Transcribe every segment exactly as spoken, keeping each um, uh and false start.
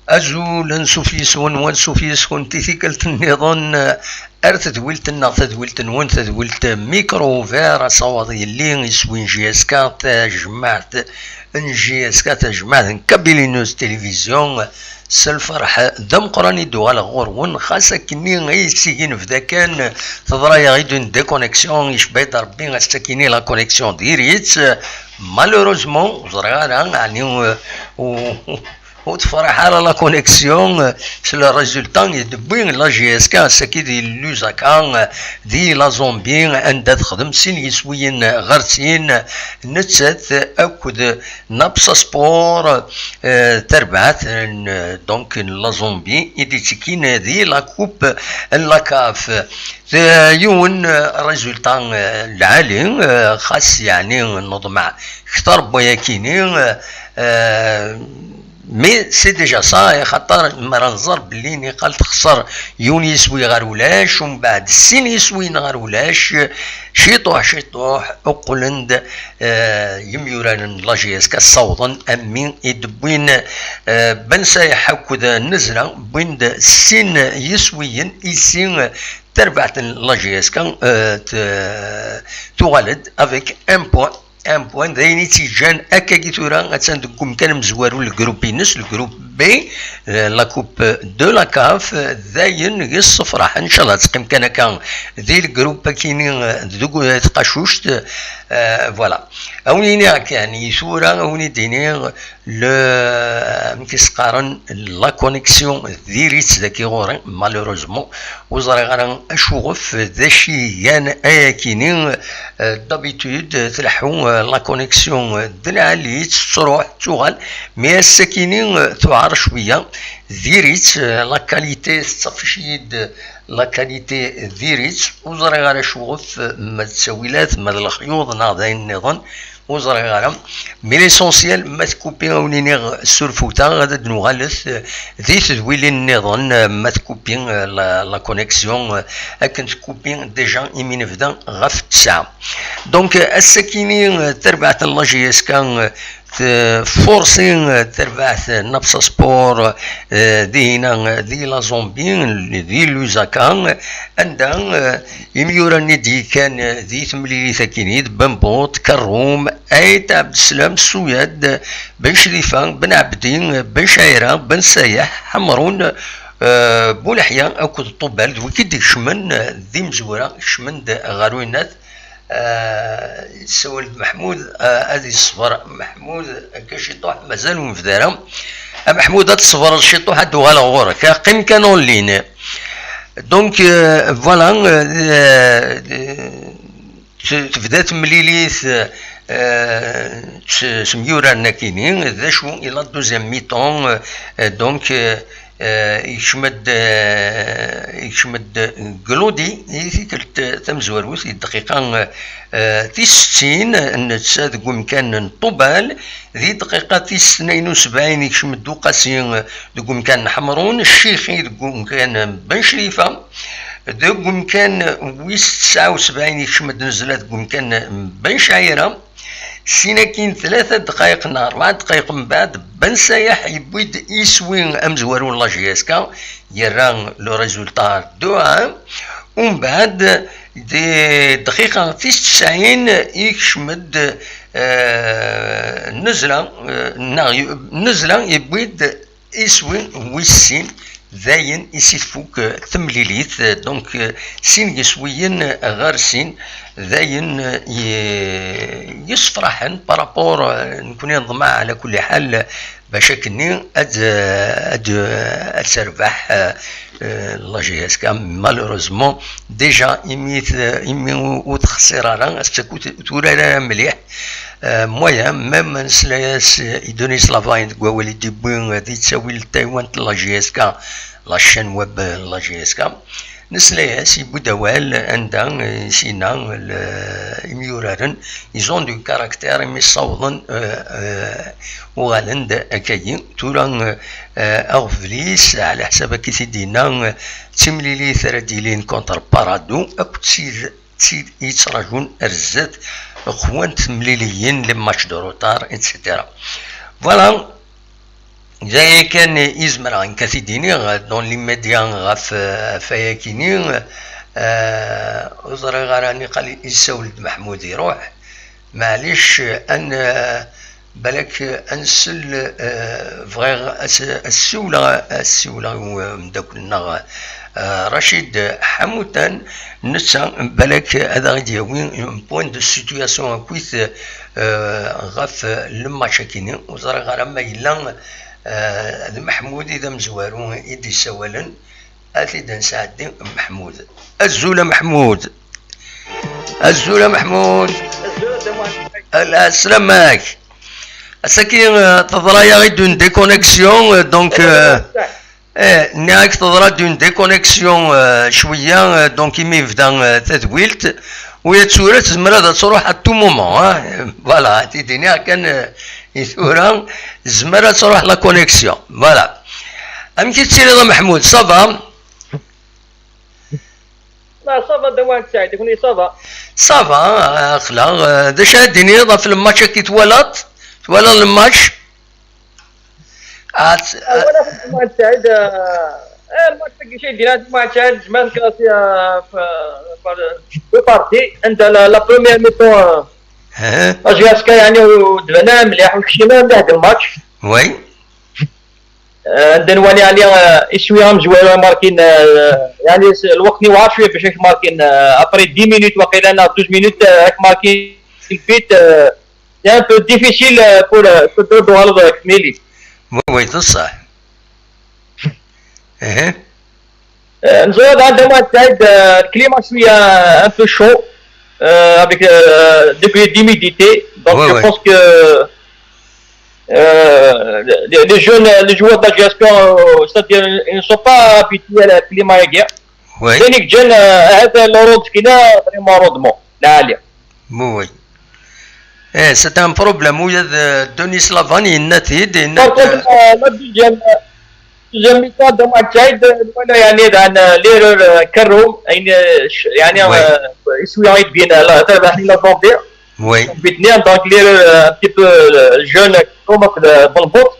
Azul, ansuf yes-wen, wansuf yes-kent i tikkelt nniḍen ar tedwilt-nneɣ, tadwilt-nwen, tadwilt Micro Ouvert, asawaḍ yelli iswi n J S K, tajmaɛt n J S K, tajmaɛt n Kabylie News Télévision. S lferḥ d ameqqran i d-uɣaleɣ ɣur-wen, xas akkenni ay s-igi nebda kan, teḍra-yaɣ-id une déconnexion, icebba-yi-d Rebbi ass-akini la connexion diri-tt. Malheureusement, ur ẓriɣ ara, ɛni, euh, u-, ur tefreḥ ara la connexion, euh, s le résultat i d-tewwi la J S K ass-agi di Lusaka, euh, di la Zambie, anda texdem sin yiswiyen ɣer sin, nettat akked Napsa Sport, euh, tarbaɛt n, donc, n la Zambie i d-ittekkin di la coupe n la CAF. D yiwen, euh, résultat, euh, lɛali, euh, xas yeɛni neḍmeɛ kter n wayakini, euh, mais c'est déjà ça, axaṭer mi ara nẓer belli niqal texser yiwen yiswi ɣer ulac, umbeɛd sin yiswiyen ɣer ulac, ciṭuḥ ciṭuḥ qqlen-d, euh, yimyuraren n la J S K ssawḍen am mi i d-wwin, euh, Ben Sayeḥ akked Nezra, wwin-d sin yiswiyen, ici, euh, tarbaɛt n la J S K, euh, t-, tuɣal-d avec un point. Un point, d ayen i tt-yeǧǧan akkagi tura, attan deg umkan amezwaru n legrup-ines, le groupe B, euh, la coupe de la CAF, d ayen yessefraḥen, ncallah ad teqqim kan akka di legrup akini, euh, deg, euh, tqacuct, euh, voilà. A wen-iniɣ kan i tura, a wen-id-iniɣ le, amek i s-qqaren, la connexion diri-tt dagi ɣur-i, malheureusement, ur ẓriɣ ara acuɣef, d acu i igan ayakini. Euh, d'habitude, euh, tleḥḥu, euh, la connexion, euh, d lɛali, tettruḥ, tuɣal, mais ass-akini, euh, tuɛer cwiya, diri-tt, euh, la qualité, tettaffic-iyi-d, euh, la qualité diri-tt, ur ẓriɣ ara acuɣef, euh, ma d ttawilat, ma d lexyuḍ, neɣ d ayen nniḍen, ur ẓriɣ ara. Mais l'essentiel, ma tkupi, a wen-iniɣ, surfut-aɣ, ad d-nuɣalet, euh, di tedwilin nniḍen, euh, ma tkupi, euh, la, la connexion, euh, akken tkupi déjà imi nebda ɣef ttesɛa. Donc, euh, ass-akini, euh, tarbaɛt n la J S K, euh, tfursi, euh, tarbaɛt n Napsa Sport, euh, dihina, euh, di la Zambie, di Lusaka, euh, anda, euh, imyuran i d-yekkan, euh, di temlilit akini d Bembuṭ, Kerrum, Ayt Ɛebdeslam, Suyad, Ben Crifa, Ben Ɛebdi, Ben Cɛira, Ben Sayeḥ, Ḥemrun, euh, Buleḥya akked Ṭubal, d wigi d-ikecmen, euh, d imezwura, kecmen-d ɣer uyennat. Euh, yessawel-d Meḥmud, euh, ad yesber Meḥmud, akka ciṭuḥ, mazal ur nebda ara. A Meḥmud, ad tesbreḍ ciṭuḥ, ad d-uɣaleɣ ɣur-k. Qqim kan en ligne. Donc, euh, voilà, euh, euh, t-, tebda temlilit, euh, s-, semyurar nekkini, d acu i la deuxième mi-temps, euh, donc, euh, euh, yekcem-d, euh, yekcem-d Glodi i tikkelt tamezwarut, i dqiqa, euh, tis settin, netta deg umkan n Ṭubal, di dqiqa tis tnayen u sebɛin yekcem-d Uqasi, euh, deg umkan n Ḥemrun, Ccixi deg umkan n Ben Crifa, deg umkan wis tesɛa u sebɛin yekcem-d Nezla deg umkan n Ben Cɛira. Sin akin tlata ddqayeq neɣ rebɛa ddqayeq mbeɛd, Ben Sayeḥ yewwi-d iswi amezwaru n la J S K, yerra le résultat deux à un. Umbeɛd, di ddqiqa tis tesɛin, yekcem-d, euh, Nezla, euh, neɣ y-, Nezla yewwi-d iswi wis sin, dayen i s-tfuk, euh, temlilit, euh, donc, euh, sin yiswiyen ɣer sin, dayen, euh, y-, yessefraḥen par rapport, euh, nekkni neḍmeɛ ɛla kulli ḥal bac akkenni ad, euh, ad, euh, ad terbeḥ, euh, euh, la J S K, malheureusement, déjà imi t-, imi ur, ur texsir ara, ass-a ur t-, ur turar ara mliḥ. Euh, moyen, même nesla-yas i Denis Lavine deg wawal i d-yewwi, euh, di ttawil n taywant n la J S K, la chaîne web n la J S K. Nesla-yas, yewwi-d awal anda, euh, sina, le, imyuraren, ils ont du caractère, imi ssawḍen, euh, euh, uɣalen-d akkagi. Tura, euh, euh, aɣbel-is, ɛla ḥsab akka i t-id-yenna, euh, d timlilit ara d-yilin contre Parado akked tid, tid yettrajun ar zdat, qwant temliliyin, les matchs de retard, et cetera. Voilà. D aya kan i zemreɣ nekk ad t-id-iniɣ dans l'immédiat ɣef, ɣef wayakini. Euh, ur ẓriɣ ara niqal yessawel-d Meḥmud iruḥ. Maɛlic, an-, balak ad nsel, euh, bɣiɣ ad s-, ad ssiwleɣ, ad ssiwleɣ i umeddakel-nneɣ, euh, Racid Ḥamutan, netta balak ad aɣ-d-yawi un point de situation akkit, euh, ɣef le match-akini. Ur ẓriɣ ara ma yella, euh, d Meḥmud i d amezwaru i d-yessawalen. Ad t-id-nesɛeddi Meḥmud. Azul a Meḥmud. Azul a Meḥmud. Ala, sslam-ak. Ass-agi, euh, teḍra-yaɣ-id une déconnexion, euh, donc, euh, eh, nniɣ-ak teḍra-d une déconnexion, euh, cwiya, euh, donc imi yebda, euh, tadwilt, u ya tura tezmer ad tṛuḥ à tout moment, hein. Voilà, ad t-id-iniɣ kan, euh, i tura, tezmer ad tṛuḥ la connexion. Voilà. Amek i tettiliḍ a Meḥmud, ça va? La, ça va, Dewan Saïd, ça va. Ça va, aql-aɣ. Euh, d acu ara d-tiniḍ ɣef le match-agi twalaḍ? Twalaḍ le match? Ah, t-, Ah, voilà, Dewan Saïd, euh, eh, le match-agi, chez Dina, Dewan Saïd, je mène classé, euh, par, par deux parties. عند la, la première mi-temps, euh, hein? la J S K, يعني, ودبنا مليح، وكشينا مليح الماتش. Oui. آه، عندنا واني علي، آه، شويه مزويره ماركين، آه، يعني، س-، الوقت ني وعارف شويه باش ماركين، آه، après dix minutes وقيلا، أنا douze minutes، آه، هاك ماركين البيت، آه، c'est un peu difficile، آه، pour، آه، pour تردو على ذاك ميلي. Oui, oui, c'est ça. ايه. آه، نزول عندما تعيد، آه، الكليما شويه، آه، un peu chaud، آه، avec، آه، degré d'humidité. Donc, Oui, je oui. pense que, euh, les, les jeunes, les joueurs de la J S K, euh, c'est-à-dire, ils ne sont pas habitués à la climat. Oui. ثاني جان، آه، هذا لورونت كينا vraiment rendement العالي. Oui, oui. Eh, c'est un problème. Oui, euh, Denis Lavani, il n'a pas dit, il n'a Par contre, euh, la deuxième, euh, deuxième mi-temps, Dewan Saïd, euh, voilà, يعني, dans, euh, l'erreur, euh, كروم، يعني، euh, ش-، يعني، Oui. euh, يسوي عيد بين، آه، لا، تربح لنا زومبي. Oui. بيتني، donc, l'erreur, euh, un petit peu, euh, jeune، كروم، في البوت.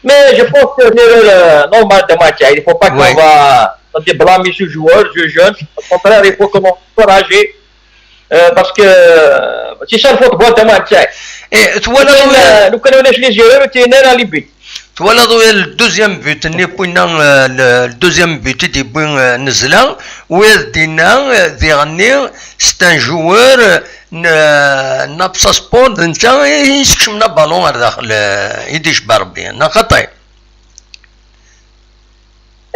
Mais je pense que l'erreur, euh, normale, Dewan Saïd. Il faut pas qu'on Oui. va, on va blâmer ce joueur, ce jeune. Au contraire, il faut qu'on encourage. Euh, parce que, euh, c'est ça le football, Dewan Saïd. Eh, twalaḍ لو كان، لو كان ولاش les erreurs، تينا les buts. Twalaḍ le deuxième but-nni n winna, euh, le, le deuxième but i d-yewwi, euh, Nezla, u ad d-inna, euh, diɣenni, c'est un joueur, euh, n, n Absa Sport, d netta i yeskecmen aballon ar daxel, euh, i d-icebba Rebbi, neɣ xaṭi?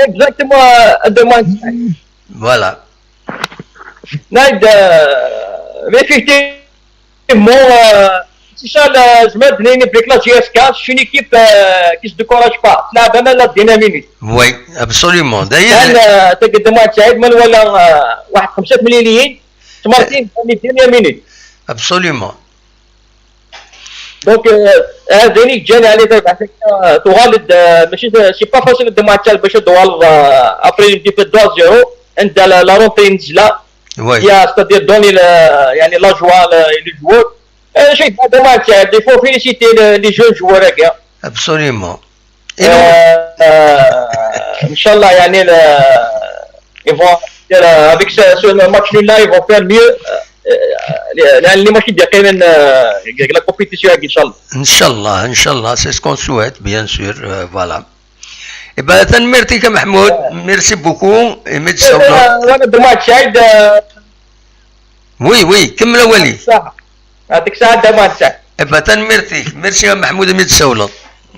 Exactement, euh, Dewan Saïd. Voilà. نايد، آه، effectivement، آه، c'est ça، آه، زعما نيني بليك la J S K، c'est une équipe، آه، qui se décourage pas. تلعب أنا لا ديناميني. Oui, absolument. كان، D'ailleurs, آه، تقدم واحد سعيد من ولا، آه، واحد خمسة مليونيين. تمارتين، ديناميني. absolument. Donc، آه، هذا اللي جاني عليه ضربة، آه، تغالد، آه، ماشي، c'est pas facile de match باش تغالد، آه، après une défaite deux à zéro، عند la, la rentrée نزلة. Oui. Il y a, c'est-à-dire donner le, يعني la joie, le, les joueurs. Euh, شيء هذا ما كان. Il faut féliciter les, les jeunes joueurs, gars. Absolument. Euh, euh, إن شاء الله يعني le, ils vont, euh, avec ce, ce match nul là, ils vont faire mieux. Euh, euh, les, les matchs qui démarrent, euh, la compétition, إن شاء الله. Inch'Allah, Inch'Allah, c'est ce qu'on souhaite, bien sûr. Euh, voilà. Eh ben, tanemmirt-ik a Meḥmud. Merci beaucoup. Imi d-tsawleḍ. Voilà, de match, Saïd, euh, Oui, oui, kemmel awal-ik. Saha. Yɛṭik ṣṣeḥḥa, de match, Saïd. Eh ben, tanemmirt-ik. Merci a Meḥmud imi d-tsawleḍ.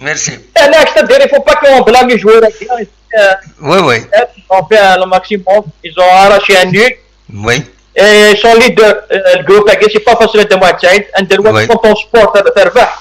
Merci. Eh, là, c'est-à-dire, il faut pas qu'on blâme les joueurs. Euh, Oui, oui. Ils ont fait le maximum. Ils ont arraché un nul. Oui. Et son leader, euh, le groupe, c'est pas facile de match. Hein. Un de l'autre, quand on supporte le Ferbah,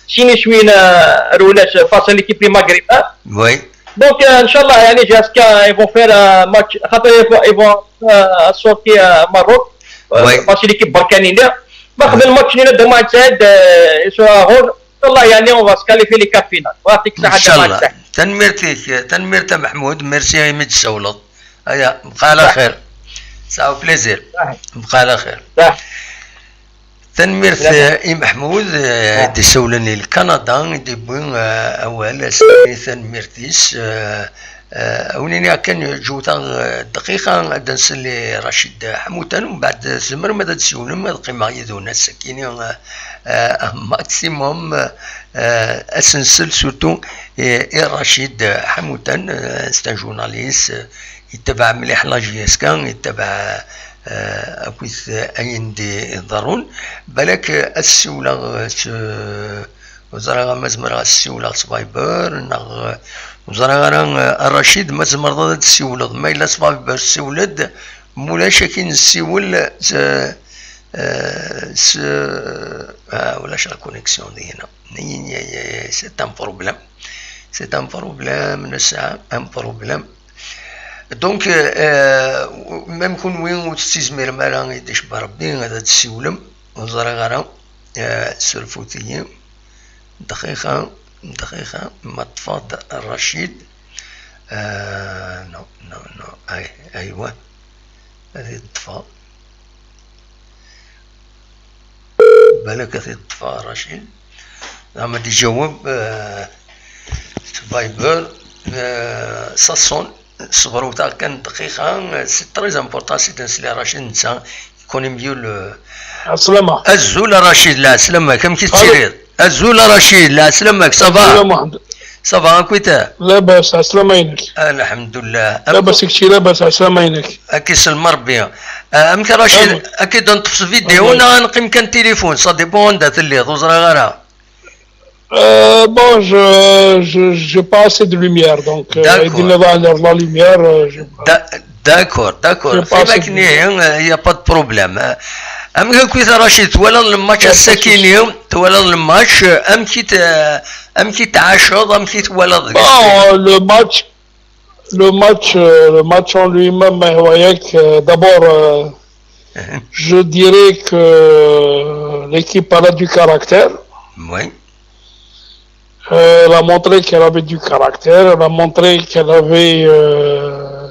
si nous suivons, euh, face à l'équipe maghrébine, oui. Donc, euh, Inch'Allah, يعني, jusqu'à, ils vont faire un match, ils vont, ils vont euh, sortir euh, Maroc, euh, oui. Face à l'équipe balkanienne. Mais oui. Le match, il est de match, euh, il sera rôle. Inch'Allah, يعني, on va se qualifier les quarts finales. Voilà, c'est ça, Inch'Allah. Tanemmirt-ik, tanemmirt a Meḥmud, merci imi d-tsawleḍ. Aya, bqa ɛla xir. Sɛu plaisir. Bqa ɛla xir. Tanemmirt i Meḥmud i d-isawlen i Lkanada, i d-iwwi awal, ass-nni tanemmirt-is. A wen-iniɣ kan, ǧǧewt-aɣ dqiqa ad nsel i Racid Ḥamutan, mbeɛd tzemrem ad d-tsiwlem, ad qqimeɣ yid-wen ass-akini maximum, ad s-nsel surtout i Racid Ḥamutan, c'est un journaliste, yettabaɛ mliḥ la JSK, yettabaɛ akkit ayen d-iḍerrun. Balak ad ssiwleɣ s, ur ẓriɣ ma zemreɣ ad ssiwleɣ s Viber neɣ, ur ẓriɣ ara a Racid ma tzemreḍ ad d-ssiwleḍ, ma yella s Viber ssiwel-d, ma ulac akin nessiwel s, s, ah, ulac la connexion deg-neɣ. C'est un problème. C'est un problème, nesɛa un problème. Donc, euh, même kunwi ur tettizmirem ara i d-icebba Rebbi ad d-tsiwlem, ur ẓriɣ ara, euh, surfut-iyi. Dqiqa, dqiqa, ma ṭṭfeɣ-d Racid. Euh, non, non, non, ay, aywa, ad t-ṭṭfeɣ. Balak ad t-ṭṭfeɣ Racid. Ama d-iǧaweb, euh, s Viber, euh, ça sonne. Ṣebret-aɣ kan dqiqa, c'est très important, c'est un sli Racid netta, il connaît mieux le. Aslama. Azul a Racid, lɛeslama-k, amek i tettiliḍ? Azul a Racid, lɛeslama-k, ça va? Aslama. Ça va, akkit? Labas, ɛeslama-inek. Lḥemdullah. Labas i kečči, labas, ɛeslama-inek. Ad k-isellem Rebbi. Ah, amek a Racid, ad k-id-neṭṭef s vidéo neɣ ad neqqim kan téléphone, ça dépend anda telliḍ, ur ẓriɣ ara. Euh, bon, je, je, j'ai pas assez de lumière, donc, euh, ayen-nniḍen, la lumière, euh, j'ai pas. D'accord, d'accord. Ɣef wakken ihi, il y a pas de problème. Amek akkit a Racid, twalaḍ le match ass-akini, twalaḍ le match, amek i t-, amek i t-tɛaceḍ, amek i t-twalaḍ? Bon, le match, le match, euh, le match en lui-même, euh, ouais, euh, d'abord, euh, je dirais que l'équipe a du caractère. Oui. Euh, elle a montré qu'elle avait du caractère, elle a montré qu'elle avait, euh,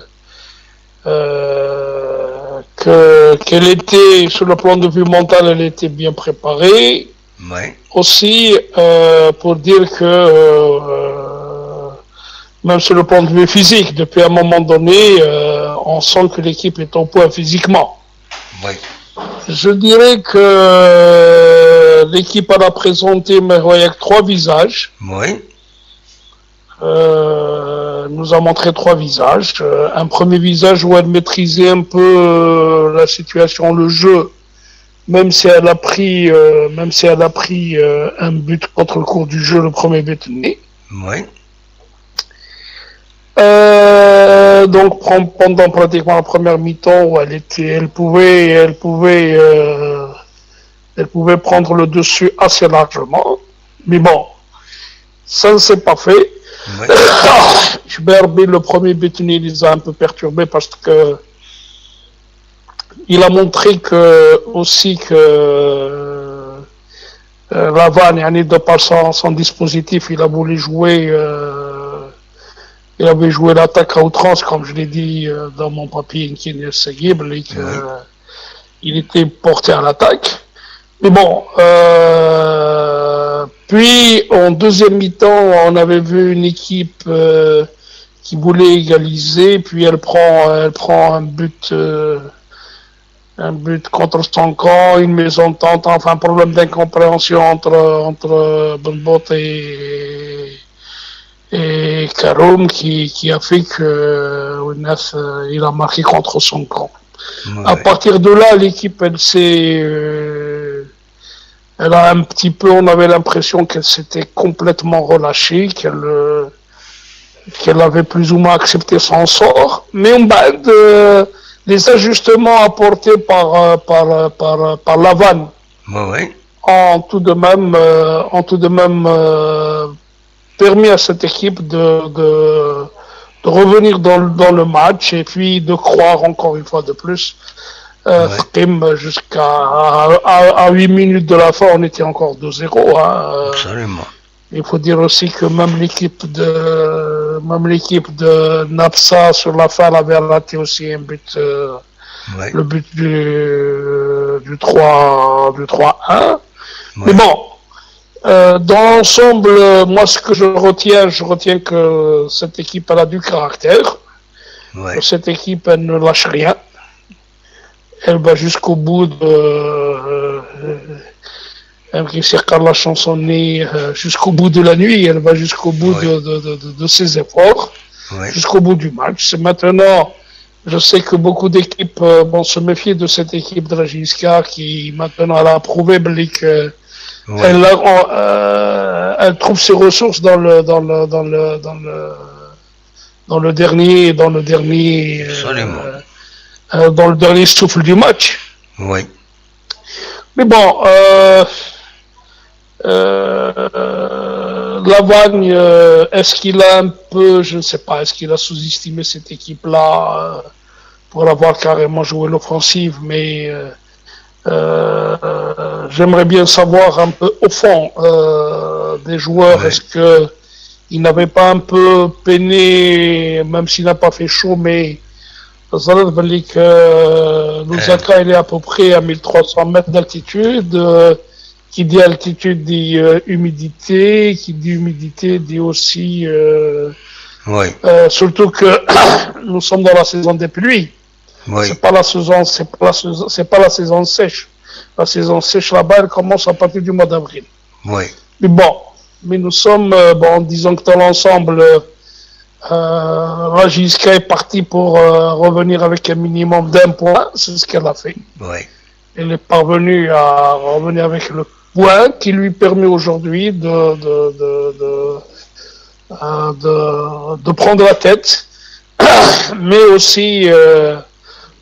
euh, que, qu'elle était, sur le plan de vue mental, elle était bien préparée. Oui. Aussi, euh, pour dire que, euh, même sur le plan de vue physique, depuis un moment donné, euh, on sent que l'équipe est au point physiquement. Oui. Je dirais que l'équipe a présenté, mais, avec trois visages. Oui. Euh, nous a montré trois visages. Euh, un premier visage où elle maîtrisait un peu, euh, la situation, le jeu, même si elle a pris, euh, même si elle a pris, euh, un but contre le cours du jeu, le premier but né. Oui. Euh, donc, pren-, pendant pratiquement la première mi-temps où elle était, elle pouvait, elle pouvait, euh, elle pouvait prendre le dessus assez largement. Mais bon, ça ne s'est pas fait. Oui. Berbi, le premier but, il les a un peu perturbés parce que il a montré que, aussi que, euh, Ravan, yani, de par son, son dispositif, il a voulu jouer, euh, il avait joué l'attaque à outrance, comme je l'ai dit, euh, dans mon papier, Nkini Sayib, et que, Oui. euh, il était porté à l'attaque. Mais bon, euh, puis en deuxième mi-temps, on avait vu une équipe, euh, qui voulait égaliser, puis elle prend, elle prend un but, euh, un but contre son camp, une mésentente, enfin, problème d'incompréhension entre, entre Benbot et, et et Karoum qui, qui a fait que euh, Ounas, euh, il a marqué contre son camp. Ouais. À partir de là, l'équipe, elle s'est, euh, elle a un petit peu, on avait l'impression qu'elle s'était complètement relâchée, qu'elle euh, qu'elle avait plus ou moins accepté son sort. Mais on bat euh, les ajustements apportés par, euh, par, euh, par, euh, par Lavan Ouais, ouais. ont tout de même, euh, ont tout de même euh, permis à cette équipe de, de, de revenir dans, dans le match et puis de croire encore une fois de plus. Euh, Ouais. Tqim, jusqu'à à, à, à huit minutes de la fin, on était encore deux zéro. Hein. Euh, Absolument. Il faut dire aussi que même l'équipe de même l'équipe de Napsa sur la fin elle avait raté aussi un but, euh, Ouais. le but du, du trois du trois un. Mais Ouais. Bon, euh, dans l'ensemble, euh, moi ce que je retiens, je retiens que cette équipe elle a du caractère. Ouais. Cette équipe elle ne lâche rien. Elle va jusqu'au bout de euh, elle réussit à la chanson euh, jusqu'au bout de la nuit, elle va jusqu'au bout Ouais. de, de, de, de- de ses efforts, Ouais. Jusqu'au bout du match. C'est maintenant, je sais que beaucoup d'équipes euh, vont se méfier de cette équipe de la J S K qui maintenant elle a prouvé Blake, euh, Ouais. elle, a- euh, elle trouve ses ressources dans le dans le dans le dans le dans le dernier dans le dernier euh, Absolument. euh, dans le dernier souffle du match. Ouais. Mais bon, euh, euh, Lavagne, euh, est-ce qu'il a un peu, je ne sais pas, est-ce qu'il a sous-estimé cette équipe-là euh, pour avoir carrément joué l'offensive, mais euh, euh, j'aimerais bien savoir un peu au fond euh, des joueurs, Ouais. Est-ce que il n'avait pas un peu peiné, même s'il n'a pas fait chaud, mais Zalad Balik, euh, Lusaka, il est à peu près à mille trois cents mètres d'altitude. Euh, qui dit altitude dit euh, humidité, qui dit humidité dit aussi, euh, Ouais. euh, surtout que nous sommes dans la saison des pluies. Ouais. C'est pas la saison, c'est pas la saison, c'est pas la saison sèche. La saison sèche là-bas, elle commence à partir du mois d'avril. Ouais. Mais bon, mais nous sommes, euh, bon, disons que dans l'ensemble, euh, la J S K est partie pour euh, revenir avec un minimum d'un point, c'est ce qu'elle a fait. Ouais. Elle est parvenue à revenir avec le point qui lui permet aujourd'hui de, de, de, de, euh, de- de prendre la tête. Mais aussi, euh,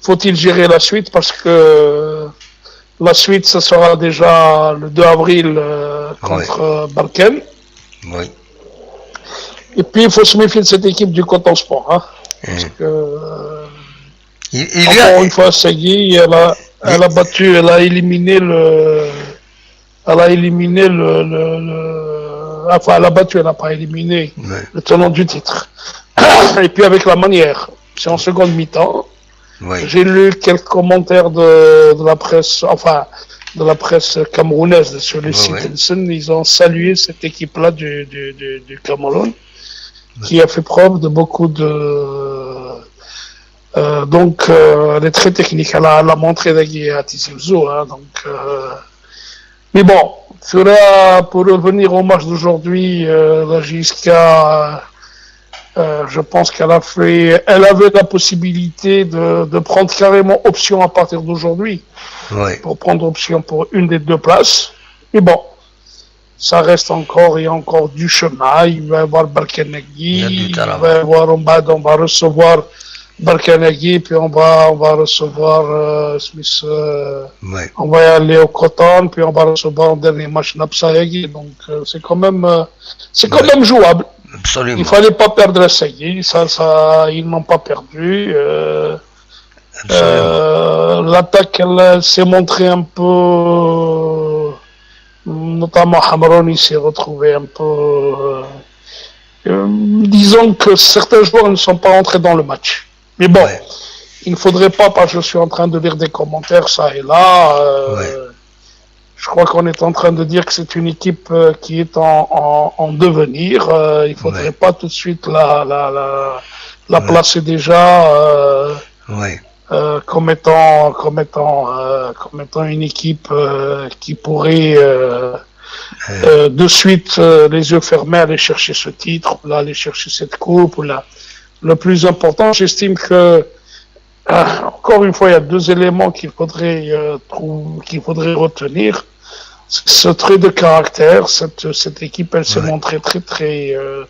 faut-il gérer la suite parce que la suite, ce sera déjà le deux avril euh, contre euh, Barken. Ouais. Et puis, il faut se méfier de cette équipe du Coton Sport. Hein, parce que, euh, Il, il y a... encore une fois, Sagui, elle a, elle a battu, elle a éliminé le, elle a éliminé le, le- le- enfin, elle a battu, elle n'a pas éliminé Ouais. Le tenant du titre. Et puis avec la manière, c'est en seconde mi-temps. Ouais. J'ai lu quelques commentaires de, de la presse, enfin, de la presse camerounaise sur les Ouais, sites ouais. Nielsen. Ils ont salué cette équipe-là du, du, du, du Cameroun, qui a fait preuve de beaucoup de. Euh, donc, euh, elle est très technique. Elle a, elle a montré des à Tizi Ouzou, hein, donc, euh, mais bon, cela, pour revenir au match d'aujourd'hui, euh, la J S K, euh, je pense qu'elle a fait, elle avait la possibilité de, de prendre carrément option à partir d'aujourd'hui Ouais. pour prendre option pour une des deux places. Mais bon, ça reste encore, il y a encore du chemin. Il va y avoir Il y a Barkanaghi, du il talent. va y avoir, on va, on va recevoir Barkanaghi, puis on va, on va recevoir euh, Smith, euh, Ouais. On va y aller au Coton, puis on va recevoir en dernier match Napsa Hagi. Donc euh, c'est quand même, euh, c'est quand Ouais. Même jouable. Absolument. Il fallait pas perdre à Sagui. Ça, ça, ils n'ont pas perdu. Euh, Absolument. euh, L'attaque, elle, elle s'est montrée un peu, notamment Hamroni s'est retrouvé un peu. Euh, euh, disons que certains joueurs ne sont pas entrés dans le match. Mais bon, Ouais. il ne faudrait pas, parce que je suis en train de lire des commentaires, ça et là. Euh, Ouais. Je crois qu'on est en train de dire que c'est une équipe euh, qui est en, en, en devenir. Euh, il ne faudrait Ouais. Pas tout de suite la, la, la, la Ouais. Placer déjà euh, Ouais. euh, comme étant, comme étant, euh, comme étant une équipe euh, qui pourrait euh, euh, de suite, euh, les yeux fermés, aller chercher ce titre, ou là, aller chercher cette coupe, ou là. Le plus important, j'estime que, euh, encore une fois, il y a deux éléments qu'il faudrait, euh, trou- qu'il faudrait retenir. C'est ce trait de caractère, cette, cette équipe, elle s'est Ouais. montrée très, très, euh,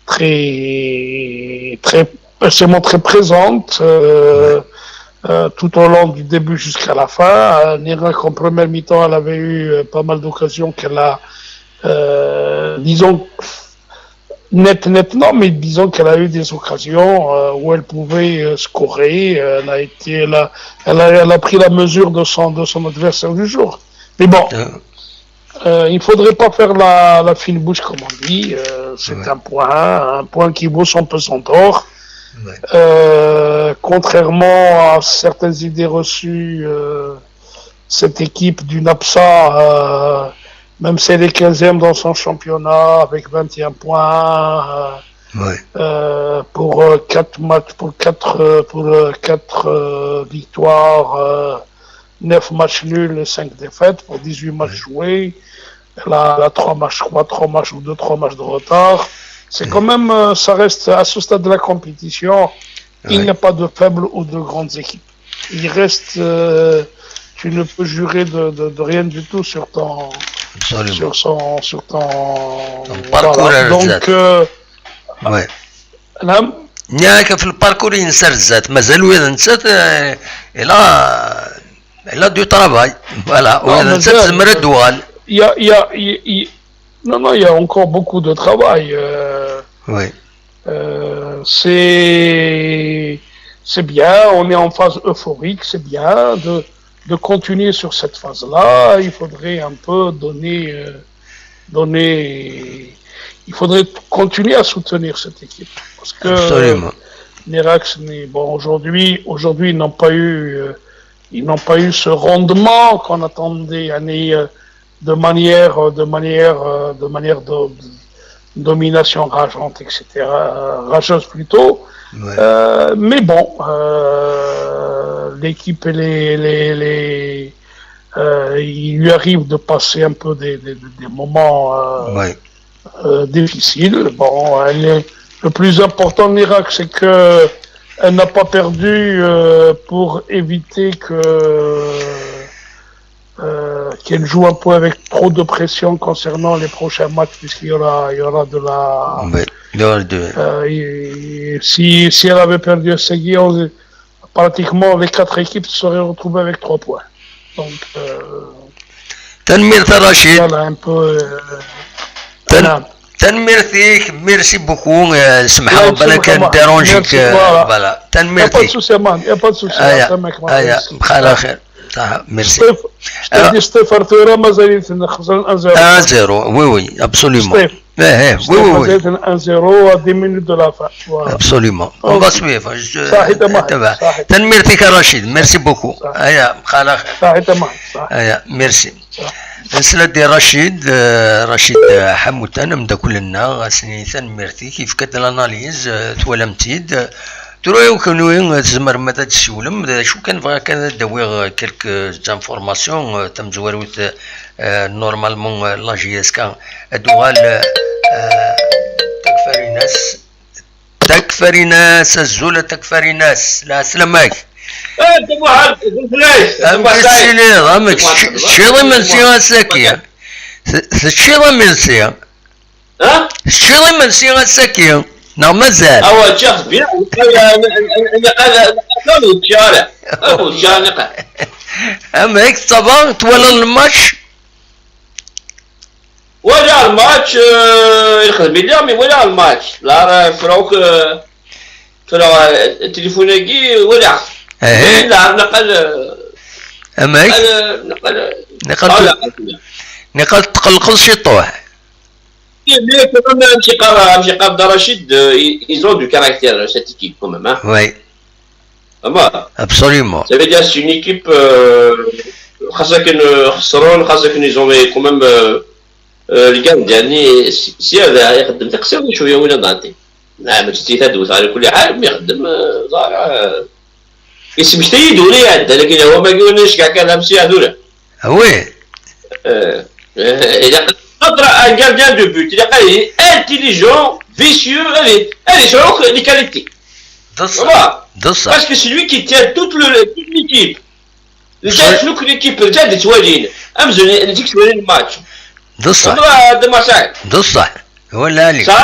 très, très, elle s'est montrée présente, euh, euh, tout au long du début jusqu'à la fin. Euh, Nira, en première mi-temps, elle avait eu, euh, pas mal d'occasions qu'elle a, euh, disons, net, net, non, mais disons qu'elle a eu des occasions, euh, où elle pouvait, euh, scorer. Euh, Elle a été, elle a, elle a, elle a pris la mesure de son, de son adversaire du jour. Mais bon, Euh, euh, il ne faudrait pas faire la, la fine bouche, comme on dit. Euh, c'est Ouais. un point, un point qui vaut son pesant d'or. ouais. Euh, contrairement à certaines idées reçues, euh, cette équipe du Napsa, euh, même si elle est quinzième dans son championnat avec vingt et un points, euh, Ouais. euh, pour euh, quatre matchs, pour quatre, euh, pour euh, quatre euh, victoires, euh, neuf matchs nuls et cinq défaites pour dix-huit matchs joués. Elle a, elle a trois matchs, je crois, trois matchs ou deux, trois matchs de retard. C'est quand même, euh, ça reste à ce stade de la compétition, il Ouais. n'y a pas de faibles ou de grandes équipes. Il reste, euh, tu ne peux jurer de, de- de rien du tout sur ton, Absolument. sur son, sur ton, Ton parcours voilà. à Donc, Rzat. Euh, Ouais. نعم. Nniɣ-ak ɣef lparcours-ines ar zdat, mazal wid nettat, euh, il a, il a du travail. Voilà, Non, wid nettat mazal. Tezmer ad d-tuɣal. Il y a, il y a, il- il- non, non, il y a encore beaucoup de travail. Euh, Oui. euh, c'est, c'est bien, on est en phase euphorique, c'est bien de, de continuer sur cette phase-là. Il faudrait un peu donner, euh, donner, il faudrait continuer à soutenir cette équipe. Parce que Absolument. Nirax, mais bon, aujourd'hui, aujourd'hui, ils n'ont pas eu, euh, ils n'ont pas eu ce rendement qu'on attendait, يعني, euh, de manière, euh, de manière, euh, de manière de, de domination rageante, et cetera, euh, rageuse plutôt. Ouais. Euh, mais bon, euh, l'équipe, elle est, elle est, elle est, euh, il lui arrive de passer un peu des, des, des moments, euh, Ouais. euh, difficiles. Bon, elle est- le plus important de l'Irak, c'est que elle n'a pas perdu, euh, pour éviter que, euh, qu'elle joue un peu avec trop de pression concernant les prochains matchs, puisqu'il y aura, il y aura de la, Ouais. De, de, euh, et si, si elle avait perdu à Séguillon, pratiquement les quatre équipes se seraient retrouvées avec trois points. Donc, euh, Tanemmirt a Rachid. Voilà un peu. Euh, Tan- voilà. Tanemmirt-ik, merci beaucoup. Euh, semḥeɣ Ouais, balak absolument. Dérange-ik, Merci, euh, voilà. Voilà. Il n'y a pas de Tanemmirt-ik. Souci, man. Il n'y a pas de souci. Aya, Attends, mec, aya, merci. bxir axir. Saḥa, merci. Steph, je t'ai Ah. Dit, Steph, Arthur, mazal-iten xesren un zéro. Un zéro, oui, oui, absolument. Steph, Eh, eh, oui, oui, oui. Mazal-iten un zéro à dix minutes de la fin. Voilà. Absolument. On va suivre. Je, صحيح، تمام. تبع. صحيح. Tanemmirt-ik a Rachid. Merci beaucoup. صحيح. Aya, bxir axir. صحيح، تمام، صحيح. Aya, merci. Nesla di Rachid, euh, Rachid, euh, Ḥamutan, ameddakel-nneɣ, ass-nni tanemmirt-ik, yefka-d l'analyse, euh, twalam-tt-id. Tura yakk kenwi, euh, tzemrem ad d-tessiwlem, d acu kan bɣiɣ kan ad d-awiɣ, euh, quelques informations, euh, tamezwarut, euh, normalement, euh, la J S K ad d-tuɣal, euh, euh, Takfarinas. Takfarinas, azul a Takfarinas, lɛeslama-k. Eh, d Muḥend, d Flash, d Amek i Muḥend. tessiniḍ? Amek Muḥend. teččiḍ imensi ass-agi? Te- Teččiḍ imensi? Ha? Teččiḍ imensi ass-agi? Neɣ mazal? Awa, ččiɣ bien. Aya, aya, aya, aya, aya, ur ččiɣ ara. Ur ččiɣ ara. Amek, ça va? Twalaḍ lmatch? Walaɣ lmatch, euh, yexdem yella, mais walaɣ lmatch. La, euh, frawk, euh, frawk, euh, téléphone-agi, walaɣ. Ehe. La, naqal, euh, Amek? naqal, euh, naqal, Naqal ah, tu- la. Naqal tqelqeḍ ciṭuḥ. Mais quand même, un petit quart, un petit quart de Rachid, euh, ils, ils ont du caractère, cette équipe, quand même, hein. Oui, Vraiment. Absolument. Ça veut dire, c'est une équipe, euh, خاصة كن خسرون، خاصة كن ils ont quand même, euh, euh, le gardien, يعني, si, si هذا يخدم تقصير شوية ولا ضعتي. نعم، تستيت هاد وثاني كل حال، ما يخدم، آه، زارع، آه، يسمشتي يدوري هاد، لكن هو ما يقولنيش كاع كان أمسي هذولا. Ah oui. آه. Euh, il a un gardien de but, il est intelligent, vicieux, allez, allez, c'est les qualités. Voilà. Parce que c'est lui qui tient toute, le, toute l'équipe. Toute l'équipe, le match. Ça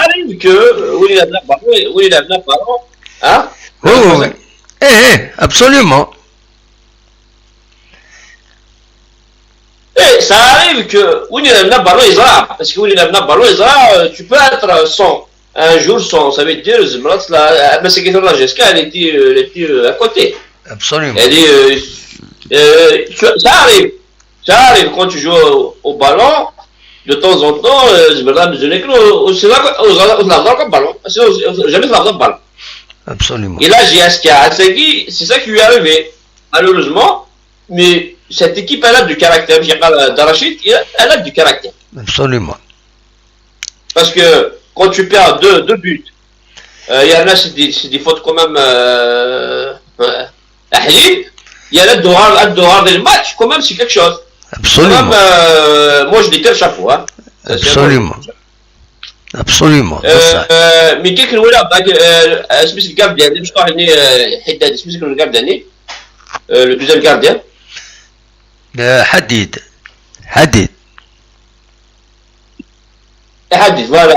arrive que oui, il a la parole. Hein? Oui, oui, oui. Eh, eh, absolument. Et ça arrive que oui, il a la parole, parce que oui, il a la parole, tu peux être sans, un jour sans, ça veut dire, mais c'est que la gestion, elle était, elle était à côté. Absolument. Elle est, euh, euh, ça arrive. Ça arrive quand tu joues au, au ballon, de temps en temps, euh, c'est là, c'est là, c'est là, c'est là, c'est là, ballon. Jamais ça va ballon. Absolument. Et là, j'ai Askia Asagi, c'est ça qui lui est arrivé. Malheureusement, mais cette équipe, elle a du caractère. Darachit, elle a du caractère. Absolument. Parce que quand tu perds deux, deux buts, euh, il y en a, c'est des, des fautes quand même. Euh, il y en a dehors, dehors du match, quand même, c'est quelque chose. Absolument. Quand même, euh, moi, je lui tire chapeau. Hein. Absolument. Absolument. Euh, mais qu'est-ce que vous voulez, euh, اسمه le gardien, je crois, euh, Haddad, اسمه le gardien, euh, le deuxième gardien. حديد. حديد. Hadid, voilà.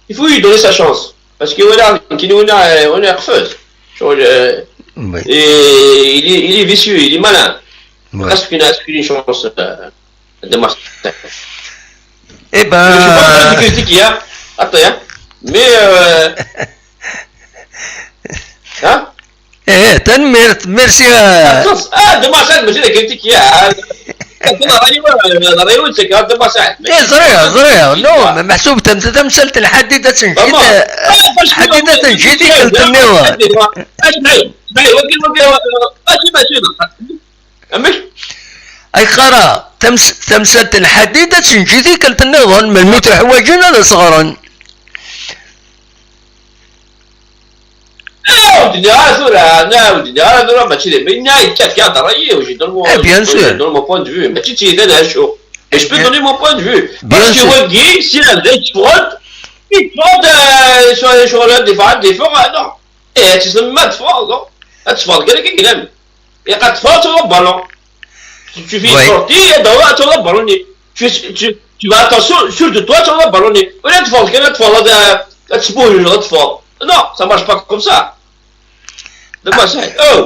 Il faut lui donner sa chance. Parce que voilà, qui nous a, on est refuse. Et il est, il est vicieux, il est malin. Ouais. Parce qu'il a une chance euh, de Marseille. Eh ben. Je suis pas en train de critiquer, hein. Attends, hein. Mais. Euh... hein? ايه تنميرت ميرسي. اه دو ماسات ماشي لك انت كيا. انا رايو انا رايو انت كان دو ماسات. ايه زريع زريع نو محسوب تمثلت الحديده تنجيد. حديده تنجيد قلت النوا. ماشي. اي خرا تمثلت الحديده تنجيد قلت النوا من المتحوجين هذا صغرا. Ah, ur d-nniɣ ara tura, ah, ur d-nniɣ ara tura, mačči d ayen, yekkat kan, rray-iw, j'ai donné mon, j'ai donné mon point de vue, mačči d tiyita d acu. Mais je peux donner mon point de vue. Parce que wagi, si la d-teffɣeḍ, teffɣeḍ, euh, sur, sur le défense, défense, ah, non. Eh, ad tessnem ma teffɣeḍ, non? Ad teffɣeḍ kan akka glam. Ilaq ad teffɣeḍ ad tawiḍ ballon. Tu fais sorti, ad tawiḍ ballon-nni. Tu, tu, tu vas attention, sûr de toi, ad tawiḍ ballon-nni. Ur ad teffɣeḍ kan, ad teffɣeḍ ad, ad tesbuhluleḍ, ad teffɣeḍ. Non, ça marche pas comme ça. De quoi ça? Oh!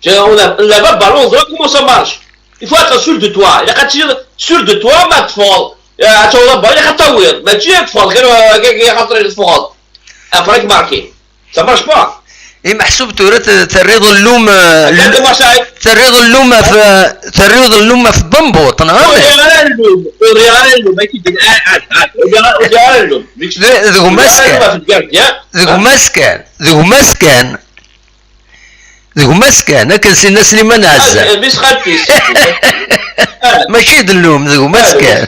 On a, on a pas ballon, on voit comment ça marche. Il faut être sûr de toi. Ilaq ad tiliḍ sûr de toi, ma teffɣeḍ. Ad tawiḍ ballon, ilaq ad tawiḍ. Mačči ad teffɣeḍ kan, kan, kan, xaṭer ad teffɣeḍ. Après marqué. Ça marche pas. اي محسوب tura terriḍ اللوم terriḍ اللوم في terriḍ اللوم في بنبوط نهار. Ur riɣ ara llum, ur riɣ ara llum, akken d gma-s kan, d gma-s kan, d gma-s kan, akken s-yenna Sliman Ɛezzam. Mačči d llum, d gma-s kan.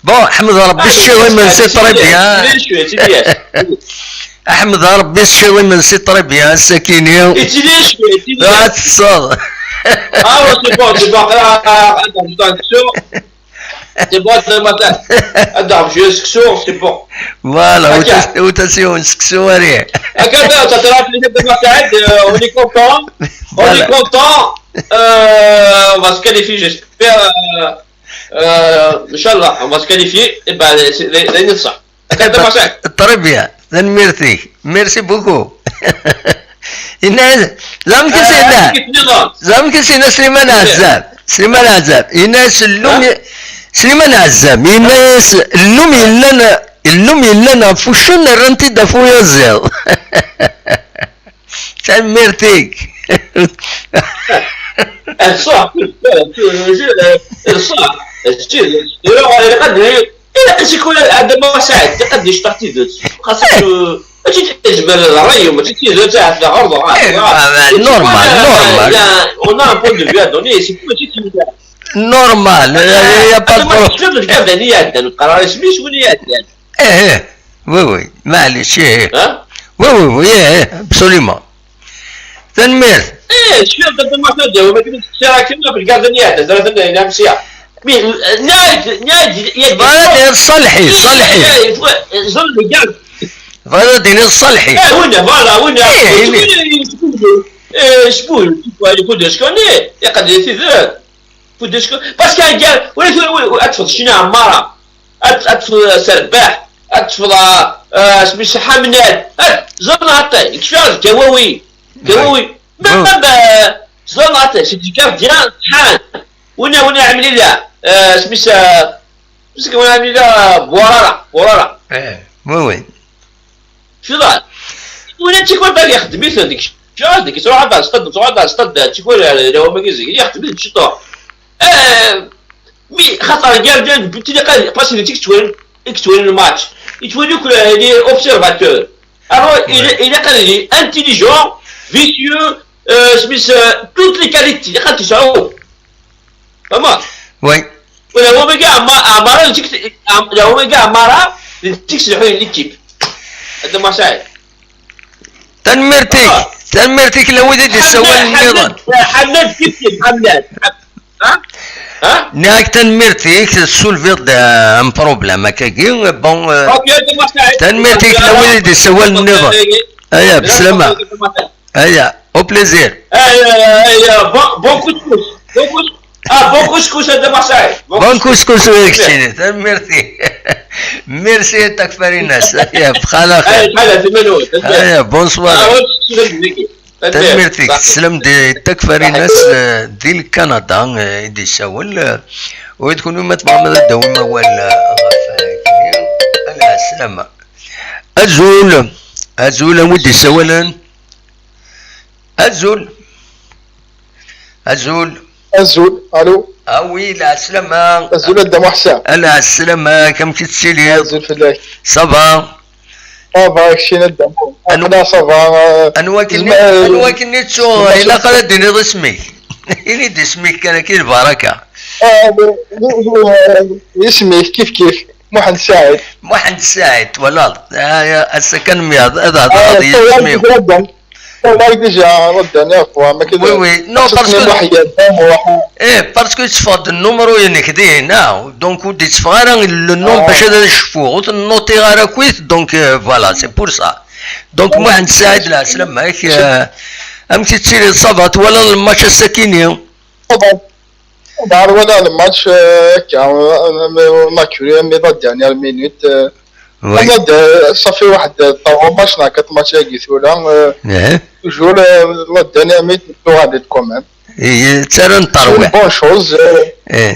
Bon, ḥmed Rebbi teččiḍ imensi très bien. Ḥmed Rebbi teččiḍ imensi très bien, sakini. Ad teṭṭseḍ. C'est bon, c'est bon, ad d-aɣ seksu, c'est bon. Voilà, ur tas yiwen seksu ara. On est content, on est content, euh, on va se qualifier, j'espère. Euh, euh, Inch'Allah, on va se qualifier. Et ben, c'est, c'est, c'est ça. Très bien, tanemmirt-ik. Merci beaucoup. Yenna-yas, ẓer amek i s-yenna, ẓer amek i s-yenna Sliman Ɛezzam. Sliman Ɛezzam. Yenna-yas, llum, Sliman Ɛezzam. Yenna-yas, llum yellan, llum yellan ɣef uccen, rran-t-id ɣef uyaziḍ. Tanemmirt-ik. Ṣṣeḥ, ṣṣeḥ, ilaq ad ilaq ad ikun Ɛebd Lmuḥ Saɛid, ilaq ad yecṭeḥ tidet. Xas mačči tezmer d ṛṛay-iw, mačči d tidet, ahat d aɣerḍeɣ. Normal, normal. On a un point de vue à donner, c'est tout, mačči d tidet. Normal, il y a pas de problème. Mačči d lgardani iɛeddan, ur qqareɣ ara isem-is, win iɛeddan. Eh, eh, oui, oui, maɛlic, eh, eh. Oui, oui, oui, eh, eh, absolument. Tanemmirt. Eh, cfiɣ-d a Dda Muḥ Nadi, ma kien testeqsiḍ akken ɣef lgardani iɛeddan, tlata n, n Amsya. Mais, euh, là, là, il y a des... Voilà, des صلحي، صلحي. Voilà, des صلحي. Eh, oui, voilà, oui. Eh, je peux, je peux aller pour des conneries. Il y a des... Parce que, regarde, oui, oui, oui, oui, tu fais Chine à Mara. Tu fais Serbac. Tu fais, euh, je me suis Hamnet. Zanaté, quelque chose, Gawawi. Gawawi. Même, même, euh, Zanaté, c'est du gardien. وين، وين عامل لا؟ آه، سميتها، مسك وين عامل لا؟ بورارة، بورارة. ايه، وي، وي. شو ضاع؟ ولا تيكون باقي يخدم يسند ديك الشيء، ديك تروح على الصد، تروح على الصد، تيكون لا، لا، هو ما كيزيد، يخدم يسند شي طور. آه، مي خاطر كاع بدا نبتدي قال، باش نتيك توين، يك توين الماتش. يتولي كل هذه اوبسيرفاتور. الو، الا، الا قال لي انتيليجون، فيسيو، آه، سميت، آه، توت لي كاليتي اللي قالت تسعود. فهمت؟ وي. ولا هو بقى عما-، عمارة نتيك، عم-، لا، هو بقى عمارة نتيك سلحوين ليكيب. هذا ما ساعد. Tanemmirt-ik, tanemmirt-ik la wid i d-issawalen nniḍen. Ḥemmad, Ḥemmad, kif kif, Ḥemmad. Ha? Ha? Nniɣ-ak tanemmirt-ik, tessulviḍ-d, euh, un problème akkagi. Bon, euh, tanemmirt-ik la wid i d-issawalen nniḍen. Aya, beslama. Aya, au plaisir. Aya, aya, bon, bon couscous. Bon couscous. Ah, bon couscous a Dda Masaï. Bon couscous. Bon couscous, oui, keččini. Tanemmirt-ik. Merci a Takfarinas. Aya, bxala xir. Aya, bxala, di menhu. Aya, bonsoir. Ah, oui, je suis désolé. Tanemmirt-ik. Teslem di Takfarinas, eh, di Lkanada, eh, i d-issawel, eh, u d kunwi ma tebɣam ad d-tawim awal, eh, ɣef, eh, kini. Ala, sslama. Azul. Azul, a wi d-issawalen? Azul. Azul. Azul, allô? Ah oui, la sslama. Azul a Dda Muḥsin. La sslama, amek i tettiliḍ? Azul fell-ak. Ça va? Ça va, keččini a Dda Muḥsin. Anwa, ça va, euh, anwa akken, anwa akken i ttuɣ, ilaq ara d-tiniḍ isem-ik. Ini-d isem-ik kan, akka d lbaraka. Ah, isem-ik kif kif. Muḥend Saɛid. Muḥend Saɛid, twalaḍ. Ah, ass-a kan mi ad, ad hedreɣ d yisem-iw. Tura déjà, ṛeddan akk, ma kif. Oui, oui. Non, parce que, eh, parce que tetteffeɣ-d nnumeṛ-inek dinna, donc ur d-itteffeɣ ara le nom bac ad cfuɣ, ur ten-nutiɣ ara akkit, donc, euh, voilà, c'est pour ça. Donc, Muḥend Saɛid, la sslama-k, euh, amek i tettiliḍ, ça va, twalaḍ lmatch ass-akini? Ça va. Ḍar wala lmatch, euh, akka, euh, on a cru, mais la dernière minute, euh, oui. Ama d-, ça fait واحد trois matchs, neɣ quatre matchs-agi tura, euh, toujours, euh, la dernière minute, tuɣal-d quand même. Ihi, ttarran terwiḥ. C'est une bonne chose, euh,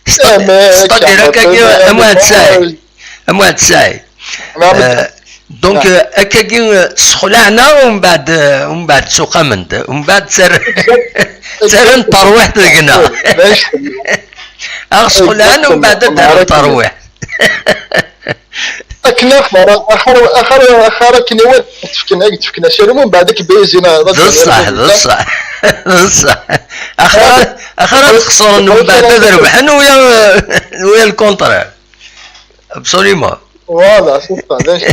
c'est-à-dire akkagi, a Muḥend Saɛid. A Muḥend Saɛid. Donc, euh, akkagi, euh, ssexlaɛen-aɣ, umbeɛd, euh, umbeɛd ssuqamen-d, umbeɛd ttar-, ttarran terwiḥt deg-neɣ. Aɣ ssexlaɛen, umbeɛd ad d-rren terwiḥt. Akken axir, axir, axir, axir akken i wen-tefken, ad tefken asirem, umbeɛd ad k-bayzin. D ṣṣeḥ, d ṣṣeḥ, d ṣṣeḥ. Axir, axir ad xesren, umbeɛd ad rebḥen, wala, wala le contraire. Absolument. Voilà, c'est ça, d acu.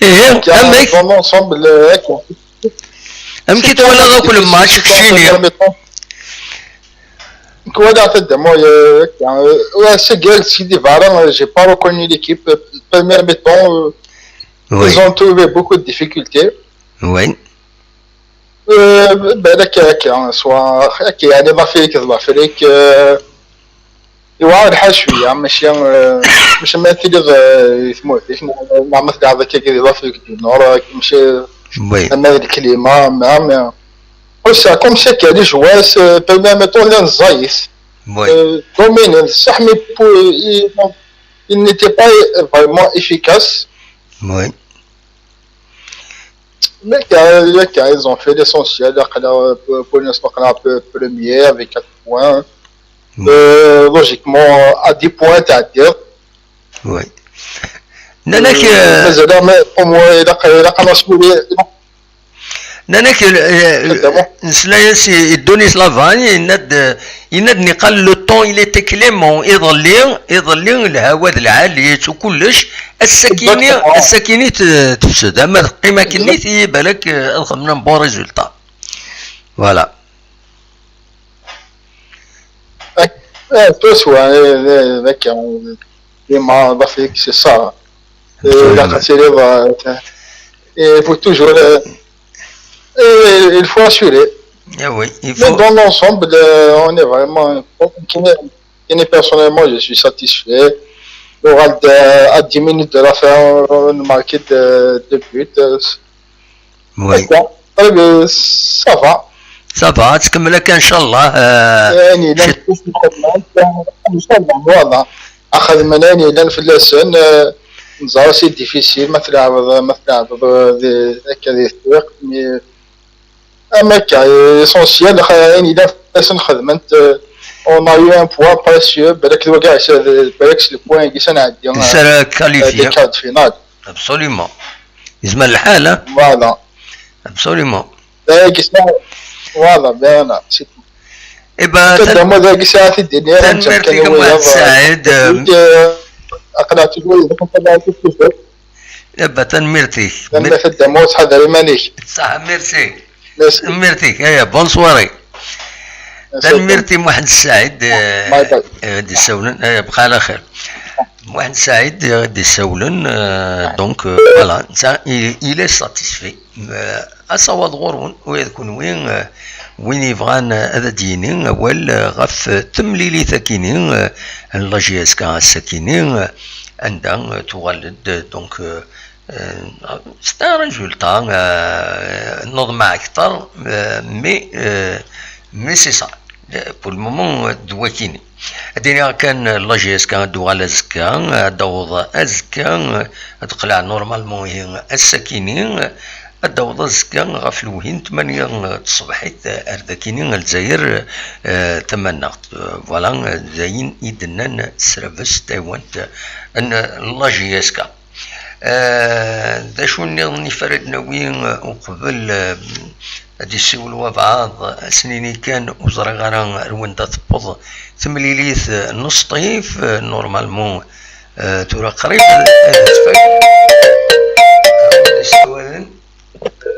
Ihi, amek? Dans l'ensemble, euh, amek i twalaḍ akk le match, keččini? Nekk walaɣ-t a Dda Muḥ, euh, ass-agi, Sidi Bara, euh, j'ai pas reconnu l'équipe. Première mi-temps, euh, ils ont trouvé beaucoup de difficultés. Oui. Euh, balak akka, soit akka, yeɛni, d Lafrik, d Lafrik, euh, yewɛer lḥal cwiya, mačči, euh, mačči ma tiliḍ, euh, di tmurt-ik, neɣ, neɣ ma tleɛɛeḍ akka di Lafrik du Nord, euh, mačči, ama d lklima, ama, mais, aussi, comme c'est que les joueurs, euh, première mi-temps, llan ẓẓayit. Euh, dominen, ṣṣeḥ, mais pour, ils, ils n'étaient pas vraiment efficaces. Mais, euh, yak, ils ont fait l'essentiel. Aql-aɣ, euh, pour, pour l'instant, aql-aɣ pe-, premier avec quatre points. Euh, logiquement, à dix points, c'est-à-dire. Nnan-ak, euh, mazal, mais au moins, ilaq, ilaq ad nṣewwer. Nnan-ak, euh, nesla-as i, i Ddunit Lavagne, yenna-d, euh, Yenna-d niqal le temps il était clément, iḍelli, iḍelli lhawa d lɛali, tu kullec, ass-akini, ass-akini t-, tefsed, ama teqqim akkenni, i balak, euh, ad xedmen un bon résultat. Voilà. Ak-, Eh, toi, soit, eh, eh, d'accord, eh, les mains, la fille, c'est ça. Eh, la Absolument. Casseriba, eh, il faut toujours, eh, eh, il faut assurer. Eh oui, il Mais faut. Dans l'ensemble, euh, on est vraiment, personnellement, je suis satisfait. On aura de- à dix minutes de la fin, on marque de, de but. Euh, Oui. D'accord. Eh bien, ça va. Ça va, tkemmel akka, inchallah. Euh, يعني، لا شت- نشوف الخدمة. إن شاء الله، voilà. أخذ من أين إلى فلاسن، آه، نزار c'est difficile، ما تلعب، ما تلعب، آه، ذي، هكا ذي التويق، mais أما كا، essentiel، خ-، يعني، إلى فلاسن خدمت، آه، on a eu un point précieux، بالك ذو كاع يسا-، بالك سي le point كي سنعدي، آه، نسرى آه، qualifié. Des quarts de finale. Absolument. يزمر الحال، ها؟ Voilà. Absolument. دايك اسمه، voilà، bien، c'est tout. إبا تن- تدمو دايك ساعة الدنيا، تنميرتك كان أم واحد السعيد. أقنعت بوي، إذا كنت لا تكتب. إبا تنميرتك. لما تدمو تحضر مانيش. صح، merci. Merci. Merci, eh, bonne soirée. Merci. Tanmirti Mohamed Saïd, eh, باي باي. Eh, d-issawlen, eh, bqa ɛla xir. Mohamed Saïd, eh, d-issawlen, eh, donc, eh, voilà, netta, il, il est satisfait. Eh, asawaḍ ɣur-wen, ula d kunwi, eh, win yebɣan, eh, ad d-yini awal, eh, ɣef temlilit akini, eh, n la J S K ass-akini, eh, anda, eh, tuɣal-d, eh, donc, eh, Euh, c'est un résultat, euh, نظم أكثر، euh, mais, euh, mais c'est ça. Pour le moment, euh, d wakini. Ad iniɣ kan, euh, la J S K ad d-tuɣal azekka, ad d-taweḍ azekka, euh, ad d-teqleɛ normalement ihi ass-akini, euh, ad d-taweḍ azekka ɣef lewhi n tmanya, euh, tṣebḥit, euh, ar dakini, Lezzayer, euh, tamaneɣt. Euh, voilà, euh, d ayen i d-nnan s rrbeḥ taywant, euh, n la J S K. Eh, d acu nniḍen i f ara d-nawi, eh, uqbel, eh, ad d-issiwel wabɛaḍ? Ass-nni kan ur ẓriɣ ara ar wanda tewweḍ temlilit, eh, n Sṭif, eh, normalement, eh, tura qrib ad, ad tfak.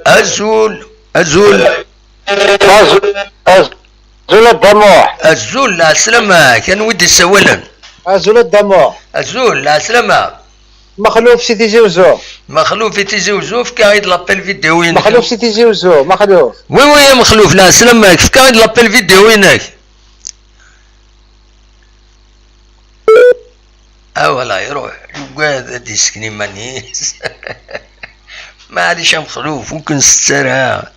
Azul, azul. Azul, azul a Dda Muḥ. Azul, lɛeslama, anwa i d-issawalen? Azul a Dda Muḥ. Azul, lɛeslama. Mexluf si Tizi Uzzu. Mexluf i Tizi Uzzu, efk-aɣ-id l'appel vidéo-inek. Mexluf si Tizi Uzzu, Mexluf. Oui, oui, a Mexluf, lɛeslama, efk-aɣ-id l'appel vidéo-inek. Ah, voilà, iruḥ, yugad ad d-yessken iman-is. Maɛlic a Mexluf, ur k-nsett ara.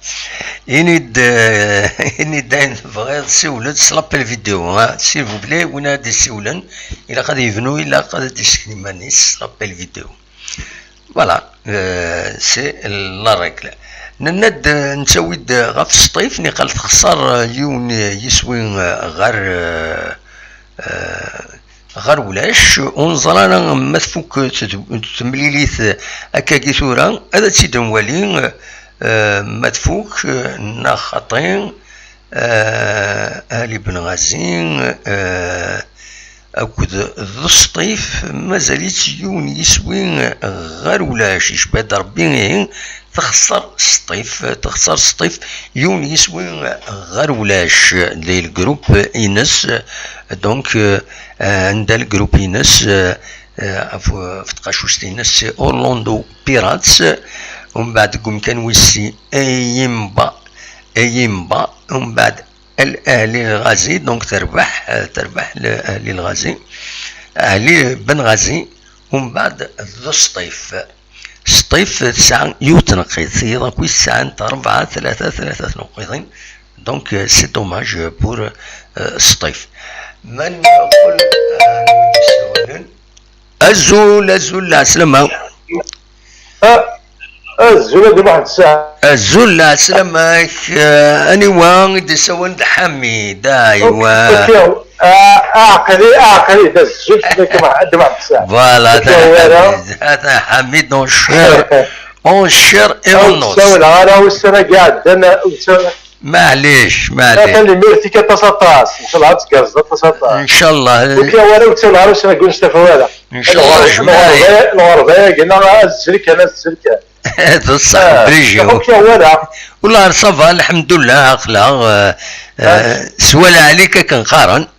Ini-d, eh, ini-d ayen tebɣiḍ, siwel-d s l'appel vidéo, ha, s'il vous plaît, win ara d-yessiwlen, ilaq ad yebnu, ilaq ad d-yessken iman-is s l'appel vidéo. Voilà, euh, c'est la règle. Nenna-d, euh, nettawi-d ɣef Sṭif, niqal texṣer, euh, yiwen, euh, yiswi, euh, ɣer, euh, euh, ɣer ulac. Ur neẓri ara ma tfuk ted-, temlilit, euh, akkagi tura, ad tt-id-nwali, euh, ma tfuk, euh, neɣ xaṭi. Eh, Ali Ben Ghazi, eh, akked d Sṭif, mazal-itt yiwen yiswi ɣer ulac, icba-d Rebbi, ihi texṣer Sṭif, texṣer Sṭif yiwen yiswi ɣer ulac di lgrup-ines, donc, eh, anda lgrup-ines, eh, ɣef, ɣef tqacuct-ines, c'est Orlando Pirates, umbeɛd deg umkan wis sin, Ayimba, Ayimba, umbeɛd Al Ahli Lɣazi, donc terbeḥ, eh, terbeḥ Al Ahli Lɣazi, Ahli Ben Ghazi, umbeɛd d Sṭif. Sṭif tesɛa yiwet tneqqit, iḍ akk i tesɛant rebɛa tlata tlata tneqqiḍin, donc, eh, c'est dommage pour, eh, Sṭif. Man yeqqel, eh, yessawalen? Azul, azul, lɛeslama. Ah, azul, a Dda Muḥ Saɛid. Azul, lɛeslama-k, eh, aniwa i d-isawalen? D Ḥamid, aywa. Ok, ok, ah, aql-i, aql-i, d azul fell-ak, a Dda Muḥ Saɛid. Voilà, ok, ata Ḥamid, ata Ḥamid, on cher, on cher et on os. Ur ssawleɣ ara ussan-agi iɛeddan, ur ssawleɣ. Maɛlic, maɛlic. Tanemmirt-ik aṭas, aṭas. Ncallah ad tgerrzeḍ aṭas, aṭas. Ncallah. Ur k-yawi ara, ur ttawleɣ ara ussan-agi, ur nestafew ara. Ncallah, jmaɛ. Lɣerba-agi-nneɣ, ad tzil kan, ad tzil kan. D ṣṣeḥ, ah, brijou. Ur k-yawi ara. Wallah, ça va, lḥemdullah, aql-aɣ, eh, eh, s wala ɛlik akken qqaren.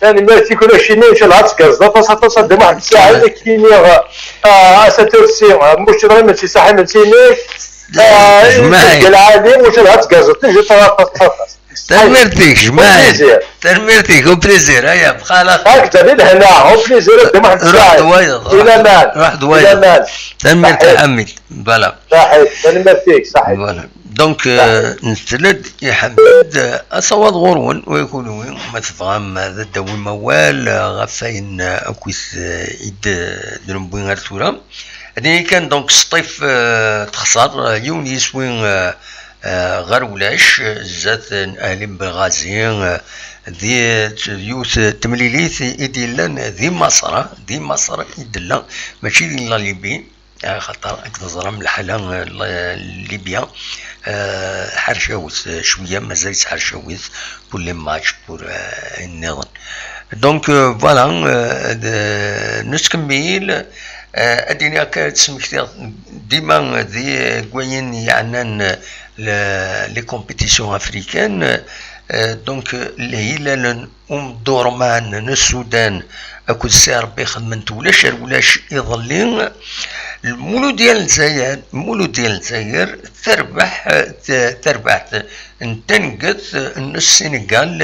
Tanemmirt-ik ulac-ini, ncallah ad tgerrzeḍ aṭas, aṭas, a Dda Muḥemmed Saɛid, ad k-iniɣ, ah, a Satursi, ah, muc ɣer imensi, saḥi imensi-inek, ah, Jmaɛi. Lɛali, ncallah ad tgerrzeḍ, tejjiḍ aṭas, aṭas. Tanemmirt-ik, Jmaɛi. Au plaisir. Tanemmirt-ik, au plaisir, aya, bxala. Hakda, di lehna, au plaisir, a Dda Muḥemmed Saɛid. Ruḥ d wayeḍ, ruḥ d wayeḍ. Di laman. Ruḥ d wayeḍ. Di laman. Tanemmirt a Ḥamid. Voilà. Saḥit, tanemmirt-ik, saḥit. Voilà. Donc, euh, nesla-d i Ḥamid, euh, asawaḍ ɣur-wen, wa kunwi, ma tebɣam ad d-tawim awal, euh, ɣef wayen, euh, akkit, euh, i d-, d-newwi ar tura. Ad nini kan, donc, Sṭif, euh, texṣer, euh, yiwen yiswi, euh, euh, ɣer ulac, euh, zdat n Ahli Benghazi, euh, di, d yiwet n temlilit i d-yellan di Maṣer, di Maṣer i d-tella, mačči di la Libye. Axaṭer, akken teẓram, lḥala, eh, n Libya, eh, ḥercawet, eh, cwiya, mazal-itt ḥercawet, pour les matchs, pour, eh, ayen nniḍen. Donc, eh, voilà, eh, d-, nettkemmil, eh, ad d-iniɣ kan, ad d-smektiɣ dima di, eh, deg wayen yeɛnan, eh, le-, les compétitions africaines, eh, donc, eh, lhilal n Umdurman n Sudan akked Si Ṛebbi xedmen-t ulac ar ulac iḍelli. Lmuludya n Lezzayer, Lmuludya n Lezzayer terbeḥ, t-, tarbaɛt n tanget n Senegal,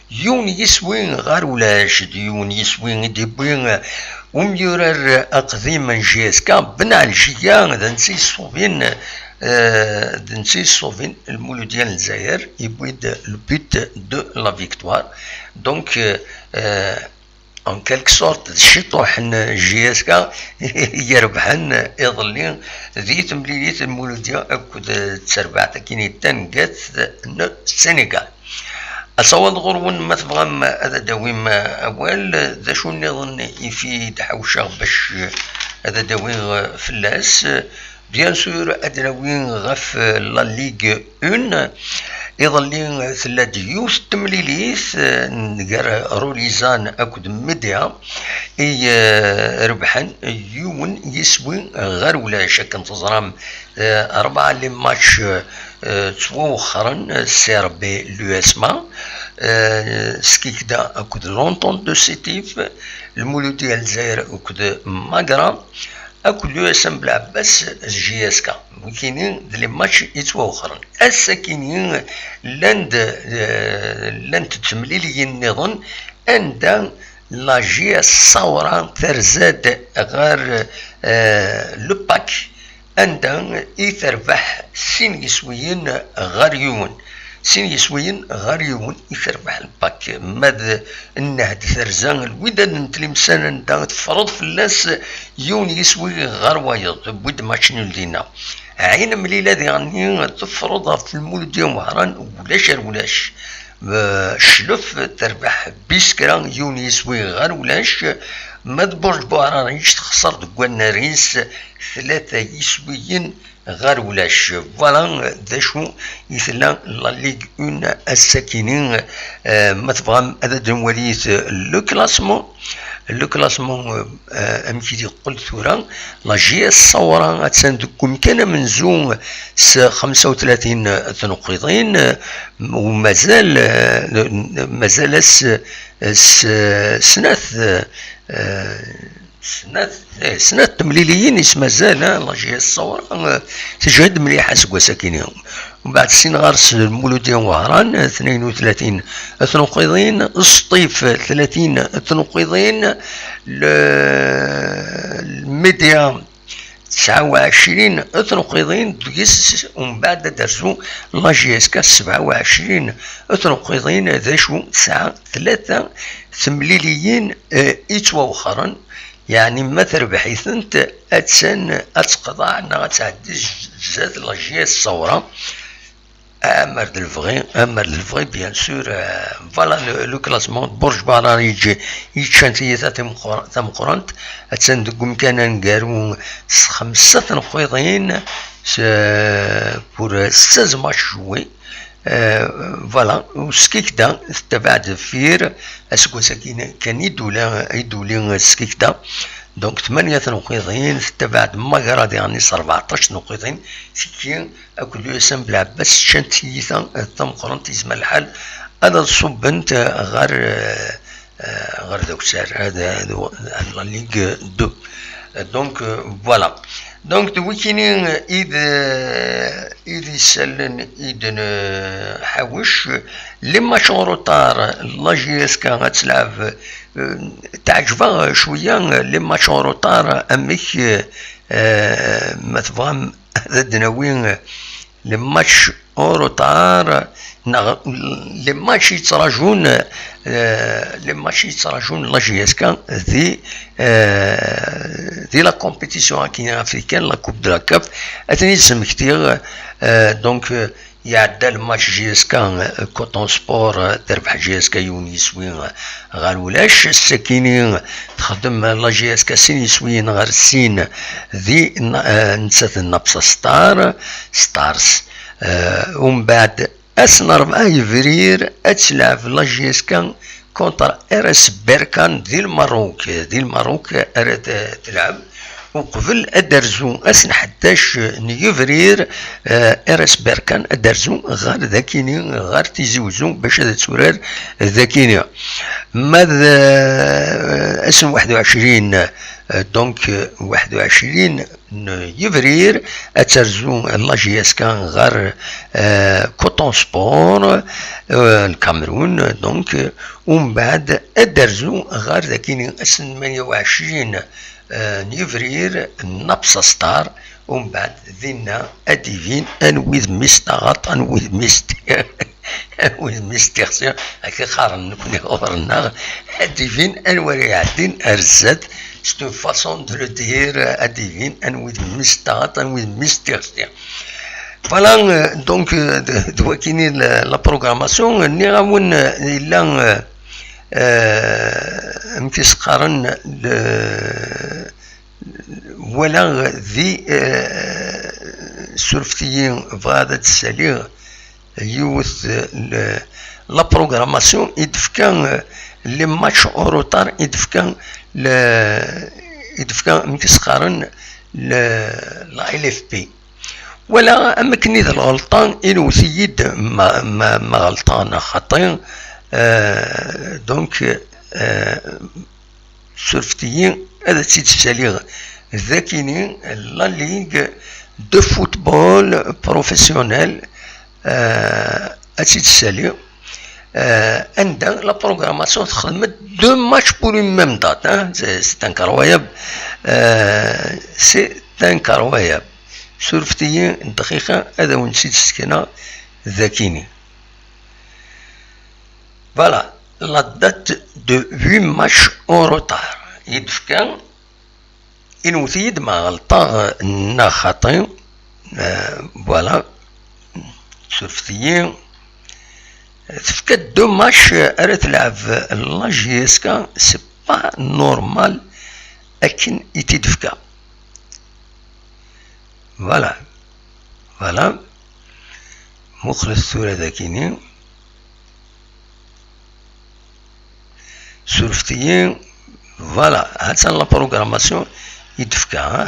yiwen yiswi ɣer ulac, d yiwen yiswi i d-yewwi umyurar aqdim n J S K, Ben Ɛeljiya, d netta i yeṣṣubin, eh, d netta i yeṣṣubin Lmuludya n Lezzayer, yewwi-d le but de la victoire. Donc, euh, en quelque sorte, d ciṭuḥ n J S K i irebḥen iḍelli di temlilit n Lmuludya akked terbaɛt akkin i tangat n Senegal. Asawaḍ ɣur-wen, ma tebɣam ad d-awim awal, d acu nniḍen i fi d-ḥawceɣ bac ad d-awiɣ fell-as? Bien sûr, ad d-nawi ɣef la Ligue un. Iḍelli tella-d yiwet n temlilit, eh, gar Rolizan akked Médéa, i, eh, rebḥen yiwen yiswi ɣer ulac. Akken teẓram, eh, rebɛa les matchs, eh, ttwawexxren, eh, C R B, l'U S M A, eh, Skikda akked l'Entente de Sétif, Lmuludya Lezzayer akked Magra, akked l'U S M Belɛebbas d J S K. Wikini d les matchs yettwawexxren. Ass-akini llan-d, eh, llant-d temliliyin nniḍen anda la J S Saoura terza-d ɣer, eh, le PAK, anda i terbeḥ sin yiswiyen ɣer yiwen. Sin yiswiyen ɣer yiwen i terbeḥ le PAK. Ma d nnehd terza Lwidad n Tlemsan, anda tefreḍ fell-as yiwen yiswi ɣer wayeḍ, tewwi-d match nul dinna. Ɛin Mlila diɣenni tefreḍ ɣef Lmuludya Wehran, ulac ar ulac. Eh, Cclef terbeḥ Biskra yiwen yiswi ɣer ulac, ma d Burǧ Buɛrariǧ texṣer deg wannar-is tlata yiswiyen ɣer ulac. Voilà d acu i tella la Ligue un ass-akini. Eh, ma tebɣam ad d-nwali le classement, le classement, eh, amek i d-yeqqel tura, la J S Saoura attan deg umkan amenzu s xemsa u tlatin tneqqiḍin, u mazal, eh, mazal-as s-, snat, eh, snat, eh, snat temliliyin i s-mazal, eh, la J S Saoura, eh, tejhed mliḥ aseggas-akini. Umbeɛd sin ɣer-s Lmuludya Wehran, eh, tnayen u tlatin tneqqiḍin, Sṭif, tlatin tneqqiḍin, le-, Lmedya, tesɛa u ɛecrin tneqqiḍin, deg-s umbeɛd ad d-terzu la J S K, sebɛa u ɛecrin tneqqiḍin, d acu tesɛa tlata temliliyin, eh, i ttwawexxren, yeɛni ma terbeḥ-itent, attan ad teqḍeɛ neɣ ad tɛeddi zdat la J S Saoura. Amer d lebɣi, amer d lebɣi, bien sûr, euh, voilà le, le classement. Burj Bahra yeǧ-, yeččan tiyita timeqqra-, tameqqrant, attan deg umkan aneggaru s xemsa tneqqiḍin, s-, pour seize matchs joués. Euh, voilà, u Skikda tettabaɛ-d deffir, aseggas-agi kan i d-tuli, i d-tuli Skikda. Donc, tmanya tneqqiḍin, tettabaɛ-d Magra diɣen s rbeɛṭac tneqqiḍin, tiki akked U S M Belɛebbas ččant tiyita, eh, tameqqrant, yezmer lḥal ad ṣubbent, eh, ɣer, eh, ɣer Dawser, la Ligue deux. Donc, euh, voilà. Donc, d wikini i d, i d isallen i d-nḥawec. Les matchs en retard, la J S K ad tleɛb, euh, teɛǧeb-aɣ cwiya, les matchs en retard, amek, euh, ma tebɣam ad d-nawi les matchs en retard, neɣ les matchs yettraǧun, euh, les matchs yettraǧun la J S K di, euh, di la compétition akkin africaine, la Coupe de la CAF, ad ten-id-smektiɣ, euh, donc, euh, iɛedda le match J S K, euh, Coton Sport, euh, terbeḥ J S K yiwen yiswi, euh, ɣer ulac. Sakini texdem la J S K sin yiswiyen ɣer sin di, euh, nettat d Napsa Star, Stars. Euh, umbeɛd ass n rebɛa yebrir ad tleɛb la J S K contre R S Berkane di Lmerruk. Di Lmerruk ara t-, tleɛb. Uqbel ad d-terzu ass n ḥdac n yebrir, euh, R S Berkane ad d-terzu ɣer dakini, ɣer Tizi Uzzu, bac ad turar dakini. Ma d, euh, ass n waḥed u ɛecrin, euh, donc, euh, waḥed u ɛecrin n yebrir, ad terzu la J S K ɣer, euh, Coton Sport, euh, Lkamerun, donc, euh, umbeɛd ad d-terzu ɣer dakini ass n tmanya u ɛecrin, euh, n yebrir, Napsa Star, umbeɛd dinna ad d-ibin anwi d mmi-s taɣaṭ, anwi d mmi-s, anwi d mmi-s tixsi, akka qqaren nekni ɣur-nneɣ, ad d-ibin anwa ara iɛeddin ar zdat, c'est une façon de le dire, ad d-ibin anwi d mmi-s taɣaṭ, anwi d mmi-s tixsi. Voilà, euh, donc, euh, d, d wakini la, la programmation, nniɣ-awen, euh, yella, euh, euh, amek i s-qqaren, le, walaɣ di, euh, surfet-iyi, bɣiɣ ad d-ssaliɣ yiwet, euh, le, la programmation i d-tefka, euh, les matchs en retard i d-tefka, le, i d-tefka, amek i s-qqaren, le, la L F P. Wala am akken i d lɣelṭa, inwet-iyi-d ma, ma, ma ɣelṭeɣ neɣ xaṭi. Euh, donc, euh, surfet-iyi ad tt-id-ssaliɣ dakini, la Ligue de football professionnel, euh, ad tt-id-ssaliɣ. Euh, anda la programmation texdem deux matchs pour une même date, hein. C'est, c'est incroyable. Euh, c'est incroyable. Surfet-iyi dqiqa ad awen-tt-id-sekneɣ dakini. Voilà, la date de huit matchs en retard. I d-tefka, inwet-iyi-d ma ɣelṭeɣ neɣ xaṭi. Euh, voilà, surfet-iyi. Tefka-d deux matchs ara tleɛb la J S K, c'est pas normal akken i t-id-tefka. Voilà. Voilà. Muqlet tura dakini. Surfet-iyi. Voilà. Ha-tt-an la programmation i d-tefka, ha?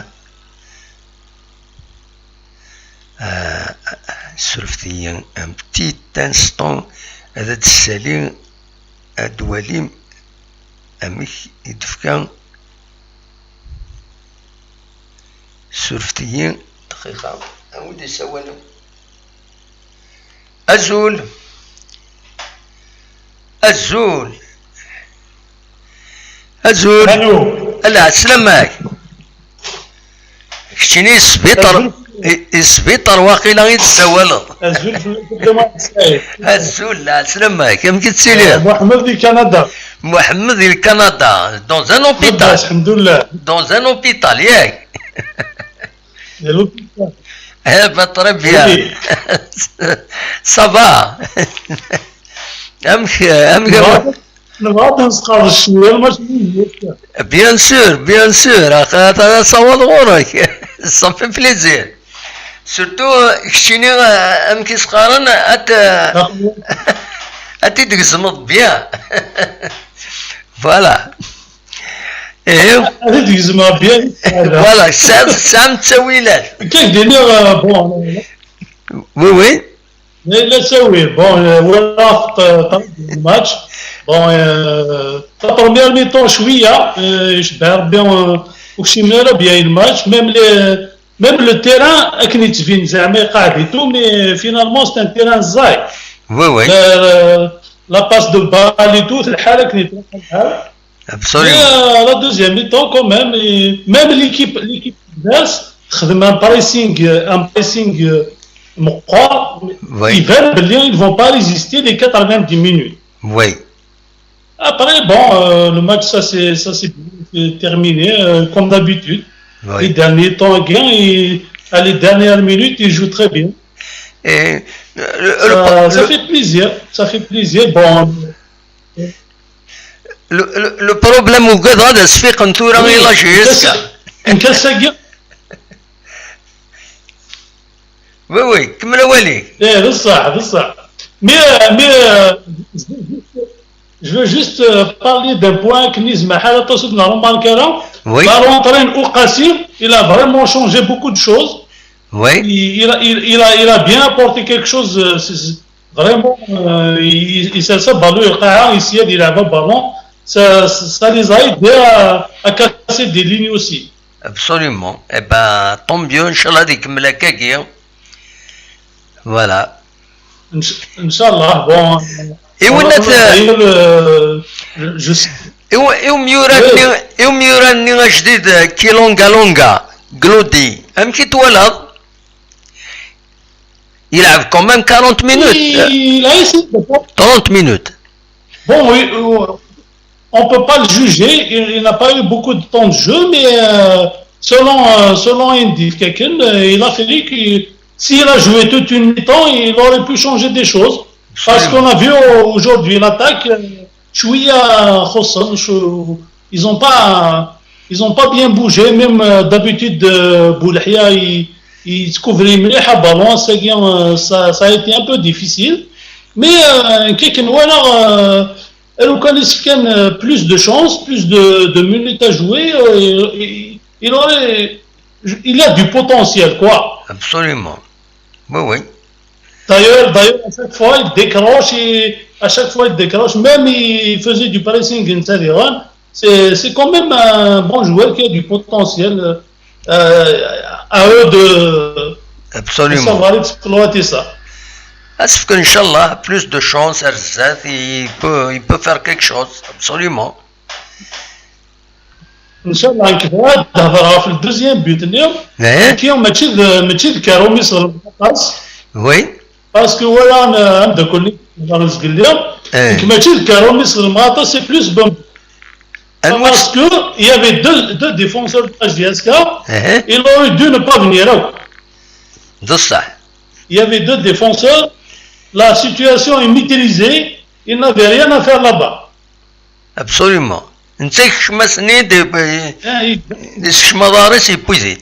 Euh, surfet-iyi un petit instant. Ad d-ssali, ad d-walim amek i d-tefka. Surfet-iyi dqiqa. Awi-d isawalen. Azul. Azul. Azul. Alo. Ala, sslam-ak. Keččini sbiṭar, Azul. I, i sbiṭar waqila i d-tessawaleḍ. Azul fell-ak, Saɛid. Azul, la, sslam-ak. Amek i tettiliḍ? Eh, Muḥemmed di Kanada. Muḥemmed di Kanada. Dans un hôpital. Labas, alḥemdulillah. Dans un hôpital, yak. Di l'hôpital. Eh ben, très bien. Oui. Ça va. Amek, amek. Nebɣa, nebɣa ad nesqerdec cwiya, mačči d... Bien sûr, bien sûr. Ata, ata, ça va ɣur-k. Ça fait plaisir. Surtout, keččini, euh, amek i s-qqaren, ad, ad t-id-tgezmeḍ bien. Voilà. Ihi. Ad t-id-gezmeɣ bien. Voilà, tesɛam, tesɛam ttawilat. Kan d-iniɣ, euh, bon. Oui, oui. Yella ttawil. Bon, euh, walaɣ, euh, le match. Bon, euh, la première mi-temps, شوية, euh, يشبع ربي, euh, وكشي من ربي le match, même les, même le terrain, akken yettbin زعما يقعد et tout, mais finalement, c'est un terrain ẓẓay. Oui, oui. La, la, la passe de balle et tout, c'est الحال akken يتوقع الحال. Mais, Absolument. euh, la deuxième mi-temps, quand même, et même l'équipe, l'équipe adverse, خدم un pressing, euh, un pressing, euh, مقوى, Oui. يبان بلي ils vont pas résister les quatre-vingt-dix minutes. Oui. Après, bon, euh, le match, ça c'est, ça c'est c'est terminé, euh, comme d'habitude. Les Oui. derniers temps, bien, et à les dernières minutes, ils jouent très bien. Et, euh, le, le, Ça, ça le, fait plaisir, ça fait plaisir. Bon, le, le, le problème, au Gadra, c'est que quand tu as la J S K. نكسق. Oui, oui, كمل أولي. ايه، بصح، بصح. Mais, euh, mais, euh, je veux juste, euh, parler d'un point que Niz Mahal a tout de suite remarqué là. Oui. La rentrée au Qasim, il a vraiment changé beaucoup de choses. Oui. Il, il a, il, il a, il a bien apporté quelque chose. Euh, c'est- c'est- vraiment, euh, il, il s'est ça, ballon, il a essayé de laver le ballon. Ça, ça les a aidés à, à casser des lignes aussi. Absolument. Eh ben, tant mieux, إن شاء الله هذيك ملاكاكي. Voilà. إن ش- إن شاء الله. Bon. Et on a D'ailleurs, euh, je, je sais. Et on, et on mieux ramener, et on mieux ramener un جديد, euh, qui est longa longa, Glody. Un petit toilette. Il a quand même quarante minutes. Euh, Il a essayé de faire trente minutes. Bon, oui, euh, on peut pas le juger. Il, il n'a pas eu beaucoup de temps de jeu, mais, euh, selon, euh, selon Andy Fkaken, euh, il a fallu que s'il a joué toute une mi-temps, il aurait pu changer des choses. Parce qu'on a vu au- aujourd'hui l'attaque, euh, شوية خصم, شو- ils ont pas, ils ont pas bien bougé. Même, euh, d'habitude, euh, Boulahia, il, il couvrait مليح le ballon. Ça, euh, ça, ça a été un peu difficile. Mais, euh, كي كنوالغ, euh, لو كان يسكن, euh, plus de chance, plus de, de minutes à jouer, euh, il, il aurait, il a du potentiel, quoi. Absolument. Oui, oui. D'ailleurs, d'ailleurs, à chaque fois, il décroche, et à chaque fois, il décroche. Même il faisait du pressing, et cetera. C'est, c'est quand même un bon joueur qui a du potentiel. Euh, à eux de, de Absolument. savoir exploiter ça. Est-ce qu'Inch'Allah, plus de chance, Arzat, il peut, il peut faire quelque chose. Absolument. إن شاء الله. نكمل نهضر في le deuxième but اليوم. Eh, كي ماشي ذ- ماشي ذكرهم يصير القص. Oui. Parce que voilà, أنا عندك كل نهضر نزقل اليوم. Eh. ماشي ذكرهم يصير المغاطة, c'est plus bon. الماتش. Parce que il y avait deux, deux défenseurs de la J S K. Eh, Il aurait dû ne pas venir. بصح. Il y avait deux défenseurs. La situation est maîtrisée. Il n'avait rien à faire là-bas. Absolument. انت كشمسني دي Hein, il- دي شمضاري سي بويزي.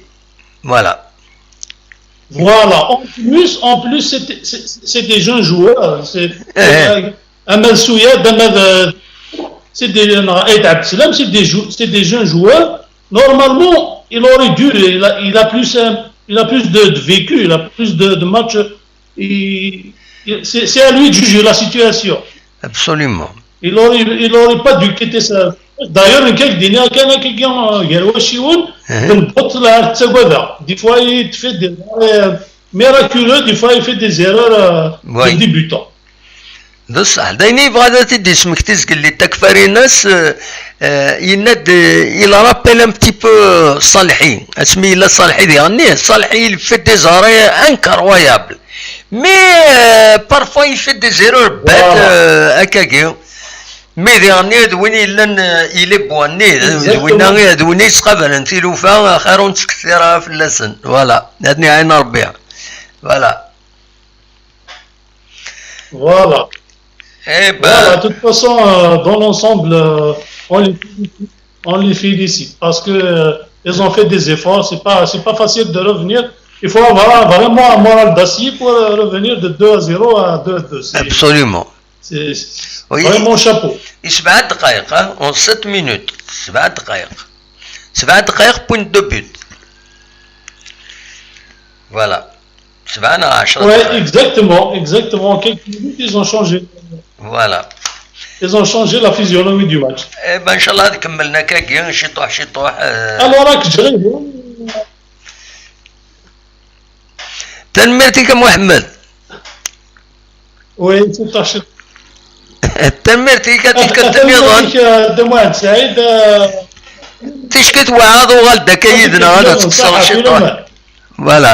Voilà. Voilà. En plus, en plus, c'est c'est- c'est des jeunes joueurs. C'est Eh. euh, Ahmed Souyad, Ahmed, euh, c'est des jeunes, Aïd Abdeslam, c'est des jou- c'est des jeunes joueurs. Normalement, il aurait dû, il a, il a plus, euh, il a plus de, de vécu, il a plus de, de matchs. Il- il- c'est c'est à lui de juger la situation. Absolument. Il aurait, il aurait pas dû quitter ça. D'ailleurs, كاين دينا كان كيجي غير واشيون Eh. من بوت لا تسوى. Des fois, il fait des arrêts miraculeux, des fois, il fait des erreurs, euh, Oui. De débutant. بصح دايني يبغى هذا تدي سمكتي زقل لي تكفاريناس, آه، آه، يناد, آه، il rappelle un petit peu صالحي. اسمي لا صالحي دي غني صالحي, il fait des arrêts incroyables. Mais, euh, parfois il fait des erreurs bêtes, Voilà. Euh, هكاكي. Mais دي غني هاد وين يلان, آه، il est bon, هاد وين, هاد وين يسقابلن تيلوفا خير ونتكثر في اللسن. Voilà. هادني عين ربي. Voilà. Voilà. Eh Voilà, de ben, toute façon, euh, dans l'ensemble, euh, on les félicite, on les félicite parce que, euh, ils ont fait des efforts. C'est pas, c'est pas facile de revenir. Il faut avoir vraiment un moral d'acier pour, euh, revenir de deux à zéro à deux à deux. C'est, absolument. C'est Oui. Vraiment chapeau. سبعة دقائق, ها, en sept minutes. سبعة دقائق. سبعة دقائق, point de but. Voilà. سبعة ولا عشرة Ouais, دقائق. Exactement, exactement. Quelques minutes, ils ont changé. Voilà. ils ont changé la physionomie du match. Eh ben, inchallah, ad kemmlen akkagi, ciṭuḥ, ciṭuḥ. Euh. Alors, راك جريت. Tanemmirt-ik a Muḥemmed. Oui, ciṭuḥ, ciṭuḥ. Tanemmirt-ik a tikkelt nniḍen. Tanemmirt-ik, euh, de Mohamed Saïd, euh. Ticki tweɛɛeḍ, uɣal-d akka yid-neɣ, ad tekkseḍ ciṭuḥ. Voilà.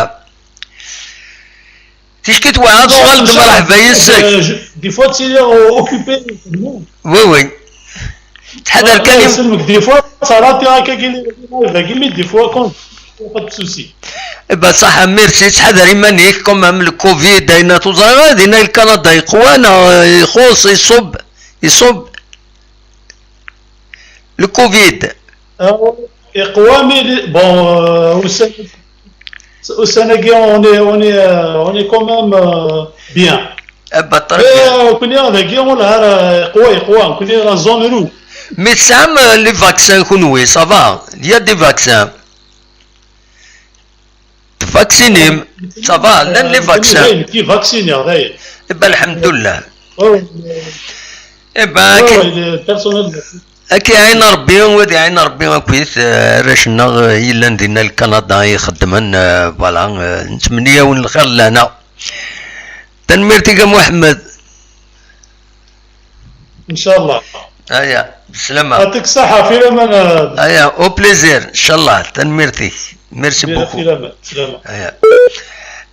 Ticki tweɛɛeḍ, uɣal-d, mṛeḥba yes-k. Euh, je, des fois, tu es occupé. Oui, oui. Ttḥadar kan im- يسلمك. Des fois, ça rate هكا كي داكي، mais des fois, quand pas de souci. Eh ben, صح, merci, ttḥadar iman-ik, quand même, le covid, ayen tuẓra, dinna Kanada yeqwa, neɣ, euh, ixuṣ, iṣubb, iṣubb. Le covid. آه، يقوى, mais bon, euh, ussan-, ussan-agi, on est, on est, euh, on est quand même, euh, bien. Eh ben, très bien. Mais, euh, كنا داكي, والله, راه يقوى, يقوى, كنا la zone rouge. Mais tesɛam, euh, les vaccins, kunwi, ça va? Il y a des vaccins. Tvaksinim, ça va, llan les vaccins. Dayen, ki vaksiniɣ, dayen. Eh ben, lḥemdullah. Eh ben, ouais, ouais, personnel. Ad k-iɛin Ṛebbi, ad iɛin Ṛebbi akkit, eh, arrac-nneɣ, eh, yellan dinna Kanada ixeddmen, eh, voilà, eh, nettmenni-yawen lxir d lehna. Tanemmirt-ik a Muḥemmed. Inchallah. Aya, bislama. Aya, au plaisir, inchallah. Tanemmirt-ik. Merci beaucoup. Aya.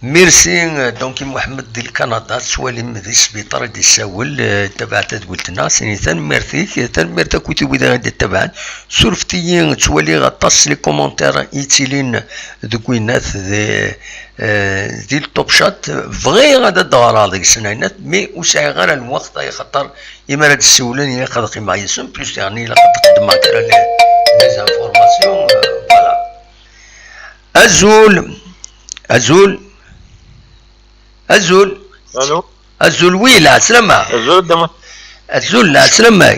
Merci, euh, donc, i Muḥemmed di Kanada, tettwalim di sbiṭar i d-yessawel, euh, tabaɛ tadwilt-nneɣ, sini tanemmirt-ik, tanemmirt akkit i wid ara d-ittabaɛen. Surfet-iyi, ttwaliɣ aṭas les commentaires i yettilin deg winat di, euh, di le Top Chat. Bɣiɣ ad d-ɣreɣ deg-sen aynat, mais ur sɛiɣ ara lweqt, ay xaṭer imi ara d-ssiwlen, ilaq ad qqimeɣ yid-sen, plus, yeɛni, ilaq ad d-qeddmeɣ kra n les informations, euh, voilà. Azul, azul, azul. Allô? Azul, oui, lɛeslama. Azul, dama. Azul, lɛeslama.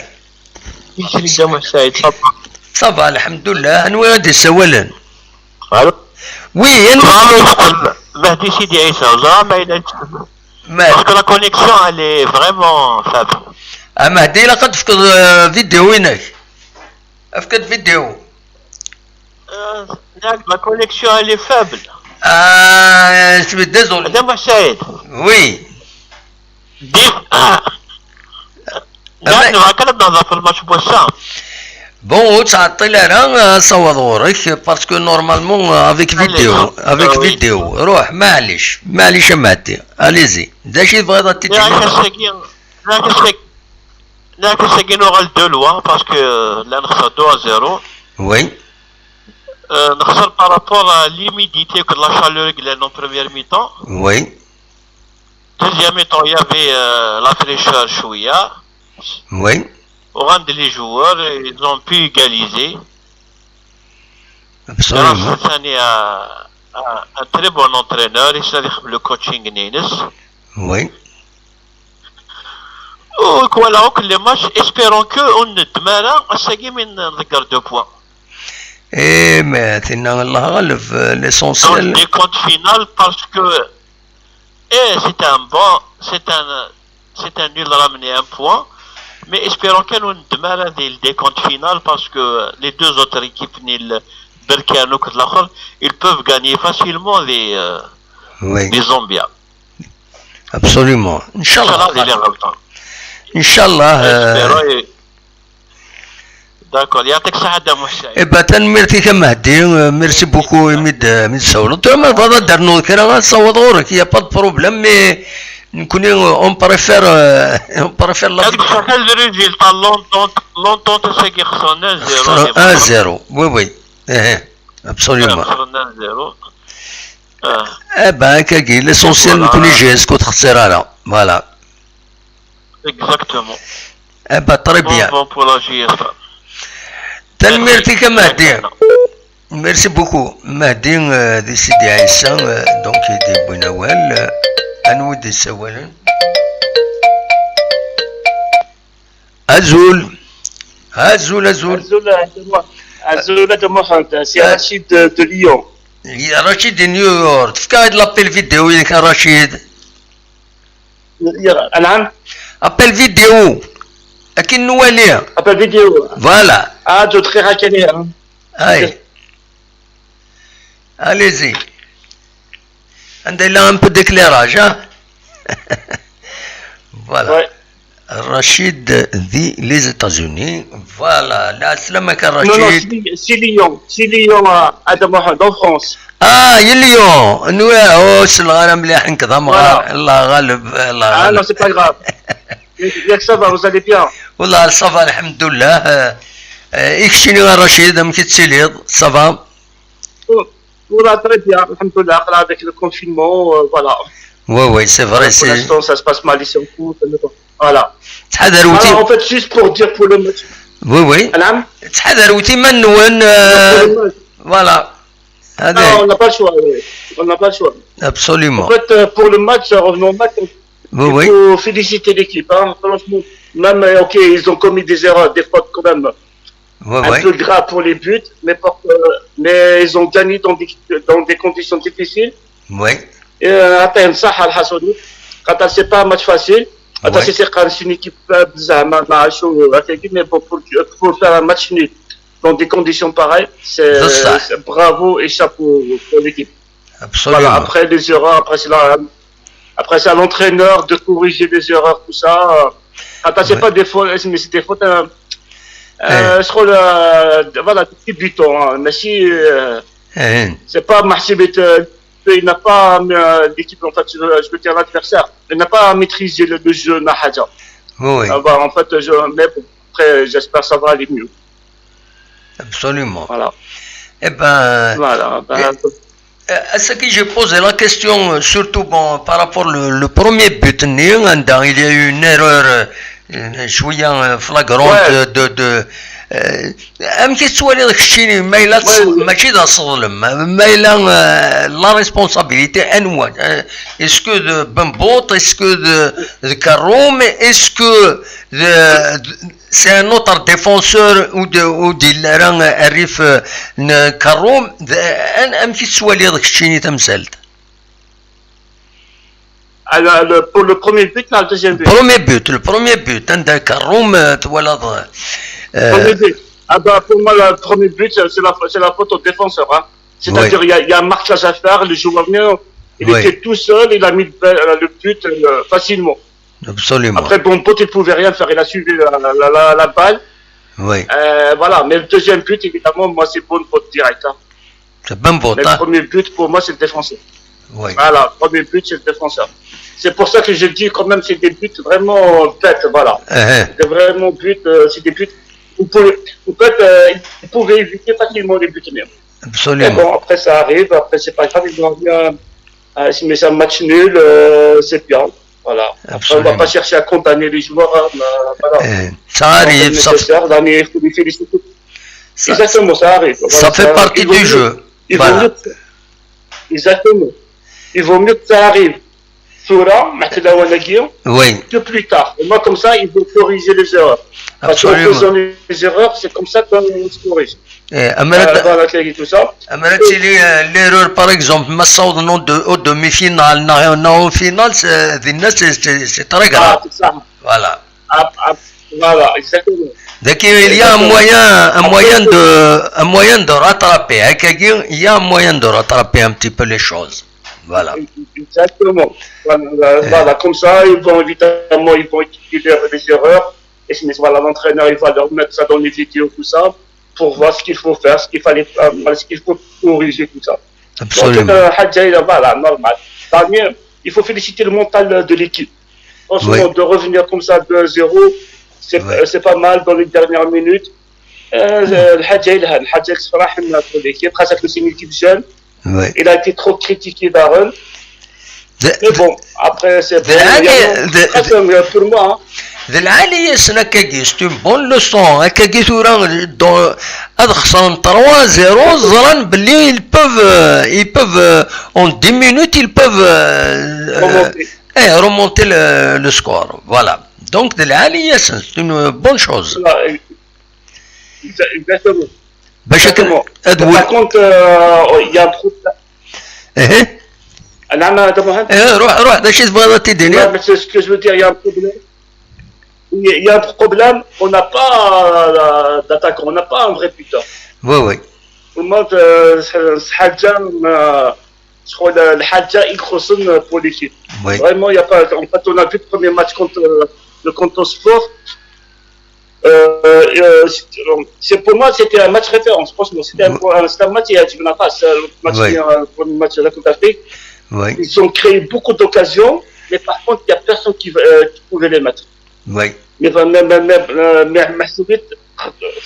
Isem-ik Dda Muḥ Saɛid, ça va? Ça va, lḥemdullah. Anwa i d-yessawalen? Allô? Oui, anwa? Mahdi Sidi Ɛisa, ẓra ma yella. Parce que la connexion, elle est vraiment faible. A Mahdi, ilaq ad tefkeḍ, euh, vidéo-inek. Efk-d vidéo. Euh, la, la connexion, elle est faible. Ah, je suis désolé. Madame Saïd. Oui. Di-, ah. Ah, la, mais nebɣa kan ad nehḍer ɣef lmatch n wass-a. Bon, ur ttɛeṭṭil ara, asawaḍ ɣur-k, parce que normalement, euh, avec vidéo, avec vidéo. Ruḥ, maɛlic, maɛlic a Mahdi. Allez-y. D acu i tebɣiḍ ad t-id-tiniḍ? Nniɣ-ak ass-agi, nniɣ-ak ass-agi, nniɣ-ak ass-agi nuɣal de loin parce que, euh, la nexser deux à zéro. Oui. Euh, nexser par rapport à l'humidité que la chaleur i yellan en première mi-temps. Oui. Deuxième mi-temps, il y avait, euh, la fraîcheur شوية. Oui. Uɣalen-d les joueurs, ils ont pu égaliser. Absolument. Grâce ثاني à, à un très bon entraîneur, يسلم le coaching-nni-ines. Oui. Voilà, donc les matchs, espérons que ur neddem ara ass-agi mi nḍegger deux points. Eh, mais tinna, Allah ɣaleb, euh, l'essentiel. Dans le décompte final, parce que, eh, c'est un bon, c'est un, c'est un nul ramené un point. Mais espérons kan ur neddem ara di le décompte final parce que les deux autres équipes, ni le Berkane akked l'axer, ils peuvent gagner facilement les, euh, les Zombiens. Absolument. Inchallah. Inchallah, di liɣelṭa. Inchallah, euh, espérons. D'accord, يعطيك الصحة Dda Muḥ Saɛid. Eh ben, tanemmirt-ik a Mahdi, euh, merci beaucoup imi d-, imi d-tsawleḍ. Tura ma tebɣiḍ ad d-ternuḍ kra, ad tessawḍeḍ ɣur-k, y a pas de problème, mais nekkni, euh, on préfère, euh, on préfère la victoire. Ad d-fkeɣ kan le résultat, l'Entente, l'Entente ass-agi xesren un zéro. Xesren un zéro, oui, oui. Eh, eh, absolument. Xesren un zéro. Eh ben, akkagi, l'essentiel, nekkni, G S K ur txeṣṣir ara. Voilà. Exactement. Eh ben, très bien. Bon, bon pour la G S K. Tanemmirt-ik a Mahdi. Merci beaucoup. Mahdi, euh, di Sidi Ɛisa, euh, donc, i d-yewwin awal, euh, anwa i d-yessawalen? Azul. Azul, azul. Azul, azul, azul, a Dda Muḥend, c'est Rachid de, de Lyon. Rachid de New York. Tefka-d l'appel vidéo-inek a Rachid. Anɛam? Appel vidéo. Akken nwali. Appel vidéo. Voilà. Ah, de très racaillé, hein. Aïe. Allez-y. Anda yella un peu d'éclairage, hein. Voilà. Ouais. Rachid di les États-Unis. Voilà. La slamaka, Rachid. Non, non, c'est Lyon. C'est Lyon, euh, Adam Mohamed, en France. Ah, il Lyon. Nous, oh, c'est le Haram, les Hank, Damra. Voilà. Allah Ghalib, Allah Ghalib. Ah, non, c'est pas grave. Il y a que ça va, vous allez bien ? Wallah, ça va, alhamdoulilah. Euh, euh, i keččini a Rachid, amek i tettiliḍ, ça va ? Voilà, très bien, alhamdoulilah, avec le confinement, euh, voilà. Oui, oui, c'est vrai. Pour l'instant, ça se passe mal ici en France, mais bon, voilà. Ttḥadaret. Alors, en fait, juste pour dire pour le match. Oui, oui. Naam. Ttḥadaret iman-nwen, euh, pour le match. Voilà. Non, on n'a pas le choix, oui. On n'a pas le choix. Absolument. En fait, euh, pour le match, euh, revenons au match, il faut féliciter l'équipe, hein. Franchement, même, euh, ok, ils ont commis des erreurs, des fautes quand même. Un peu grave pour les buts, mais, pour, euh, mais ils ont gagné dans des, dans des conditions difficiles. Oui. Et, euh, attends, ça, Al Hassouni, quand c'est pas un match facile, attends, c'est, c'est une équipe, euh, bizarre, ma, ma, chaud, euh, mais bon, pour, pour faire un match nul dans des conditions pareilles, c'est, c'est bravo et chapeau pour l'équipe. Absolument. Voilà, après les erreurs, après c'est la, après c'est à l'entraîneur de corriger les erreurs, tout ça. Attends, c'est pas des fautes, mais c'est des fautes, euh, euh, je crois, euh, voilà, des petits butons, hein. Mais si, euh, c'est pas Mahsibit, euh, il n'a pas, euh, l'équipe, en fait, je, je veux dire l'adversaire, il n'a pas maîtrisé le, le jeu, Nahaja. Oui, oui. Euh, bah, en fait, je, mais bon, après, j'espère que ça va aller mieux. Absolument. Voilà. Eh ben, voilà, ben, euh, à ce que j'ai posé la question, euh, surtout, bon, par rapport le, le premier but, anda il y a eu une erreur, euh, euh, شوية, euh, flagrante, ouais, de, de, euh, amek i tettwaliḍ keččini, ma yella, ouais, oui, mačči d aseḍlem, ma yella, euh, la responsabilité anwa, euh, est-ce que de Bembout, est-ce que de, de Karoum, est-ce que de, de, c'est un autre défenseur ou de, ou d-yella ara rrif, euh, n Karoum, d-, an-, amek i tettwaliḍ keččini tamsalt? Alors, le, pour le premier but, non, le deuxième but. Premier but, le premier but, anda Karoum, euh, twalaḍ, euh, premier but. Ah bah, pour moi, le premier but, c'est, c'est la, c'est la faute au défenseur, hein. C'est-à-dire, oui, il y a, il y a un marquage à faire, le joueur, il était tout seul, il a mis le, le but, euh, facilement. Absolument. Après, Bembout, il pouvait rien faire. Il a suivi la, la, la, la, la balle. Oui. Euh, voilà. Mais le deuxième but, évidemment, moi, c'est Bembout direct, hein. C'est Bembout, hein. Mais le premier but, pour moi, c'est le défenseur. Oui. Voilà, premier but, c'est le défenseur. C'est pour ça que je dis quand même, c'est des buts vraiment bêtes, voilà. Uh-huh. C'est vraiment but, euh, c'est des buts. Vous pouvez, en fait, euh, ils pouvaient éviter facilement les buts, même. Absolument. Mais bon, après, ça arrive. Après, c'est pas grave. Ils ont bien, euh, mais c'est un match nul, euh, c'est bien. Voilà. Après, on va pas chercher à condamner les joueurs, hein, euh, voilà. Eh, ça arrive, ça fait, nécessaire, là, mais il faut les féliciter. Exactement, ça arrive. Voilà, ça fait partie du jeu. Voilà. Exactement. Il vaut mieux que ça arrive tura, maintenant, que plus tard. Et moi, comme ça, ils vont corriger les erreurs. Parce qu'en faisant les erreurs, c'est comme ça qu'on se corrige. Eh, amara, euh, voilà, tout ça. Amara tili, euh, l'erreur, par exemple, ma ssawḍen au de-, au demi-finale, neɣ, neɣ au final, c'est, dinna, c'est, c'est, c'est très grave. Ah, c'est ça. Voilà. Ah, ah, voilà, exactement. Donc, il y a un moyen, un moyen de, un moyen de rattraper, hein, il y a un moyen de rattraper un petit peu les choses. Voilà. Exactement. Voilà, voilà, comme ça, ils vont évidemment, ils vont étudier les, les erreurs. Et c'est, voilà, l'entraîneur, il va leur mettre ça dans les vidéos, tout ça, pour voir ce qu'il faut faire, ce qu'il fallait, euh, ce qu'il faut corriger, tout ça. Absolument. Donc, euh, حاجة, voilà, normal. Parmi, il faut féliciter le mental de l'équipe. Franchement, oui, de revenir comme ça deux zéro, c'est, oui, euh, c'est pas mal dans les dernières minutes. Euh, الحاجة يلها، الحاجة تفرح pour l'équipe, خاصة que c'est une équipe jeune. Oui. Il a été trop critiqué, Darren. Mais bon, après, c'est bon. Il y a, de, de, pour moi, hein. D lɛali-yasen akkagi, c'est une bonne leçon. Akkagi tura, dans, ad xesren trois zéro, ẓran belli ils peuvent, euh, ils peuvent, euh, en dix minutes, ils peuvent, euh, remonter, euh, eh, remonter le, le score. Voilà. Donc, d lɛali-yasen, c'est une bonne chose. Voilà, exa-, exactement. Bac akken ad wal- Par contre, euh, il y a un problème. Eh. Naam, Adam Mohamed. Eh, ruḥ, ruḥ, d acu i tebɣiḍ ad t-id-tiniḍ? Ouais, mais c'est ce que je veux dire, il y a un problème. il y a un problème, on n'a pas euh, d'attaquant, on n'a pas un vrai buteur. Oui, oui. Vraiment, euh, c'est c'est حاجة ما شغل الحاجة يخصن pour l'équipe. Oui. Vraiment, il y a pas. En fait, on a vu le premier match contre euh, le contre Sport. Euh, euh, c'est- c'est- pour moi, c'était un match référence. Franchement, c'était un, un, c'était un match qui a du match, euh, match, Oui. euh, premier match de la Coupe d'Afrique. Oui. Ils ont créé beaucoup d'occasions, mais par contre, il n'y a personne qui, euh, qui pouvait les mettre. Oui. Mais, mais, mais, mais, euh, mais, mais c'est vite,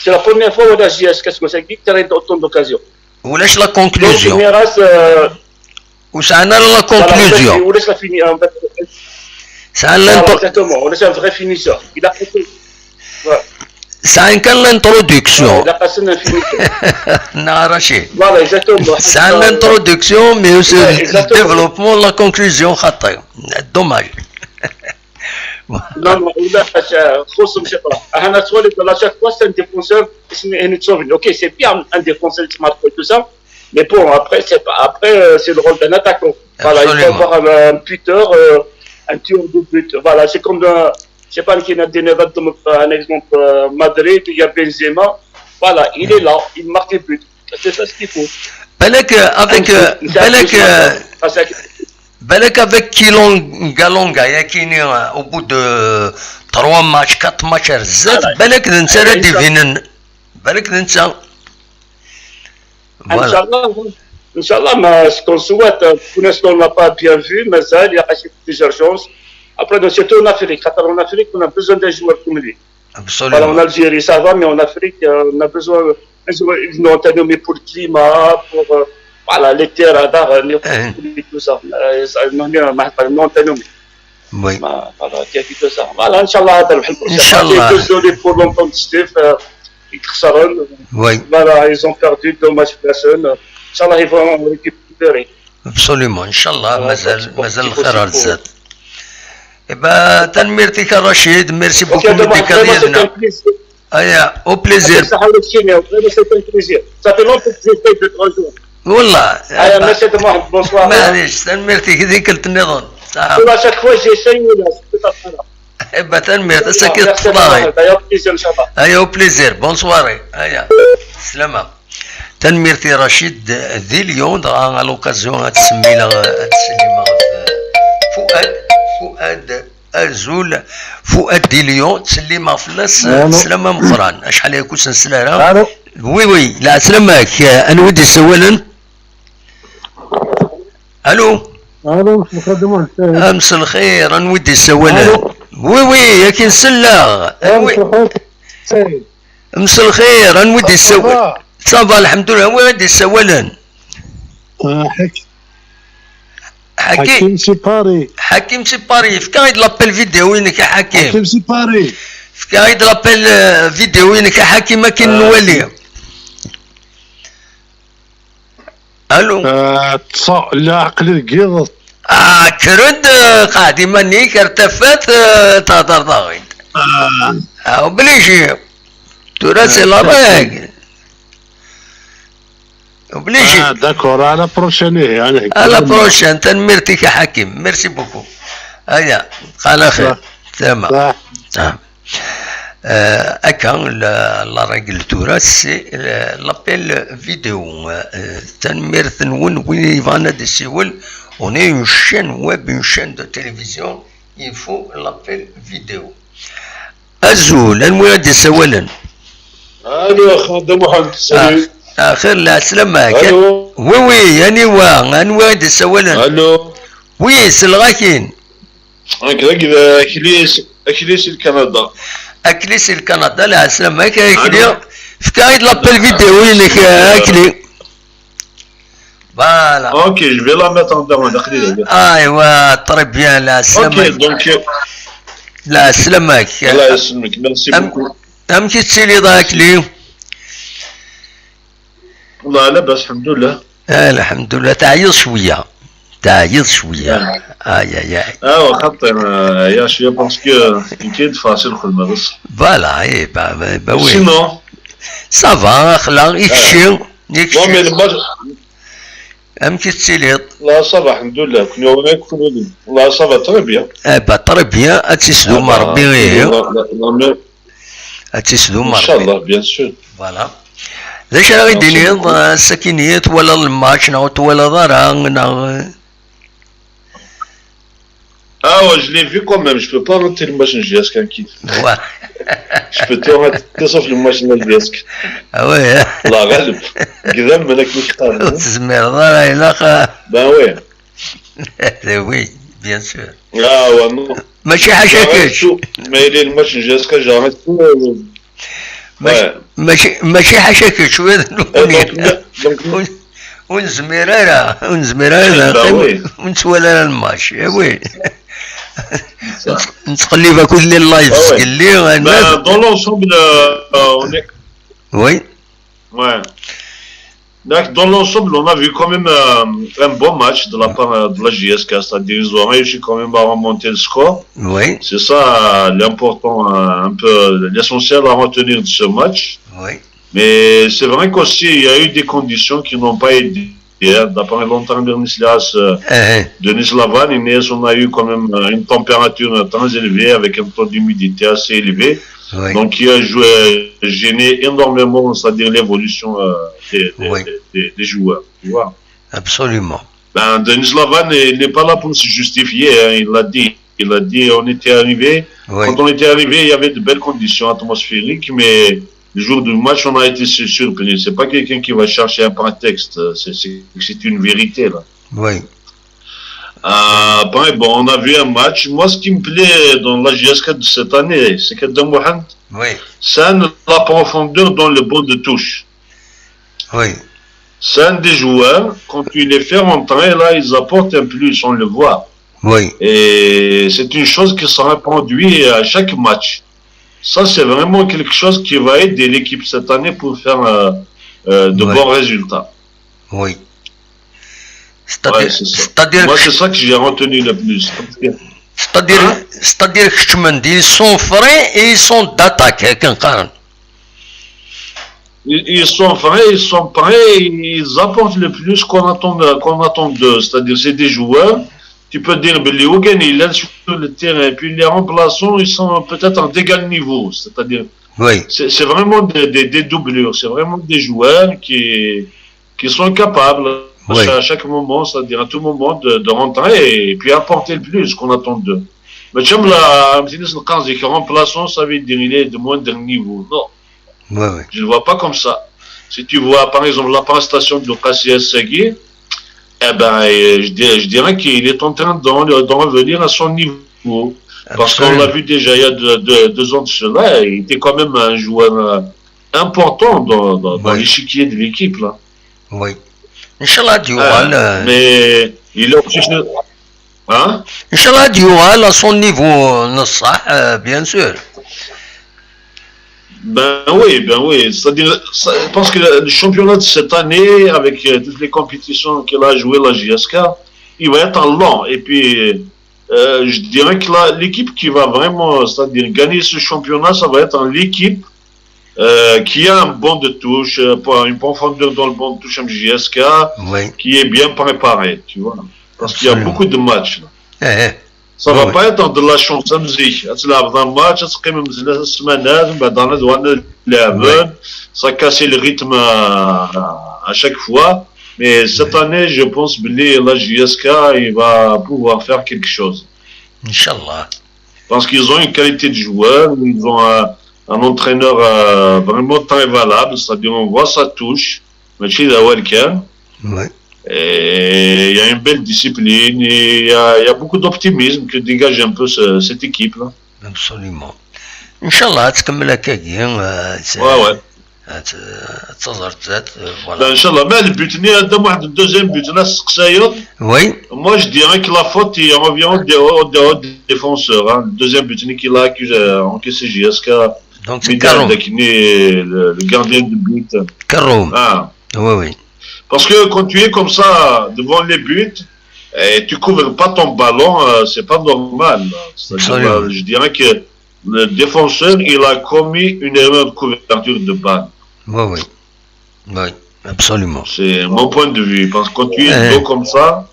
c'est la première fois où la J S K, qu'est-ce que c'est, qui crée autant d'occasions. ولاش la Donc, conclusion. Miras, euh, وسعنا la voilà, en fait, conclusion. on laisse la fini, en fait. سعنا Voilà, l'intro- exactement, on laisse un vrai finisseur. Il a passé. Ouais. سعنا كان l'introduction. Il a passé un finisseur. نعم رشيد. Voilà, exactement. سعنا l'introduction, mais c'est Ouais, le exactement. Développement, la conclusion خاطئة. Dommage. Non, non, ولا خصهم شي طرح. انا سوالف à chaque fois c'est un défenseur. Ok, c'est bien un défenseur qui marque et tout ça, mais bon, après c'est pas, après euh, c'est le rôle d'un attaquant. Voilà, il faut Absolument. Avoir un, un buteur, euh, un tueur de but. Voilà, c'est comme euh, je sais pas qui a donné un exemple, euh, Madrid, il y a Benzema. Voilà, il est là, il marque des buts. C'est ça ce qu'il faut. بالك avec euh, C'est un بالك peu euh, ça. Parce que- بالك avec Kilonga Longa ياكيني, euh, au bout de trois matchs, quatre matchs, زاد Voilà. بالك ننسى Voilà, راه ديفينن. بالك ننسى. Voilà. Inch'Allah, Inch'Allah, mais ce qu'on souhaite, euh, pour l'instant, on n'a pas bien vu, mais ça, il y a plusieurs chances. Après, donc, surtout en Afrique, خاطر en Afrique, on a besoin d'un joueur comme lui. Voilà, en Absolument. Algérie, ça va, mais en Afrique, euh, on a besoin d'un joueur, une autonomie pour le climat, pour euh, voilà, les terrains d'art, euh, Hein. tout ça. Euh, ça, non, non, non, non, non, non. Oui. ما- voilà, كيف tout ça. Voilà, Inch'Allah, هذا الحل. Inch'Allah. Désolé pour l'entente, Steve. Euh, ils خسروا. Oui. Voilà, ils ont perdu, dommage pour personne. Inch'Allah, ils vont récupérer. Absolument. Inch'Allah, Voilà, مازال c'est مازال pour الخير ça. على الزاد. إيه با تنميرتي كا رشيد, merci Ok, beaucoup donc, مديكا vraiment, c'est un ديالنا. plaisir. ايا, au plaisir. صحة ولك شيني، vraiment, c'est un plaisir. Ça fait longtemps que j'essaie de te rejoindre. والله. Allez, merci de moi, bonsoir. معليش, تنميرتي هذيك النظام. صح. À chaque fois, j'essaie, mais là, c'est pas ça. ايه با تنميرت, ساكت Merci de تطلعي. moi, d'ailleurs, plaisir, Inch'Allah. ايا, au plaisir, bonne soirée. ايا, سلامة. تنميرتي رشيد ذي اليوم دغا على l'occasion هاد السميلة, هاد السليمة, فؤاد, فؤاد أزول, فؤاد دي ليون, تسليمة فلاس, سلامة مقران. اشحال يكون سنسلارة؟ Oui, oui, لا سلامك, انوي دي سوالن. الو. الو، مساء الخير. امس الخير, انوي دي سوالن؟ Oui, oui, ياكي نسلا. انوي. امس الخير, انوي دي سوالن؟ صافا, الحمد لله, وي غادي يسولن؟ آه، حك- حكيم. حكيم سي باري. حكيم سي باري, فكايد لابيل فيديو وينك يا حكيم؟ حكيم سي باري. فكايد لابيل, آه، فيديو وينك يا حكيم, كي نولي. الو. آه، تص-، لا، عقلي رقيض. اه, كرد, آه, قاعد يمنيك ارتفت, آه, تهضر ضاغيد. آه، اه, obligé. ترى c'est la règle. Obligé. آه، d'accord، على بروشين، إيه، يعني. على بروشين, تنميرتك يا حكيم, merci beaucoup. هيا, على خير. صح. تمام. صح. تمام. آه, هكا لا, la règle ترى c'est l'appel vidéo. آه, تنميرت نون وين يبغانا دي سيول, on est une chaîne web, une chaîne de télévision, il faut l'appel vidéo. أزول, أنوي غادي يسولن؟ الو، اخ عبد محمد، salut. آه, خير, لا سلامة. الو. Oui, oui, أني وا, أنوي غادي يسولن؟ الو. Oui, سلغاكين. هكذا كذا، اكليس، اكليس الكندا. اكليس الكندا, لا سلامة, اكلي. ألو. فكايد لابيل فيديو وينك, اكلي. Voilà. Ok, je vais la mettre en demande, اخلي. ايوا, très bien, لا Ok, سلامك. donc, لا سلامك. الله يسلمك, merci أم- beaucoup. امك تسيلي ذاك لي؟ والله لاباس، الحمد لله. آه, الحمد لله, تعيط شوية. تعيط شوية. آي, آي, آي. اه، خطي، آه، يا شوية، parce que كاين فاصل خدمة بس. Voilà, اي, با, با, با, oui. Sinon, Ça va, خلا, يكشي, bon, mais يكشي. le match, Amek i tettiliḍ? Là, ça va, alhamdoulilah. Kunwi, kunwi. Là, ça va très bien. Eh ben, très bien. Ad tt-isdum Rebbi, ihi. La, la, la mer- Ad tt-isdum Rebbi. Inch'Allah, bien sûr. Voilà. D acu ara yi-d-tiniḍ, euh, sakkin-ihi, twalaḍ lmatch neɣ ur twalaḍ ara, neɣ? Ah ouais, je l'ai vu quand même. Je peux pas rater le match de J S K, quitte. Ouais. Je peux tout rater sauf le match de la J S K. Ah ouais, hein? La غالب. قدام ملك مختار. Ur tezmireḍ ara, ilaq, euh, Ben ouais. Eh oui, bien sûr. Ah ouais, non. Mačči ḥaca J'arrête kečč. Tout. Mais il est le match de J S K, j'arrête tout. Euh, Mačči, ouais. mačči, mačči ḥaca kečč, wid Euh, donc, donc, ur, ur nezmir ara, ur nezmir ara Bah neqqim, oui. ur nettwali ara lmatch. Eh oui. Ça. Nettqellib akk les lives Ah ouais. zgelli, Ben, dans l'ensemble, euh, euh, on est. Oui. Ouais. Donc, dans l'ensemble, on a vu quand même euh, un bon match de la part euh, de la J S K, c'est-à-dire ils ont réussi quand même à remonter le score. Oui. C'est ça euh, l'important, euh, un peu l'essentiel à retenir de ce match. Oui. Mais c'est vrai qu'aussi, il y a eu des conditions qui n'ont pas aidé. Hein. D'après l'entraîneur Nislas euh, Eh, Denis Lavan, Inès, on a eu quand même euh, une température euh, très élevée avec un taux d'humidité assez élevé. oui. Donc, qui a joué, gêné énormément, c'est-à-dire l'évolution euh, des, des, Oui. des- des- des joueurs. Tu vois. Absolument. Ben, Denis Lavan, il n'est pas là pour se justifier. Hein. Il l'a dit. Il a dit, on était arrivé. Oui. Quand on était arrivé, il y avait de belles conditions atmosphériques, mais le jour du match, on a été su- surpris. C'est pas quelqu'un qui va chercher un prétexte. C'est c'est- c'est une vérité, là. Oui. Euh, après, bon, on a vu un match. Moi, ce qui me plaît dans la J S K de cette année, c'est que Mohamed, Oui. c'est la profondeur dans le banc de touche. Oui. C'est un des joueurs, quand tu les fais rentrer, là, ils apportent un plus, on le voit. Oui. Et c'est une chose qui se reproduit à chaque match. Ça, c'est vraiment quelque chose qui va aider l'équipe cette année pour faire euh, euh, de Ouais. bons résultats. Oui. Ouais, C'est-à-dire, c'est ça. c'est-à-dire Moi, que, c'est ça que j'ai retenu le plus. Parce que- c'est-à-dire, Hein? C'est-à-dire que tu me dis, ils sont frais et ils sont d'attaque, hein, quand même. Ils ils sont frais, ils sont prêts, ils apportent le plus qu'on attend, qu'on attend d'eux. C'est-à-dire, c'est des joueurs, tu peux dire, ben, les Hogan, il est sur le terrain, et puis les remplaçants, ils sont peut-être en d'égal niveau. C'est-à-dire, Oui. c'est c'est vraiment des, des, des doublures, c'est vraiment des joueurs qui, qui sont capables Oui. à chaque moment, c'est-à-dire à tout moment, de, de rentrer et puis apporter le plus qu'on attend d'eux. Mais comme la, comme tu dis, le remplaçant, ça veut dire il est de moindre niveau. Non, Oui, oui. je ne le vois pas comme ça. Si tu vois, par exemple, la prestation de Qassias Sagui, eh ben, euh, je, dir- je dirais qu'il est en train d'en d'en revenir à son niveau. Parce qu'on l'a Absolument. Vu déjà il y a deux, deux- deux ans de cela, il était quand même un joueur euh, important dans, dans- dans Ouais. L'échiquier de l'équipe. Là. Oui. Inch'Allah, ad yuɣal, Ah, euh, mais il est obligé. Hein? Inch'Allah, ad yuɣal à son niveau, euh, n ṣṣeḥ, euh, bien sûr. Ben oui, ben oui. C'est-à-dire, ça- parce que le championnat de cette année, avec euh, toutes les compétitions qu'il a joué la J S K, il va être lent. Et puis, euh, je dirais que la- l'équipe qui va vraiment, c'est-à-dire gagner ce championnat, ça va être l'équipe euh, qui a un banc de touche, euh, pour une profondeur dans le banc de touche M J S K, Oui. Qui est bien préparée, tu vois. Parce qu'il y a Absolument. Beaucoup de matchs. Là. Eh, eh. Ça va Oui. Pas être de la chance. Amzik, tu l'as dans le match, tu as même la semaine, ben, dans le douane, Oui. Ça casse le rythme à, à chaque fois. Mais cette année, je pense que la J S K, il va pouvoir faire quelque chose. Inch'Allah. Parce qu'ils ont une qualité de joueur, ils ont un, un entraîneur euh, vraiment très valable, c'est-à-dire on voit sa touche, mais c'est la Welker. Oui. Et il y a une belle discipline, et il y a, il y a beaucoup d'optimisme que dégage un peu ce- cette équipe-là. Absolument. Inch'Allah, ad tkemmel akkagi, euh, c'est- Ouais, ouais. ad ad taẓer zdat, euh, voilà. Ben, Inch'Allah. Mais le but, ni Adam Wahd, le deuxième but, là, c'est que ça y est. Oui, Moi, je dirais que la faute, il revient au, au, au défenseur. Hein. Le deuxième but, ni qu'il a accusé, euh, encaissé J S K. donc c'est Midar Karoum. Dak, ni le, le gardien de but. Karoum. Ah. Oui, oui. Parce que quand tu es comme ça devant les buts, et tu couvres pas ton ballon, euh, c'est pas normal. C'est-à-dire, Absolument. euh, je dirais que le défenseur, il a commis une erreur de couverture de balle. Oui, oui. Oui. Absolument. C'est mon point de vue. Parce que quand tu es de dos comme ça,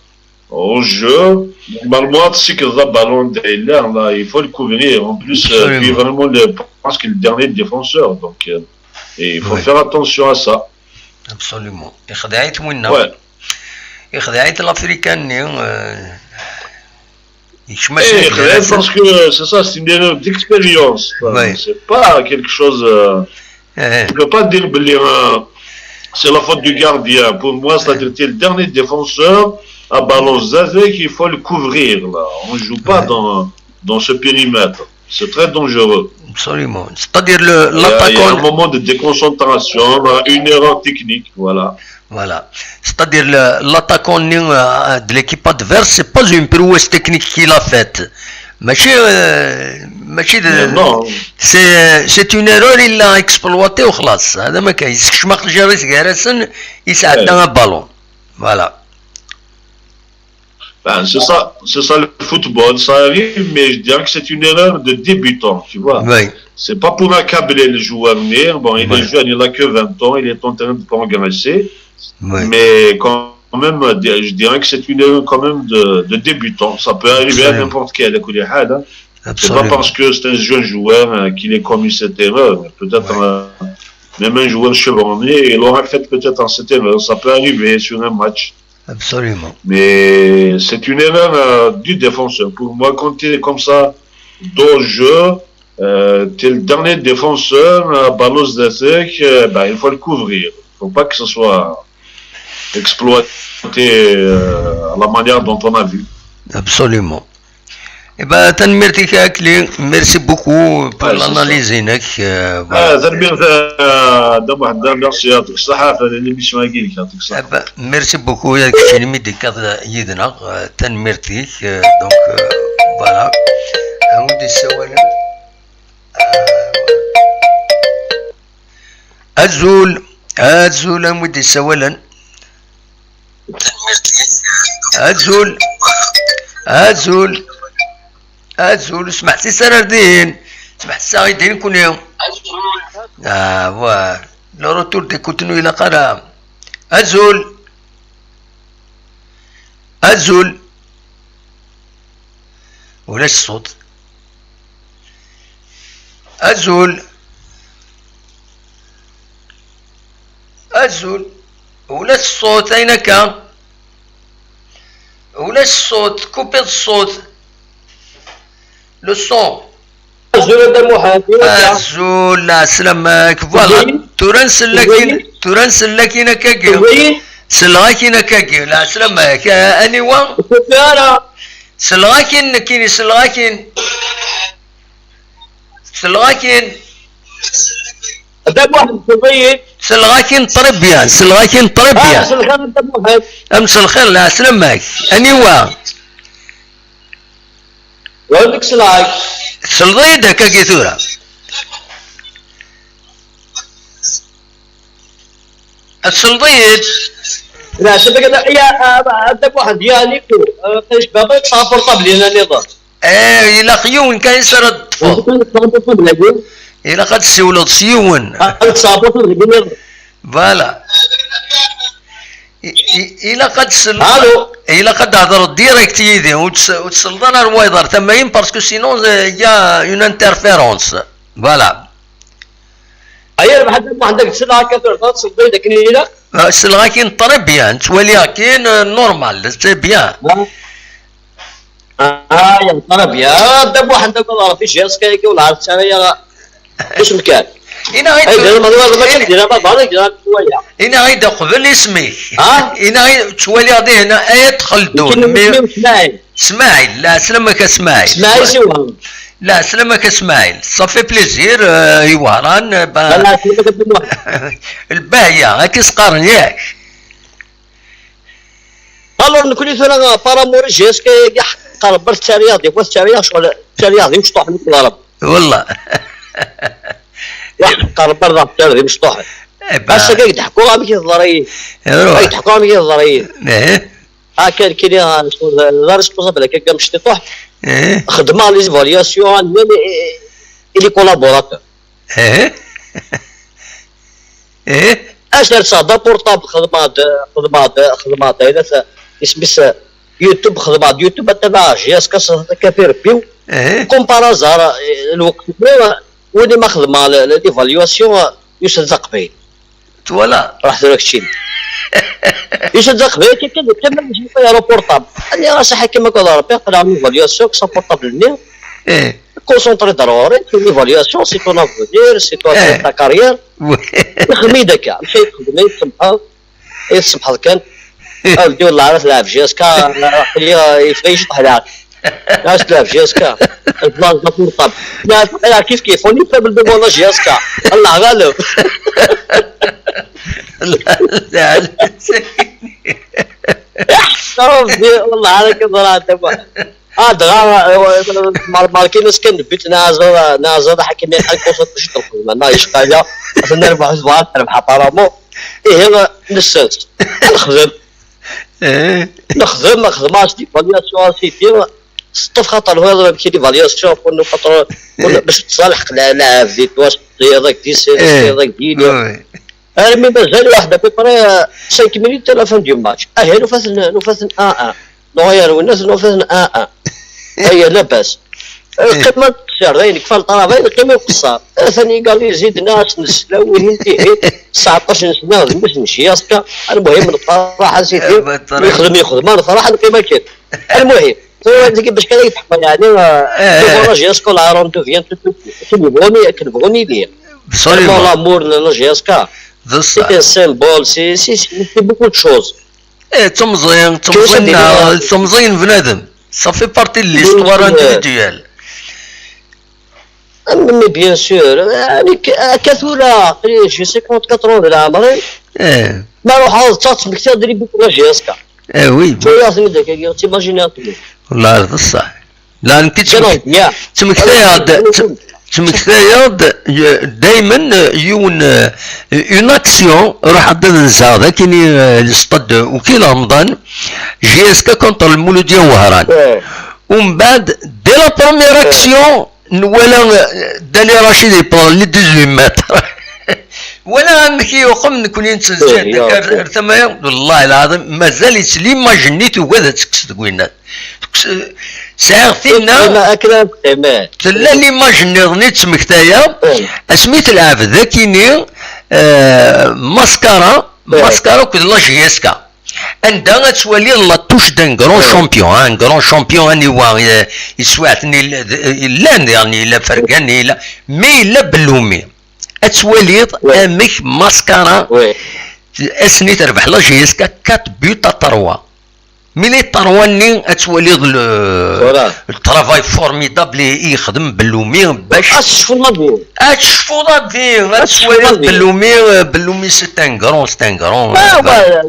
au jeu, normalement, tu sais que le ballon derrière, là, il faut le couvrir. En plus, euh, tu es vraiment le, parce que le dernier défenseur. Donc, euh, et il faut faire attention à ça. Absolument. يخدعيت وينا. Ouais. يخدعيت l'Africain-nni. يكشم Eh, parce que c'est ça, c'est une erreur d'expérience. C'est pas quelque chose. Euh, tu peux pas dire que c'est la faute du gardien. Pour moi, c'est-à-dire que le dernier défenseur à ballon zazek, il faut le couvrir. Là. On ne joue pas dans, dans ce périmètre. C'est très dangereux. Absolument. C'est-à-dire le l'attaquant. Il y a un moment de déconcentration, une erreur technique, voilà. Voilà. C'est-à-dire l'attaquant de l'équipe adverse, c'est pas une prouesse technique qu'il a faite. ماشي ماشي c'est c'est une erreur, il l'a exploité وخلاص. هذا ما كاين. يسكشم خجريس غير يسعدنا un ballon. Voilà. Ben, c'est ça, c'est ça le football, ça arrive, mais je dirais que c'est une erreur de débutant, tu vois. Oui. C'est pas pour accabler le joueur, mais bon, il est jeune, il a que vingt ans, il est en train de progresser. Oui. Mais quand même, je dirais que c'est une erreur quand même de, de débutant. Ça peut arriver à n'importe quel, hein. C'est pas parce que c'est un jeune joueur hein, qu'il ait commis cette erreur. Peut-être euh, même un joueur chevronné, il aurait fait peut-être cette erreur. Ça peut arriver sur un match. Absolument. Mais c'est une erreur euh, du défenseur. Pour moi, quand tu es comme ça, dans le jeu, euh, tu es le dernier défenseur, euh, ballon zazek, euh, ben, il faut le couvrir. Il ne faut pas que ce soit exploité euh, à la manière dont on a vu. Absolument. Eh ben, tanemmirt-ik a Akli, merci beaucoup pour l'analyse-inek. Tanemmirt a Dda Muḥend, merci, يعطيك الصحة على l'émission-agi-inek, يعطيك الصحة. Merci beaucoup, yak keččini mi d-tekkaḍ yid-neɣ, tanemmirt-ik. Donc voilà. Anwa i d-yessawalen? Azul, azul, anwa i d-yessawalen? Azul, azul, azul, smeḥsis ara ar din, smeḥsis-aɣ-id din kuni. Ah, wa, le retour d'écoute-nni ilaq ara. Azul, azul. Ulac ṣṣut. Azul. Azul. Ulac ṣṣut, ayen akka? Ulac ṣṣut, kupiḍ ṣṣut. Le son. Azul a Dda Muḥend. Azul, ɛeslama-k. Voilà. Tura nsell akin, tura nsell akin akkagi. Selleɣ akin akkagi. Ɛeslama-k. Aniwa? Selleɣ akin nekkini, selleɣ akin. Selleɣ akin. A Dda Muḥend, tewwi-yi. Selleɣ akin très bien, selleɣ akin très bien. Mselxir a Dda Muḥend. Mselxir, ɛeslama-k. Aniwa? Wali-k selleɣ-ak. Selleḍ-iyi-d akkagi tura. Selleḍ-iyi-d. Ɛeslama-k a Dda Muḥend, ya Nico. Qqic baba yeṭṭef aportabli-nni niḍen. Eh, ilaq yiwen kan i s ara d-teṭṭfeḍ. Ilaq ad tessiwleḍ s yiwen. Voilà. Ilaq ad tsel... ilaq ad d-thedreḍ direct yid-i, ur tselleḍ ara ar wayeḍ ar tama-im, parce que sinon il y a une interférence. Voilà. Aya Muḥend, Muḥend, ad k-selleɣ akka tura, ad tselleḍ-iyi-d akken ilaq. Selleɣ akin très bien, ttwaliɣ akin normal, c'est bien. Ah, ya, très bien. A Dda Muḥend, ad Rebbi jiyas kayaki, ur ɛad ttara ara isem kan. Inaɣ-id uqbel isem-ik. Inaɣ-id ttwaliɣ dihin Ayt Xeldun. Smaɛil, lɛeslama-k a Smaɛil. Smaɛil si Wehran. Lɛeslama-k a Smaɛil. Ça fait plaisir i Wehran. Lbahya, akka i s-qqaren, yak? Alors, nekkni tura, par amour i jiyas kayaki, ḥeqqer ber ttariɣ, des fois ttariɣ, ccɣel ttariɣ d imecṭuḥen n Lɛerb. Wallah. Ḥeqqer ber ttariɣ d imecṭuḥen. Ass-agi ad k-d-ḥkuɣ amek i teḍra yid-i. Ad k-d-ḥkuɣ amek i teḍra yid-i. Akka nekkini d responsable akka deg amecṭuḥ. Xeddmeɣ les évaluations i les collaborateurs. Eh? Acu ara tesɛedda portable, xedmeɣ-d, xedmeɣ-d, xedmeɣ-d ayla-t, isem-is, YouTube, xedmeɣ-d YouTube, ad tabaɛ J S K s kafir biw. Comme par hasard, eh, lweqt-nni, win i ma xedmeɣ l-, l-, l'évaluation, eh, yusa-d d aqbayli. Twala. Ruḥ tura keččini. Yusa-d d aqbayli, kan, kan, kan, kan, aéroport. Ani ɣas aḥakim akked Rebbi, aql-aɣ l'évaluation, kkes aportable-nni. Concentré-d ar ɣur-i, l'évaluation, c'est ton avenir, c'est toi, c'est ta carrière. Nexdem-iyi-d akka, amek ay txedmeḍ, ay tsemḥeḍ? Ay tsemḥeḍ kan. A Rebbi, wellah ara telɛeb J S K, aql-i, eh, yeffeɣ-iyi ciṭuḥ leɛqel. Ara telɛeb J S K. Bla, bla portable. Leɛqel kif kif, on est faible devant la J S K. Allah ghaleb. La, la, la. Rebbi, wellah ara k-ẓreɣ, a Dda Muḥ. Ah, dɣa, eh, mar-, markin-as kan but, neɛẓeḍ, neɛẓeḍ aḥakim, iḥal kuṣut ciṭ lxedma, neɣ yecqa-ya, atan rbeḥ, zebɣa ad terbeḥ apparemment. Ihi, nessens. Nexdem. Nexdem, xedmeɣ-as l'évaluation à Sidi, teṭṭef xaṭer, ur amek l'évaluation, pour ne pas trop, pour ne, bac teẓra lḥeqq, la, la, di twas, di ḍak, di sir, di ḍak, di yili. Armi mazal waḥed à peu près, euh, cinq minutes à la fin du match. Ah, nufa-ten, nufa-ten un un. Nuɣal ɣer winnat, nufa-ten un un. Aya labas. Lqima n tqessir, d ayen yekfa lṭraf, d ayen lqima n uqeṣṣer. Atan égalisé-d, nna-as nesla, wihin tihin, tseɛṭac n sna, d mmi-s n J S K. Almuhim, nefraḥ a Sidi. Yexdem, yexdem, ma nefraḥ, neqqim akken. Almuhim, tura tagi bac kan ay teḥma, yeɛni, euh, devant la J S K, la rendez-vous vient tout de suite. Akken bɣun, akken bɣun ili. Vraiment, l'amour n la J S K, c'est un symbole, c'est, c'est, c'est beaucoup de choses. Eh, d temẓi, d temẓi-nneɣ, d temẓi n bnadem. Ça fait partie de l'histoire individuelle. Ah, mais bien sûr. Nekk, akka tura, aql-i, j'ai cinquante-quatre ans di leɛmer-iw. Ma ruḥeɣ ad ttaɣ ttmektiɣ-d les buts n la J S K. Eh oui. Ttwaliɣ-ten-id akka, ttmaginiɣ-ten-id. Wallah d ṣṣeḥ. La, nekk ttmek-, ttmektayeɣ-d, ttmektayeɣ-d, y-, daymen, euh, yiwen, euh, une action, ruḥeɣ-d ad nzeɣ d akini, euh, le stade Ukil Remḍan, J S K contre Lmouloudia Wehran. Umbeɛd, dès la première action, nwala, euh, Dani Racid yewweḍ les dix-huit mètres. Wala amek i yuqem, nekni nettezzi ar, ar tama-ya, wallahi lɛaḍim, mazal-itt l'image-nni tugad ad tekkes deg winna. Sɛiɣ tinna. Tella l'image nniḍen i d-ttmektayeɣ, asmi telɛeb dakini, euh, Mascara, Mascara akked la J S K. Anda ad twaliḍ la touche d'un grand champion, un grand champion, aniwa, euh, yeswaɛten, yella, d-, yellan diɣen, yella Fergani, yella, mais yella Belloumi. Ad twaliḍ amek Mascara, ass-nni terbeḥ la J S K quatre buts à trois. Mais les trois-nni ad twaliḍ le, le travail formidable i, i yexdem Belloumi bac. Ad tecfuḍ a Bi. Ad tecfuḍ a Bi, ad twaliḍ Belloumi, euh, Belloumi c'est un grand, c'est un grand, euh, voilà.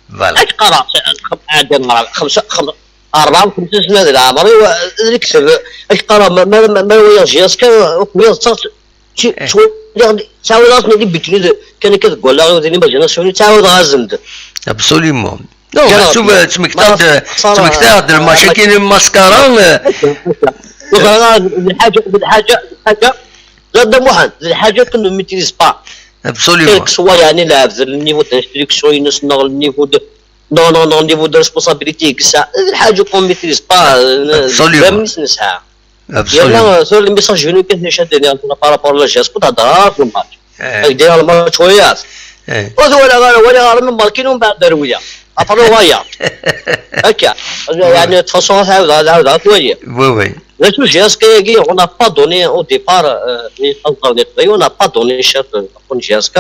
Voilà. Ad teqqareḍ, ad teqqareḍ, xemsa, xem-, rebɛa u xemsin sna di leɛmer-iw, ad nekteb, ad teqqareḍ, ma, ma, ma, ma walaɣ J S K, akk wiyaḍ ttaɣ-, tt-, ttwaliɣ, ttɛawadeɣ-ten di bitni d-, kan akka deg wallaɣ-iw d l'image nationale, ttɛawadeɣ-asen-d. Absolument. Non, ttmektaɣ-d, ttmektaɣ-d lmacakin n Mascara, euh. Ur ẓriɣ ara d lḥaǧa, d lḥaǧa, d lḥaǧa, d Dda Muḥend, d lḥaǧa que ne maîtrise pas. Absolument. Quel que soit, yeɛni, lɛebd, le niveau d'instruction-ines, neɣ le niveau de, neɣ, neɣ, neɣ le niveau de responsabilité i yesɛa, d lḥaǧa qu'on maîtrise pas, euh, d ayen i s-nesɛa. Absolument. Yerna, euh, tura le message-inu kan d acu ad d-iniɣ, par rapport à la J S K, ur d-heddreɣ ara ɣef le match. Ad k-d-iniɣ le match wiyaḍ. Ur t-walaɣ ara, walaɣ ara memberkin umbeɛd rwiɣ. Après waya. Akka. Yeɛni, de toute façon, ad ɛawdeɣ, ad ɛawdeɣ, ad twali. Oui, oui. D acu, J S K-agi, on n'a pas donné au départ, euh, les, on n'a pas donné cher, euh, J S K.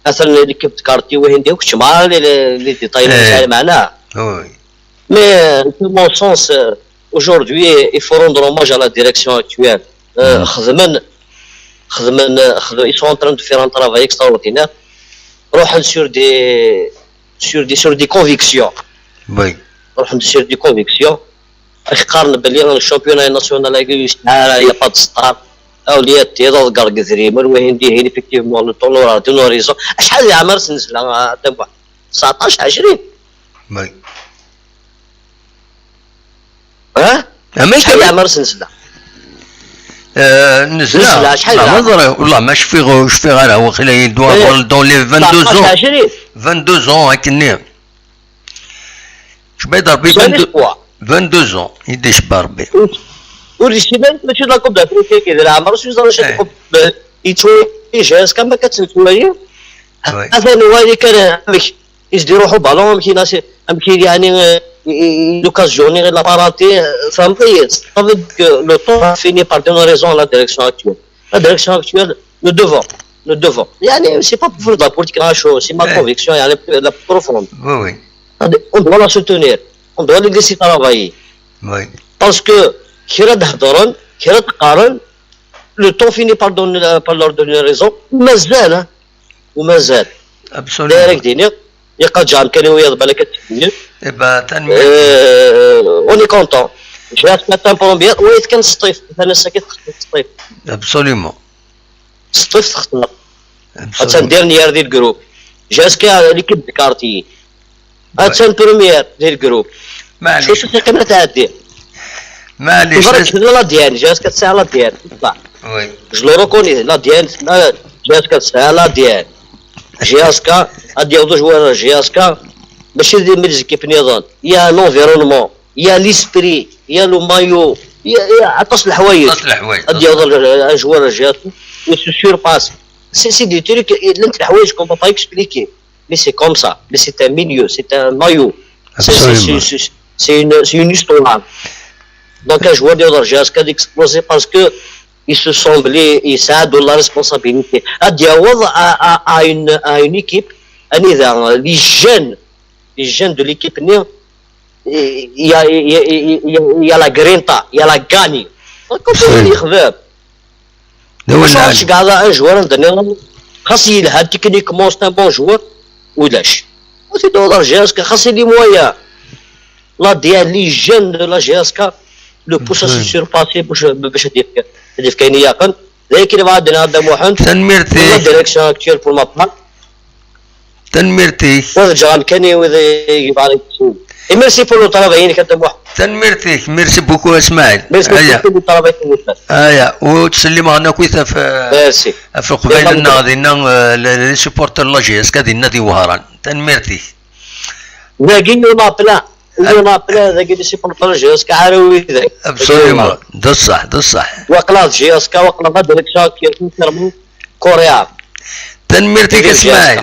Atan l'équipe de quartier, wihin d akk, kečč mara les, les, les détails, nesɛa lmeɛna. Oui. Mais, euh, de mon sens, euh, aujourd'hui, il faut rendre hommage à la direction actuelle. Euh, xedmen, xedmen, euh, xedmen, ils sont en train de faire un travail extraordinaire. Ruḥen sur des, sur des, sur des convictions. Oui. Ruḥen sur des convictions. Ak-qqaren belli le championnat national-agi ur yesɛi ara, il y a pas de star. Awliya d tiḍ, ad ḍeggreɣ deg idrimen, wihin dihin, effectivement, le tournoi, on a raison. Acḥal di leɛmer-is nesla, a Dda Muḥ? Tseɛṭac, ɛecrin? Oui. Ha? Amek? Acḥal di leɛmer-is nesla? Eh, nezla. Nezla, acḥal la, la? Ma ẓriɣ, wallah, ma cfiɣ, ur cfiɣ ara, waqila yedwa Eh, dans les vingt-deux ans. Vingt-deux ans, akken-nni. Cbayt Rebbi, Sani vingt-deux, quoi. Vingt-deux ans, i d-icebba Rebbi. Ur, ur yessin ara, mačči d la Coupe d'Afrique, d leɛmer, ur yessin ara, eh, yettwali, jusqu'à ma kan tt-nettwali. Oui. Atan wali kan, amek, i s-d-iruḥ uballon, amek i nas-, amek i, yani, euh, i, i, l'occasion, il a pas raté, euh, fehmeḍ-iyi. Ça veut dire que le temps finit par donner raison à la direction actuelle. La direction actuelle, nous devons, nous devons. Yani, c'est pas pour faire de la politique, hein, c'est ma conviction, yani, la plus profonde. Oui, oui. On doit la soutenir. On doit les laisser travailler. Oui. Parce que, kra d-heddren, kra d-qqaren, le temps finit par donner, par leur donner raison. Mazal, hein. ومازال. Absolument. دايرك ديني، يقال جام كان ويا بالك تدير. Eh ben, tanemmirt. Euh, on est content. J'ai acheté un premier, oui, كان سطيف، أنا ساكت سطيف. Absolument. سطيف تختار. Absolument. Attan dernière di le groupe. Jusqu'à l'équipe de quartier. Attan première di le groupe. معليش. شوف، تقريبا تعدي. معليش. Voilà, la D N, jusqu'à ça, la D N. Oui. Je le reconnais, la D N, jusqu'à ça, la D N. Jusqu'à, ad yaweḍ joueur jusqu'à, ماشي دي من les équipes نظام. Il y a un environnement, il y a l'esprit, il y a le maillot, il y a, il y a aṭas n leḥwayeǧ. Aṭas n leḥwayeǧ. Ad yaweḍ un joueur jusqu'à, il se surpasse. C'est, c'est des trucs, llant leḥwayeǧ qu'on peut pas expliquer. Mais c'est comme ça. Mais c'est un milieu, c'est un maillot. C'est, c'est, c'est, c'est, c'est une, c'est une histoire. Donc un joueur de Roger Ascad explosé parce que il se semblait, il s'est donné la responsabilité. À, à, à, une, à une équipe, les jeunes, les jeunes de l'équipe, il y a, il y a, il y a, il y a la grinta, il y a la gagne. Donc, on peut dire, D awal lɛali. Ur ttqeɛɛdeɣ un joueur anda nniḍen, xas yelha techniquement, c'est un bon joueur, ulac. Ur t-id-uɣeḍ ar J S K, xas les moyens. La D N, les jeunes de la J S K, le poussent à se surpasser باش, باش ad yefk, ad yefk ayen ilaqen. D ayen kan i bɣiɣ ad d-iniɣ a Dda Muḥend. Tanemmirt-ik. La direction actuelle pour ma part. Tanemmirt-ik. Wa d ǧeɣ amkan-iw, wid i yebɣan ad yessin. Et merci pour le travail-inek a Dda Muḥend. Tanemmirt-ik, merci beaucoup a Smaɛil. Merci beaucoup pour le travail que vous faites. Aya, ur ttsellimeɣ akk ɣef, ɣef Leqbayel-nneɣ dinna, euh, les, les supporters n la J S K dinna di Wehran. Tanemmirt-ik. Dagi, il y en a plein. Il y en a plein, dagi, les supporters n la J S K, ara widak. Absolument. D ṣṣeḥ, d ṣṣeḥ. Waqila d J S K, waqila d la direction qui est sincèrement cordiale. Tanemmirt-ik a Smaɛil.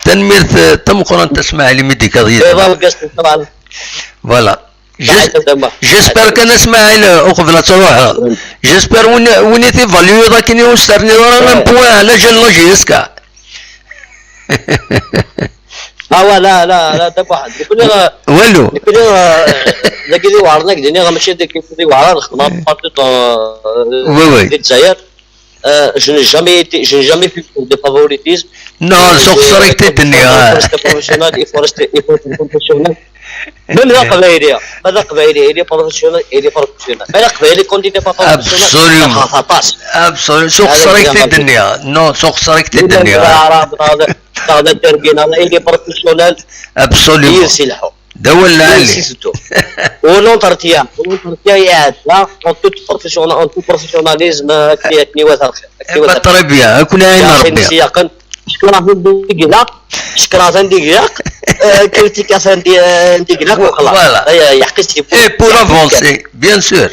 Tanemmirt, eh, tameqqrant a Smaɛil imi d-ikkaḍ yid-neɣ. Voilà. J'espère kan a Smaɛil, eh, uqbel ad truḥeḍ. J'espère win, win i tivaluyeḍ akken i ur s-terniḍ ara un point ɛla jal la J S K. Ah ouais, la, la, la, d abuḥad. Nekni, eh, walu. Nekni, eh, dagi di Wehran, dagi di Wehran, mačči dagi di Wehran, xedmeɣ partout dans, eh, oui, oui, di Lezzayer. Euh, je n'ai jamais été, je n'ai jamais fait de favoritisme. Non, euh, suq ṣṣer-ik, euh, t-id-nniɣ. Il faut rester professionnel, il faut rester, il faut être professionnel. Même d aqbayli, ma d aqbayli, il est professionnel, il est professionnel. Ma d aqbayli, quand il n'est pas professionnel, absolument, ça passe. Absolument. Suq ṣṣer-ik, t-id-nniɣ. Non, suq ṣṣer-ik, t-id-nniɣ. Il est professionnel. Absolument. D awal lɛali. C'est tout. L'entretien, l'entretien iɛedda en tout professionnel, en tout professionnalisme, akken, akken iwata lxir. Eh ben, très bien, ad ken-iɛin Rebbi. Cekṛeɣ-ten di ilaq, cekṛeɣ-ten di ilaq, euh, critiqueɣ-ten di, euh, di ilaq, voilà. Voilà. Et pour avancer, bien sûr.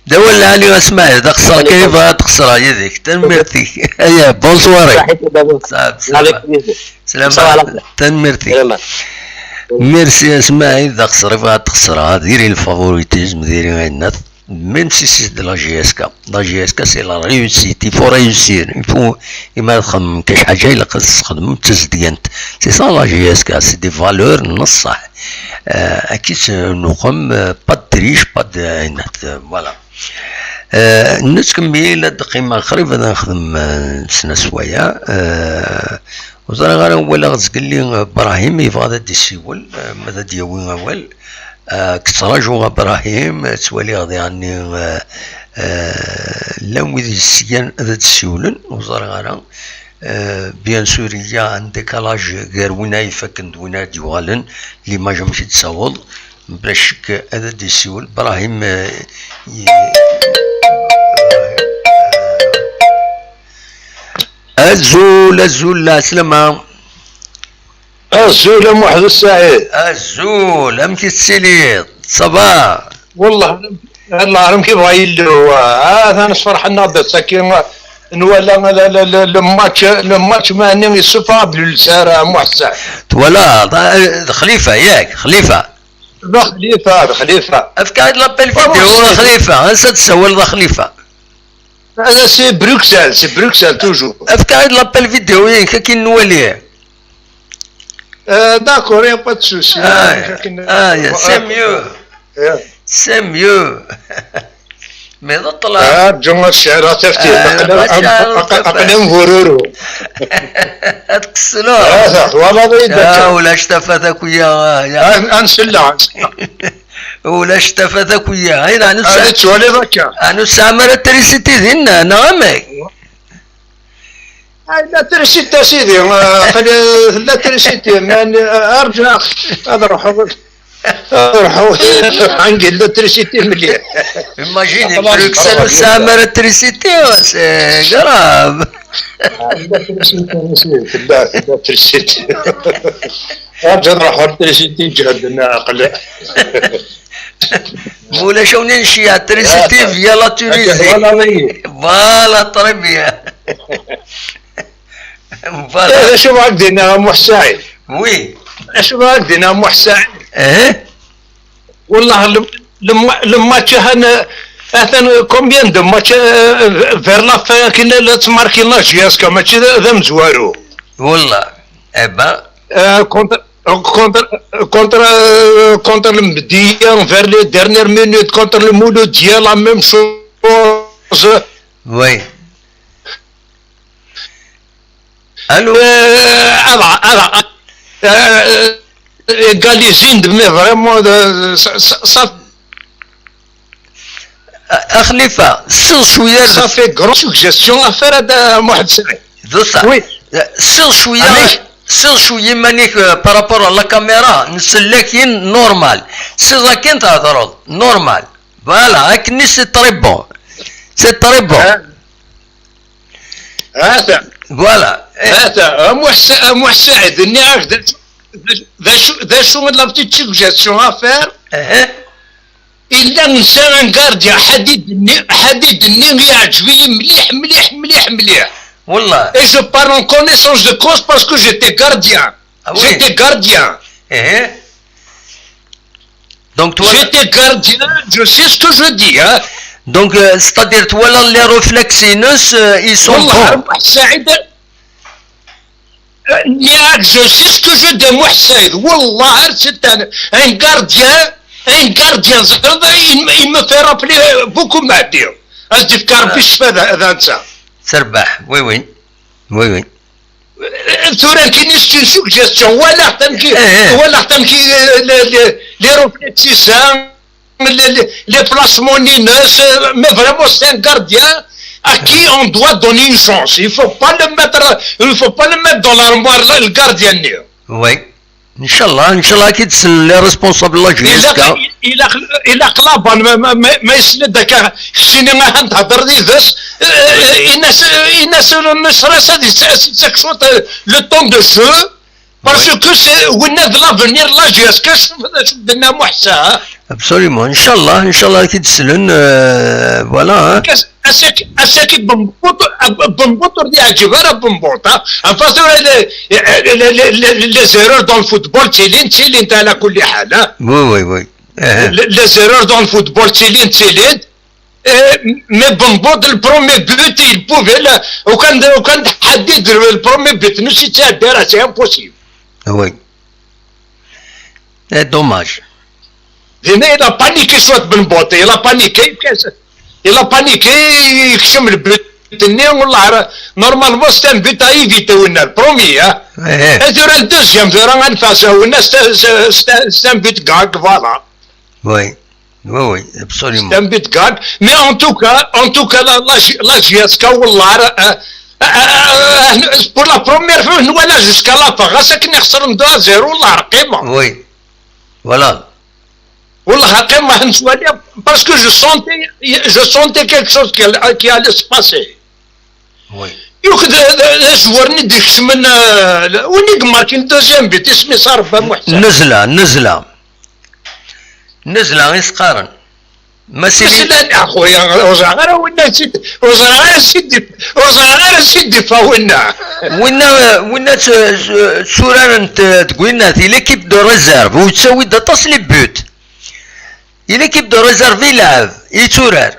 D awal lɛali a Smaɛil, d axeṣṣar kan i bɣiɣ ad xeṣreɣ yid-k. Tanemmirt-ik. Aya, bonsoir. Ṣaḥit, d abu. Ṣaḥit, ṣaḥit. Avec plaisir. Slama, tanemmirt-ik. Merci a Smaɛil, d axeṣṣar i bɣiɣ ad t-xeṣreɣ, diri le favoritisme, diri ayen. Même si c'est de la J S K. La J S K, c'est la réussite. Il faut réussir. Il faut, imi ara txedmem kac ḥaǧa, ilaq ad tesxedmem d tazedgant. C'est ça la J S K, c'est des valeurs n ṣṣeḥ. Euh, akka i tt-nuqem, euh, pas de triche, pas de, euh, voilà. Euh, nettkemmil ad d-qqimeɣ qrib ad nexdem, euh, snat swayeɛ. Euh, ur ẓriɣ ara, walaɣ zgelli, euh, Brahim yebɣa ad d-isiwel, euh, ma ad d-yawi awal. Euh, kettrajuɣ Brahim, euh, ttwaliɣ diɣenni, euh, euh, llan wid yesgan ad d-siwlen, ur ẓriɣ ara. Euh, bien sûr, il y a un décalage gar win ay ifakken d win ara d-yuɣalen, l'image amek i d-tessaweḍ. Bla ccek ad d-yessiwel Brahim, eh, i-, Azul, azul, lɛeslama. Azul a Muḥ Saɛid. Azul, amek i tettiliḍ? Ça va? Wellah, Allah amek yebɣa Yillu. Ah, atan sferḥen-aɣ-d ass-agi, nwala le, le, le, le match, le match, meɛni yessufeɣ-aɣ-d lulsar a Muḥ Saɛid. Twalaḍ, ah, d Xlifa, yak, Xlifa. D Xlifa, d Xlifa. Efk-aɣ-d l'appel vidéo a Xlifa, ansa d-tessawaleḍ a Xlifa? Ah, c'est Bruxelles, c'est Bruxelles toujours. Efk-aɣ-d l'appel vidéo-inek, akken nwali. Euh, d'accord, y a pas de souci. Ah, ah, c'est mieux. C'est mieux. Mais d ṭṭlam. Ah, rǧu ad ceɛleɣ taftilt. Aql-i am bururu. Ad tqesleḍ. Ah, twalaḍ-iyi-d akka. Ulac tafat akk-ya. Ad nselleɣ. Ulac tafat akk-ya. Ad tettwaliḍ akka. Ur nesɛi ara trisiti dinna, neɣ amek? Ay, la trisiti a sidi, aql-i tella trisiti, man, arǧu ad ruḥeɣ, ad ruḥeɣ, anga la trisiti mliḥ. Imagine, Bruxelles ur tesɛi ara trisiti, c'est grave. La trisiti, tella, tella trisiti. Arǧu ad ruḥeɣ trisiti, ǧehden aql-i. Mulac awen i nceyyeɛ trisiti via la Tunisie. Voilà, très bien. Voilà. D acu bɣa k-d-iniɣ a Muḥ Saɛid? Oui. D acu bɣa k-d-iniɣ a Muḥ Saɛid? Eh? Wallah, le, le, le match, han, atan combien de matchs, euh, vers la fin, akken la ttmarkin la J S K, mačči d, d amezwaru. Wallah. Eh ben. Euh, contre, contre, contre, euh, contre le Mdia, vers les dernières minutes, contre le Mouloudia, la même chose. Oui. Allô? Euh, alors, alors, euh, égalisé, mais vraiment, euh, ça, ça, ça, A Xlifa, ssiɣ cwiya. Ça fait grande suggestion à faire à Mohamed Saïd. D ça. Oui. Ssiɣ cwiya, ssiɣ cwiya iman-ik, euh, par rapport à la caméra, nsell-ak-in normal. Ssiɣ akken thedreḍ, normal. Voilà, akken c'est très bon. C'est très bon. Hein? Ata. Voilà. Ata, a Muḥ Sa-, a Muḥ Saɛid, nniɣ-ak d acu, d acu, d acu la petite suggestion à faire? Yella nesɛa un gardien, Ḥadid-nni, Ḥadid-nni yeɛǧeb-iyi mliḥ, mliḥ, mliḥ, mliḥ. Wallah. Et je parle en connaissance de cause parce que j'étais gardien. Ah oui. J'étais gardien. Eh. Donc, toi, j'étais gardien, je sais ce que je dis, hein. Donc, euh, c'est-à-dire, tu vois, les réflexes, euh, ils sont bons. Wallah, a Muḥ Saɛid, euh, nniɣ-ak, je sais ce que je dis, Muḥ Saɛid. Wallah, c'est un, un gardien, un gardien, il, me- il me fait rappeler, euh, beaucoup Mahdi. Ad d-ifk Rebbi ccfa d, d ansa. Terbeḥ, oui, oui. Oui, oui. Tura nekkini c'est une suggestion. Walaɣ-t amek i, eh, eh, walaɣ-t amek i, euh, les, les, les réflexes, hein, les, les, les placements-ines, euh, mais vraiment c'est un gardien à qui on doit donner une chance. Il faut pas le mettre, il faut pas le mettre dans l'armoire, le gardien. Oui. Inchallah, inchallah, ad k-id-slen les responsables n la J S K. Ilaq, ilaq, ilaq laban, ma, ma, ma, ma yesla-d akka, keččini ahan thedreḍ yid-s, eh, eh, in-as, in-as, nesra-s ad yettak cwiṭ, eh, le temps de jeu, parce que c'est, winna d l'avenir n la J S K, cfu d acu d-tenna Muḥ Saɛid. Absolument, inchallah, inchallah, ad k-id-slen, euh, voilà, hein. Ass-agi, ass-agi Benbuṭ, Benbuṭ ur d-yeɛǧib ara Benbuṭ, ha? Enfin, tura les, les, les, les, les erreurs dans le football, ttilin, ttilin, ala kulli ḥal, ha? Oui, oui, oui. Eh. Les, les erreurs dans le football, ttilin, ttilin. Eh, mais Benbuṭ, le premier but, il pouvait, là, وكان، وكان Ḥadid, le premier but, nous, c'est impossible. Oui. Eh, dommage. Dinna, il a paniqué cwiṭ Benbuṭ, il a paniqué, il a paniqué, yekcem le but-nni, والله, normalement, c'est un but à éviter, winna, le premier, hein. Eh, eh. Et tura le deuxième, tura, anfas, winna, c'est, c'est, c'est, c'est un but gag, voilà. Oui, oui, oui, absolument. C'est un but gag. Mais en tout cas, en tout cas, la, la, la J S K, والله, euh, euh, euh, pour la première fois, nous, voilà, jusqu'à la fin, c'est que nous sommes deux à zéro, والله, رقيمة. Oui. Voilà. والله حقا ما نتوالي، parce que je sentais, je sentais quelque chose qui allait, qui allait se passer. Oui. Yuk d, d, d azwar-nni d-ikecmen, eh, win i yemmarkin deuxième but, isem-is Rebba Muḥsen. Nezla, nezla. Nezla i s-qqaren. Ma sili Meslan, a xuya, ur ẓriɣ ara winna si-, ur ẓriɣ ara si-, ur ẓriɣ ara si-, d-ifa winna. Winna, winna t-, t-, tturaren-t deg winna, di l'équipe de réserve, u yettawi-d aṭas les buts. I l'équipe de réserve i lɛeb, i yetturar.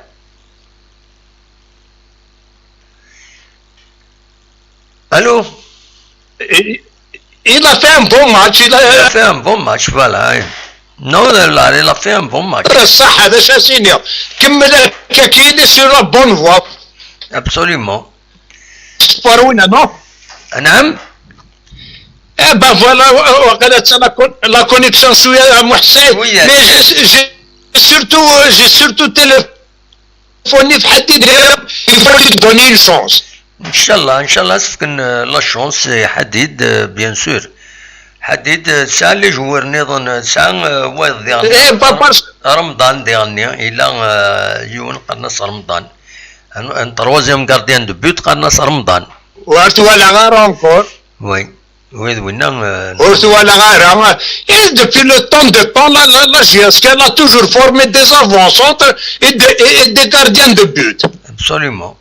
Allô? Il, il a fait un bon match, il a Il a fait un bon match, voilà. Non, là, il a fait un bon match. Ṣṣeḥ, d acu as-iniɣ. Kemmel akka, il est sur la bonne voie. Absolument. Sport winna, non? نعم. Eh ben voilà, waqila d la con-, la connexion شوية, Muḥsin. Oui, mais j'ai, j'ai surtout, j'ai surtout téléphoné في حديد, il faut lui donner une chance. إن شاء الله, إن شاء الله, ad s-fken, euh, la chance i Ḥadid, euh, bien sûr. Ḥadid, euh, tesɛa les joueurs nniḍen, euh, tesɛa, euh, wayeḍ diɣen. Eh, pas parce Remḍan diɣen, yella, euh, yiwen qqaren-as Remḍan. Un, un troisième gardien de but qqaren-as Remḍan. Ur t-walaɣ ara encore. Oui. Oui, d winna, euh, Ur t-walaɣ ara. Et depuis le temps de temps, la, la, la J S K, elle a toujours formé des avant-centres et des, et, et des gardiens de but. Absolument.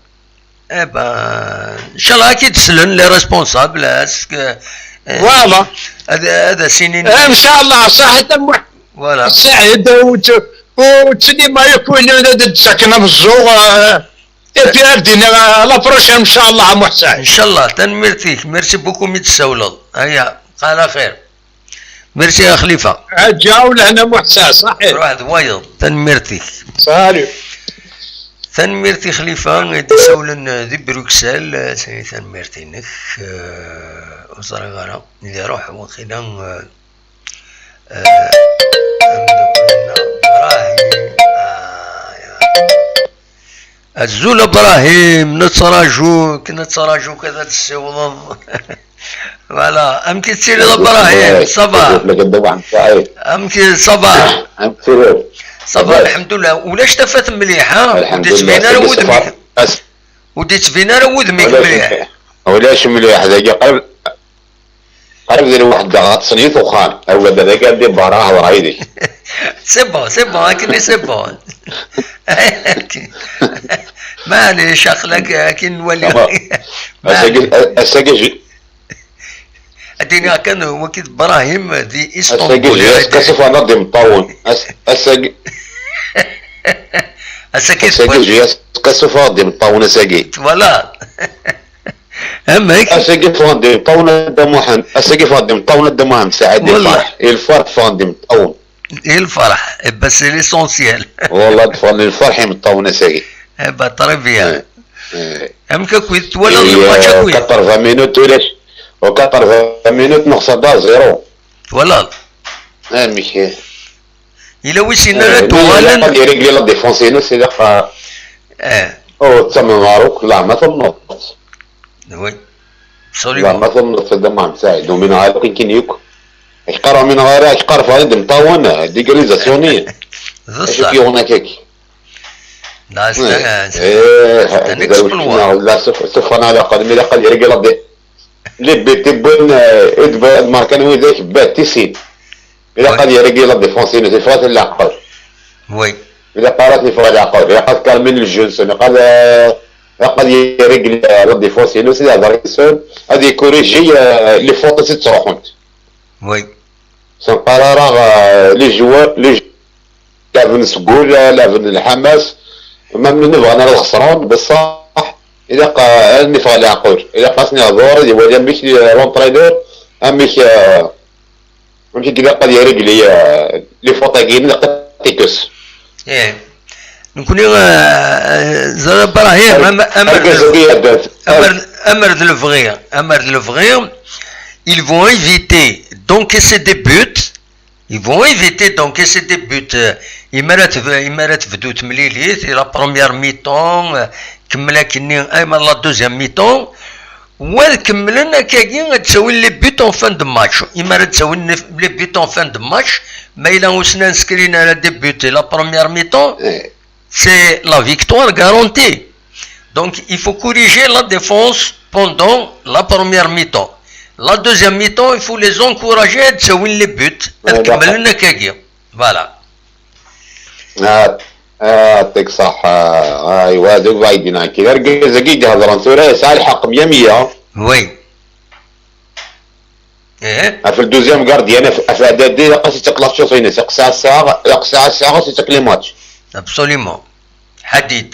Eh ben, إن شاء الله أكيد سلن les responsables, est-ce que, euh, Voilà. هذا، هذا سنين. إن شاء الله, صحيت أم Voilà. سعيد وت-, وتسليم يكون لنا ضد سكنة بالزوغ, euh, Et puis, à la prochaine, إن شاء الله, Muḥsin. إن شاء الله, tanemmirt-ik, merci beaucoup mi d-tessawleḍ. هيا, على خير. Merci a Xlifa. Aǧaw lehna Muḥsin, ṣaḥit. Ruḥ d wayeḍ, tanemmirt-ik. Salut. Tanemmirt i Xlifa, i d-isawlen di Bruxelles, tanemmirt-inek, euh, ur ẓriɣ ara, ad iruḥ waqila, euh, Eh, ameddakel-nneɣ Brahim. Ah, ya. Azul a Brahim, nettrajuk, nettrajuk ad d-tessiwḍeḍ. Voilà, amek i tettiliḍ a Brahim? Ça va? Amek i, ça va? Ça va, lḥemdullah. Ulac tafat mliḥ, ha? Ur d-yettbin ara wudem-ik. Ur d-yettbin ara wudem-ik mliḥ. Ulac mliḥ, dagi qrib. Qrib d lweḥda, ad teṣnit uxxam. Awal d agardi berra, hḍer yid-k. C'est bon, c'est bon, akken c'est bon. Maɛlic, aql-ak akken nwali. Ass-agi, ass-agi, ad d-iniɣ kan, wagi d Brahim di Istanbul. Ass-agi, jeyas kasuf ad d-imeṭṭawen. Ass-agi, ass-agi, jeyas kasuf ad d-imeṭṭawen ass-agi. Voilà. Amek? Ass-agi ffɣen-d imeṭṭawen a Dda Muḥend. Ass-agi ffɣen-d imeṭṭawen a Dda Muḥend Saɛid. Wallah. Lferḥ. I lferḥ ffɣen-d imeṭṭawen. I lferḥ. Eh ben, c'est l'essentiel. Wallah, ffɣen-d lferḥ imeṭṭawen ass-agi. Eh ben, très bien. Eh, eh. Amek akk i twalaḍ lmatch akk? Quatre-vingts minutes, ulac. U quatre-vingts minutes, neɣ ça deux zéro. Twalaḍ? Amek? Yella wi s-yenna la tuɣalen. Ad irégli la défense-inu, c'est-à-dire, eh, ur ttamneɣ ara akk, leɛma tumneḍ. Oui. Absolument. Leɛma tumneḍ Saddam Mohamed Saïd, umineɣ ara akk, akken yakk. Ak qqareɣ umineɣ ara, ak qqareɣ farid mṭawen, d égalisation-nni. D ṣṣeḥ. Acu k-yuɣen akka-k? Dah, c'est un, c'est un exploit. La suf-, sufɣen ala qadmi, la qad irégli la dé-, Les buts i wwin, eh, i d-markan widak, bat tisin. Ilaq ad irégli la défense-inu, tifrat n leɛqel. Oui. Ilaq ara tifrat n leɛqel, ilaq ad calmer le jeu-nsen, ilaq ad, eh, ilaq ad irégli la défense-inu, ad ihder yid-sen, ad ikuriji, eh, les fautes i ttruḥunt. Oui. Senqar ara, eh, les joueurs, les jou-, laɛben seg ul, laɛben lḥamas, ma mlin bɣan ad xesren, bṣaḥ ilaq, eh, ad nifeɣ leɛqul, ilaq ad sen-ihder, ad iwali amek, eh, l'entraîneur, amek, eh, amek i ilaq ad irégli, eh, les fautes-agi, ilaq ad t-ikkes. Eh. Nekni, eh, eh, ẓer Brahim, am-, amer d, argaz-agi iɛeddan. Amer, amer d lebɣi, amer d lebɣi, ils vont éviter d'encaisser des buts. Ils vont éviter d'encaisser des buts. Euh, imi ara teb-, imi ara tebdu temlilit, la première mi-temps, euh, kemmel akkenni, ayma la deuxième mi-temps. Wa ad kemmlen akkagi, ad ttawin les buts en fin de match. Imi ara ttawin les, les buts en fin de match, ma yella ur snin skrin ara des buts la première mi-temps, eh, c'est la victoire garantie. Donc, il faut corriger la défense pendant la première mi-temps. La deuxième mi-temps, il faut les encourager ad d-awin les buts, ad kemmlen akkagi. Voilà. Yeɛṭik ṣṣeḥḥa. Aywa, d Ubaydin Akil. Argaz-agi i d-ihedṛen tura yesɛa lḥeqq mya mya. Oui. Ɣef le deuxième gardien, ɣef Ɛdadi, ilaq ad s-ittak la chance-ines, ilaq sɛa ssaɛa, ilaq sɛa ssaɛa ad s-ittak les matchs. Absolument. Ḥadid.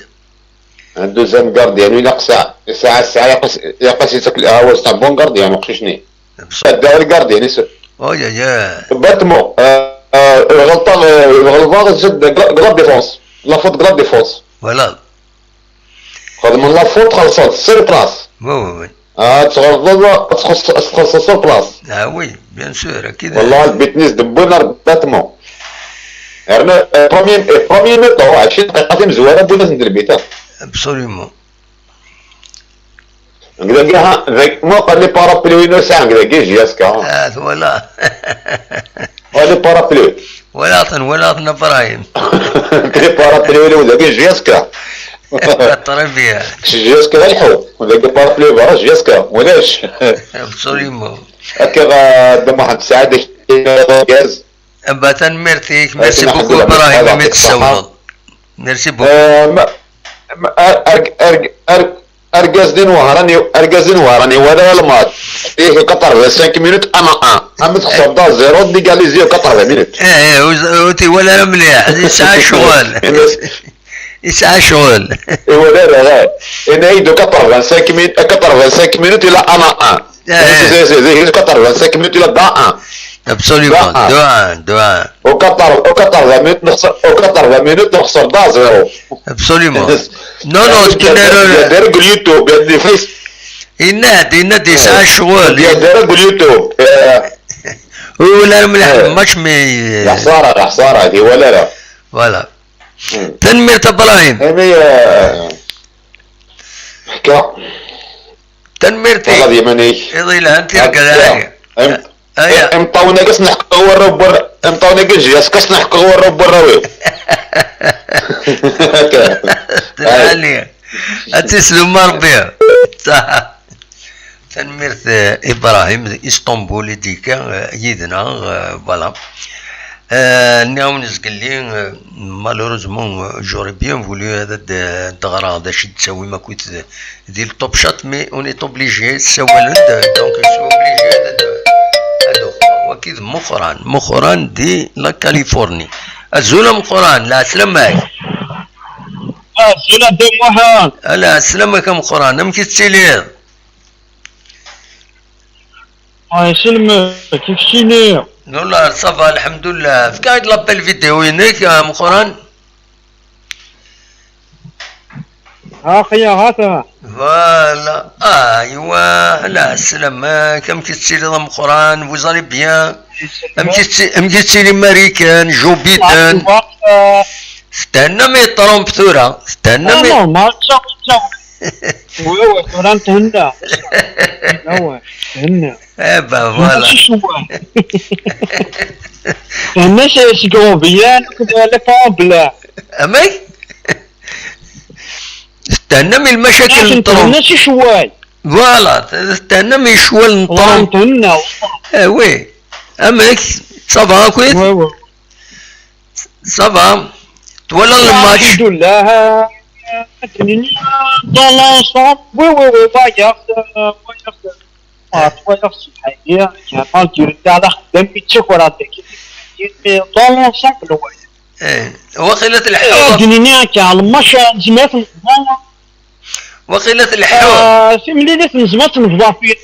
Le deuxième gardien, ilaq sɛa, sɛa, sɛa, ilaq ad s-ittak, ah ouais, c'est un bon gardien, uqcic-nni. Absolument. Adda le gardien-is. Bâtement. Lɣelṭa, lɣelḍa, c'est de la défense. La faute de la défense. Voilà. Xedmen la faute, xelṣen sur place. Oui, oui, oui. Ah, tɣelḍeḍ, txelṣeḍ sur place. Ah oui, bien sûr, akid. Wallah, lbit-nni s-d-wwin ar bâtement. Rnu, premier, premier mi-temps, ɛecrin dqiqa timezwara, wwin-asen-d lbit. Absolument. Dagi, ha, dagi, muqel les parapluies-inu sɛan dagi, J S K. Ah, twala. Wa les parapluies. Walaɣ-ten, walaɣ-ten a Brahim. Les parapluies-inu dagi, J S K. Très bien. J S K d lḥu, dagi parapluies berra, J S K, ulac. Absolument. Akka, Dda Muḥend Saɛid, argaz. Bah, tanemmirt-ik, merci beaucoup Ibrahim imi d-tessawleḍ. Merci beaucoup. Argaz-nni n Wehran, argaz-nni n Wehran iwala lmatch. Ih, quatre-vingt-cinq minutes, un à un. Am txesreḍ deux zéro, d'égaliser quatre-vingts minutes. Eh, eh, ur t-iwala ara mliḥ, yesɛa ccɣel. Yesɛa ccɣel. Iwala ara, ɣer. Yenna-yi-d quatre-vingt-cinq minutes, quatre-vingt-cinq minutes, il a un à un. Quatre-vingt-cinq minutes, il a deux un. Absolument, deux un, deux un. Au quatre-vingts minutes, au quatre-vingts minutes, deux zéro. Absolument. Non, non, c'est une erreur. Derek Lyoto, bien défense. Yenna-d, yenna-d yesɛa ccɣel. Derek Lyoto. Ur iwala ara mliḥ match, mais. Voilà. Tanemmirt a Brahim. Tanemmirt-ik. Iḍ yelhan tirga lɛali. Imeṭṭawen-agi ad s-neḥqeɣ warraw n warraw. Imeṭṭawen-agi n J S K ad s-neḥqeɣ warraw n warraw-iw. Lɛali. Ad tislem a Rebbi. Ṣaḥ. Tanemmirt, eh, Ibrahim d Istanbul i d-yekka, eh, yid-neɣ, eh, voilà. Eh, nniɣ-awen zgelli, eh, malheureusement, eh, j'aurais bien voulu ad d-, d-ɣreɣ d acu i d-tawim akkit d, di le top chat, mais on est obligé, ssawalen-d, donc je suis obligé ad d-, ad d-uɣeɣ. Waki d Muxran, Muxran di la Californie. Azul a Muxran, lɛeslama-k. Azul a Dda Muḥend. A lɛeslama-k a Muxran, amek i tettiliḍ? Ah, iselmek, kifkini. Nullah, ça va, lḥemdullah. Efk-aɣ-d l'appel vidéo-inek, a Muxran. Aql-aɣ, ata. Voilà. Aywa, lɛeslama-k, amek i tettiliḍ a Muxran? Vous allez bien? Amek i tt-, amek i tettili Marikan, Joe Biden? Tthennam i Trump tura? Tthennam i... Ah, non, ma, ça, ça. Oui, oui, tura nethenna. Ah, ouais, nethenna. Eh ben, voilà. Mačči ccwal. Nethenna seg Ṛubyan akked les Français. Amek? Tthennam i lmacakel n Trump. Nethenna si ccwal. Voilà, tthennam i ccwal n Trump. Nethenna. Eh oui. Amek? Ça va, akkit? Oui, oui. Ça va. Twalaḍ le match? Alhamdulillah. Dans l'ensemble, oui, oui, oui, voyeur, voyeur, voyeur, c'est malgré, dans l'ensemble, oui. Eh, waqila tleḥḥuḍ. Ad-d-nini akka, le match, nezmer ad t-nebḍu. Waqila tleḥḥuḍ. Timlilit nezmer ad t-nebḍu.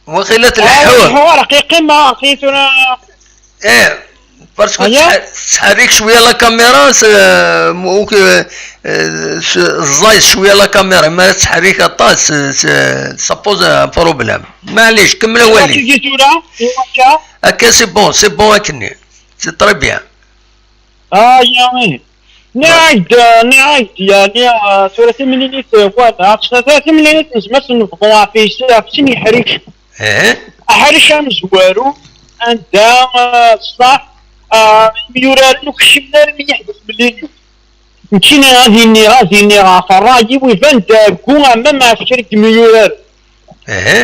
Waqila tleḥḥuḍ. Ur ḥuɣ ara, qqim, aql-i tura. Eh, parce que tettḥerrik cwiya la caméra, ẓẓay cwiya la caméra, mi ara tettḥerrik aṭas, ça pose un problème. Maɛlic, kemmel awali. Akka, c'est bon, c'est bon akkenni. C'est très bien. Ah, ya, oui. Nniɣ-ak-d, nniɣ-ak-d, yeɛni, tura timlilit, wala, tura timlilit nezmer ad nebḍu ɣef yis-, ɣef sin yeḥricen. Aḥric amezwaru, anda, ṣṣeḥ, imyuraren ur kcimen ara mliḥ deg temlilit. Nekkini ad iniɣ, ad iniɣ ɣef ṛṛay-iw, iban-d ɛeggu am, am ɣef kra n yemyurar. Ehe.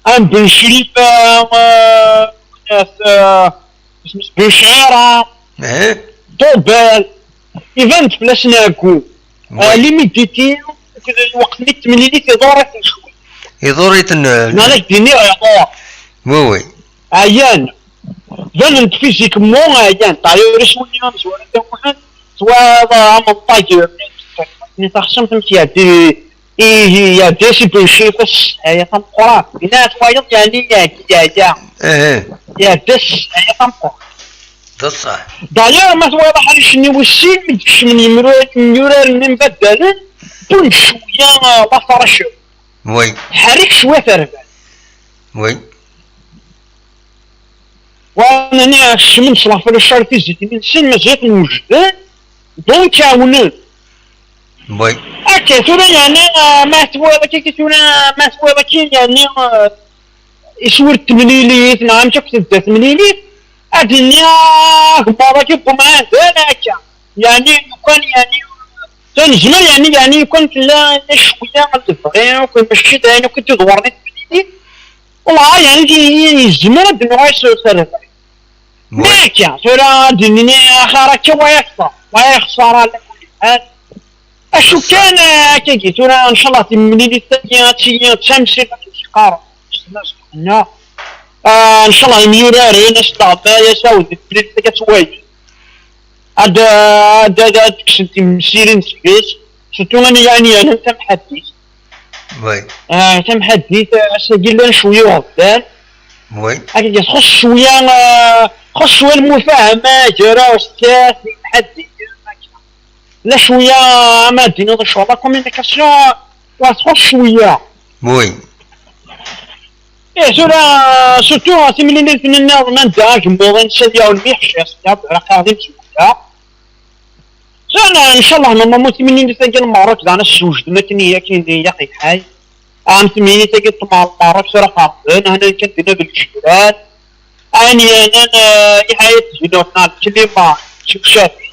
Am Ben Crif, ah, ah, ah, isem-is Ben Cɛira, Ehe. Ḍubal, iban-d fell-asen ɛeggu. Oui. Ah, limiditi, akked lweqt-nni n temlilit iḍurr-iten cwiṭ. Iḍurr-iten, eh, neɣ ad ak-d-iniɣ iḍurr. Oui, oui. Ɛyan. Banen-d physiquement ɛyan. D'ailleurs, isem-nni amezwaru d amuḥend, twayeḍ am ṭṭag, ni taxṣimt amek iɛeddi, ihi iɛeddi si Ben Crif ssɛaya tameqqrant. Dinna twayeḍ, yeɛni, yeɛya. Ehe. Iɛedda ssɛaya tameqqrant. D ṣṣeḥ. D'ailleurs, ma twayeḍ aḥric-nni wis sin, mi d-kecmen yimru-, yimyuraren-nni mbaddalen, wwin-d cwiya, ah, later acu. Oui. Ḥerrik cwiya tarbaɛt. Oui. Wa nani kecmen s la flèche artistique-nsen, mazal-ten wejden, donc ɛawnen. Oui. Akka, tura, yeɛni, ah, ma twayeḍ akka, tura, ma twayeḍ akka, yeɛni, ah, iswi n temlilit, neɣ amek akk tebda temlilit, ad d-nini, ah, agemmaḍ-agi n umɛadan akka. Yeɛni, lukan, yeɛni, nezmer, yeɛni, yeɛni, lukan tella, tella cwiya n lebɣi, akk mačči d ayen akk i d-iḍewren i temlilit, Wellah, yeɛni, yezmer ad d-nuɣal s, s rrbeḥ. Oui. Mais akka, tura ad d-nini axir akka, wa yexṣer, wa yexṣer ala kulli ḥal. Acu kan, eh, akkagi, tura, ncallah, timlilit-agi ad tili d tamsirt, akken tt-qqaren. Neɣ, eh, ncallah, imyuraren, ad s-teɣba, ad s-awd, timlilit-agi ad twali. Ad, ad, ad, ad kksen timsirin seg-s, surtout ani, ani, ani tamḥaddit. Oui. Ah, tamḥaddit, ah, ass-agi llan cwiya uɣebban. Oui. Akka txuṣṣ cwiya, ah, txuṣṣ cwiya lmufahama gar-aɣ s tmḥaddit. La cwiya, ama ad d-tiniḍ ccɣel la communication, wa txuṣṣ cwiya. Oui. Eh, tura, surtout, ah, timlilit-nni nniḍen anda agemmuḍ-nnes ad yawen miḥciṣ, ya, raqaɣ d imsujja. Zan, ncallah, normalement, timlilit-agi n Lmerruk, daɣen ad s-swejden akken i, akken i ilaq lḥal. Am timlilit-agi n Lmerruk, tura qerben, hnan kan dinna d lǧiran. Ayen yanan, eh, iḥayat dinna, neɣ lklima, cebcabi.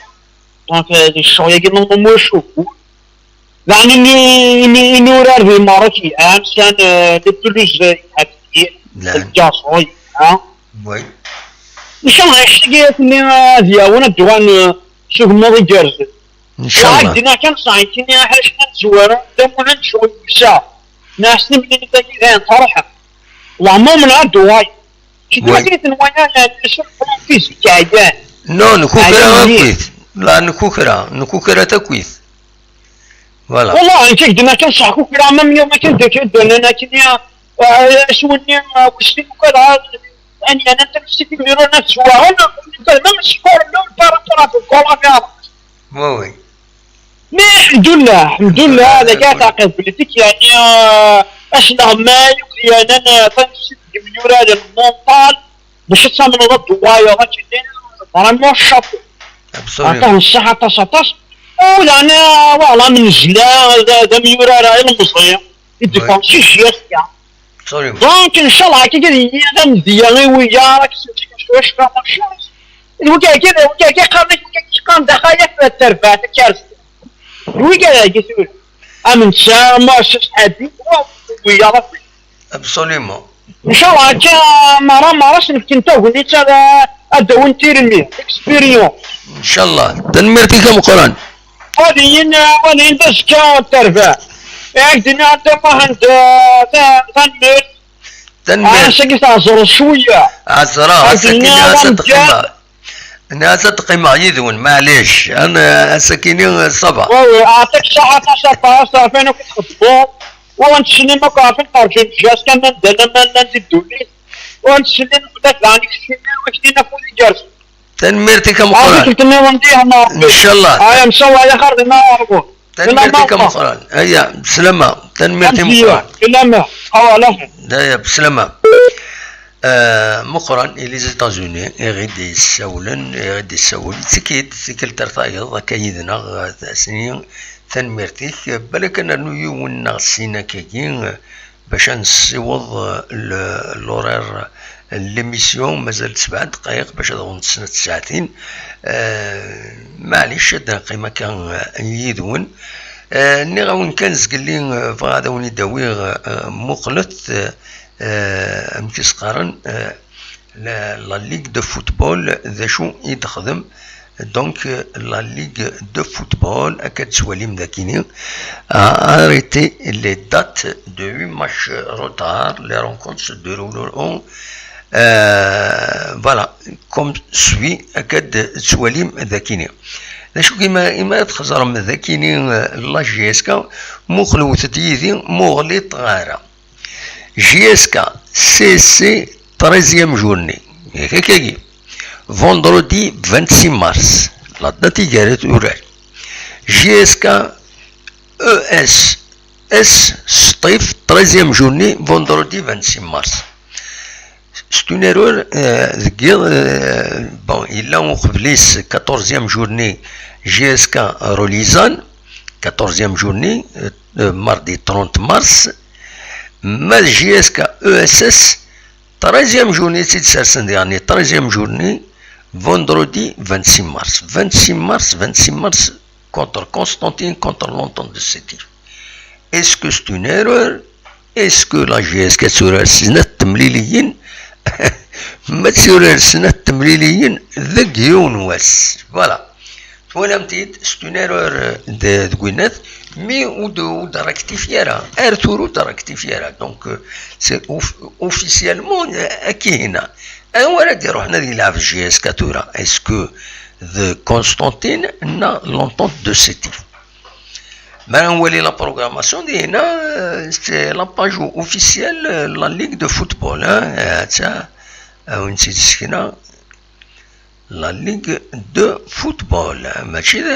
Donc, eh, di ccɣel-agi n Lmerruk, Daɣen ini, ini, inurar di Lmerruk, am kan, eh, les plus, eh, llan. Lgaẓu, ha? Oui. Ncallah, acu-agi ad ten-, ad yawen ad d-uɣalen, eh, s ugemmuḍ igerrzen. Ncallah. Dina kan sɛinkini aḥric kan zwaru, d amunan cɣel yessa. Naɛs timlilit-agi dayen truḥ. Lɛemmer ad d-uɣal. Kečč d akken tenwaya, yani, acu n physique ɛyan. Non, nkukra akkit. La, nkukra, nkukra takwit. Voilà. Wallah, nekk ak-d-nniɣ kan ṣṣeḥ, kukra, ma mniɣ ma kan d akken d-nnan akken, ya, eh, aswinni, eh, wis sin ukadeɣ, ani, ana, anta, nefsi timlilit, ana, tezwaɣen, ma mskur, non, par rapport à football, ami, ara. Oui, oui. Mais, alḥemdullah, alḥemdullah, alḥemdullah, dagi, alḥemdullah. Taɛqibt politik, yani, eh, asleɣmay, yani, ana, tanefsit deg imyuraren, mental, Bac ad tamneḍ ad d-tuɣaleḍ akken, vraiment chapeau. Absolument. Aṭas n ṣṣeḥ, aṭas, aṭas. U daɣen, voilà, am Nezla, d, d amyurar ilemẓi. I d-iffɣen si jjirt, ya. Absolument. Donc, ncallah, akka ad yili d amedya i wiyaḍ, ad kksen cwiṭ, cwiṭ, d wigi-agi, d wigi-agi qqaren, wigi-agi qqaren d axayaf n terbaɛt, d karẓi. D wigi-agi tura. Am netta, ma s-, s-, ḥabi, wa, wiyaḍ akk. Absolument. Ncallah, akka, mara, mara, s-nefken tagnit, ad, ad d-awin tirni, expérience. Ncallah. Tanemmirt-ik ameqqran. Waliyin, waliyin d azekka n terbaɛt. Yak dina, anda ma hend, ta-, tanemmirt. Tanemmirt. Ah, ass-agi tɛeẓreḍ cwiya. Ɛeẓreɣ, ass-agi, ass-a teqqimeɣ. Nniɣ-as ad qqimeɣ yid-wen, maɛlic, an-, ass-akini, ça va. Oui, oui, ɛṭik ṣṣeḥḥa, aṭas, aṭas, ɛarfin akk txeddmeḍ, ur nettsellim akk, ɛarfin terǧu neǧǧa-s kan anda lama llan di ddunit, ur nettsellim fell-ak daɣen i keččini, ur ak-d-in afud igerrzen. Tanemmirt-ik ameqqran. Ɛarfin tlemmiḍ n diha, ma Ṛebbi. Ncallah. Aya, msawa ya xir, dina ɣer ɣur. Tanemmirt-ik ameqqran. Aya, bslama. Tanemmirt-ik ameqqran. Bslama. Awal axir. Aya, bslama. Eh, Meqqran i les États-Unis i ɣ-id-yessawlen, i ɣ-id-yessawel. Ttekki-d tikkelt ar tayeḍ akka yid-neɣ, eh, tasni, tanemmirt-ik. Balak ad nernu yiwen neɣ sin akkagi, eh, bac ad nessiweḍ, eh, le-, l'horaire, l'émission, mazal sebɛa ddqayeq bac ad ɣunt snat tsaɛtin. Eh, maɛlic, ad neqqim akka, eh, yid-wen. Eh, nniɣ-awen kan zgelli, eh, bɣiɣ ad awen-id-awiɣ, eh, muqlet, eh, eh, amek i s-qqaren, eh, la, la Ligue de football, d acu i d-texdem. Donc, euh, la Ligue de football, akka d-tettwalim dakini, a arrêté les dates de huit matchs retard. Les rencontres se dérouleront, euh, voilà, comme suit, akka d-tettwalim dakini. D acu, imi, imi ara txeẓrem dakini, euh, la J S K, muqlet-d yid-i, muɣlit ɣara. J S K, C S C, treizième journée. Yak akkagi. Vendredi vingt-six mars. La date i gar-, urar. J S K, E S S, Sṭif, treizième journée, vendredi vingt-six mars. C'est une erreur, euh, deg, euh, bon, yella uqbel-is, quatorzième journée, J S K Rolizan, quatorzième journée, euh, euh, mardi trente mars, ma d J S K E S S, treizième journée, c'est certain, dernier, treizième journée, vendredi vingt-six mars. Vingt-six mars, vingt-six mars, contre Constantine, contre l'Entente de Sétif. Est-ce que c'est une erreur? Est-ce que la J S K turar snat temliliyin? Ma turar snat temliliyin deg yiwen wass. Voilà. Twalam-t-id, c'est une erreur, euh, de, de Gwyneth, mais ur d-, ur d-rectifie ara. Ar tura ur d-rectifie ara. Donc, euh, c'est off-, officiellement, euh, akka i yenna. Anwa ara d-iruḥen ad yelɛeb J S K tura? Est-ce que d Constantine neɣ l'Entente de Sétif? Ma nwali la programmation, dinna, euh, c'est la page officielle, euh, la Ligue de football, hein, euh, tiens, euh, une petite skina. La Ligue de football, hein, mačči d,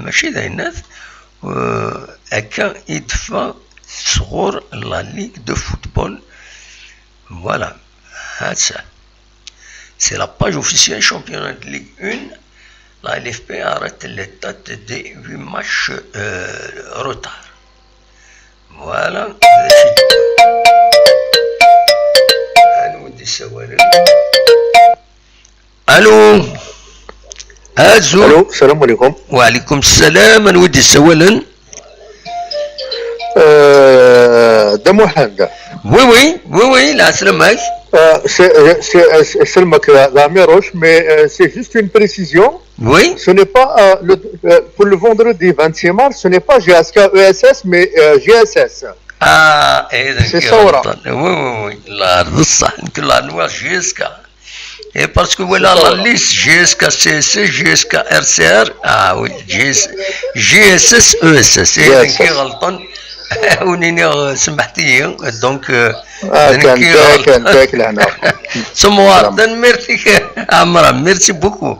mačči d ayennat, euh, akka i d-teffeɣ sɣur la Ligue de football. Voilà, ha-tt-a. C'est la page officielle championnat de Ligue un. La L F P arrête les dates des huit matchs, euh, retard. Voilà. Anwa i d-isawalen? Allô? Azul. Allô, salam alaikum. Wa alaikum salam, anwa i d-isawalen? Euh, de Mohamed. Oui, oui, oui, oui, la salam. Euh, c'est, euh, c'est, euh, c'est seulement que la, la mer Roche, mais, euh, c'est juste une précision. Oui. Ce n'est pas, euh, le, euh, pour le vendredi vingt-six mars, ce n'est pas J S K E S S, mais, euh, J S S. Ah, eh, c'est ça, voilà. Oui, oui, oui. La, la, la, J S K. Et parce que voilà, la liste, J S K C S C, J S K R C R, ah oui, J S, J S S E S S, et qui غلطان. ونيني سمحتي. Donc, euh, ah, كان، كان، كان، merci. Amra, merci beaucoup.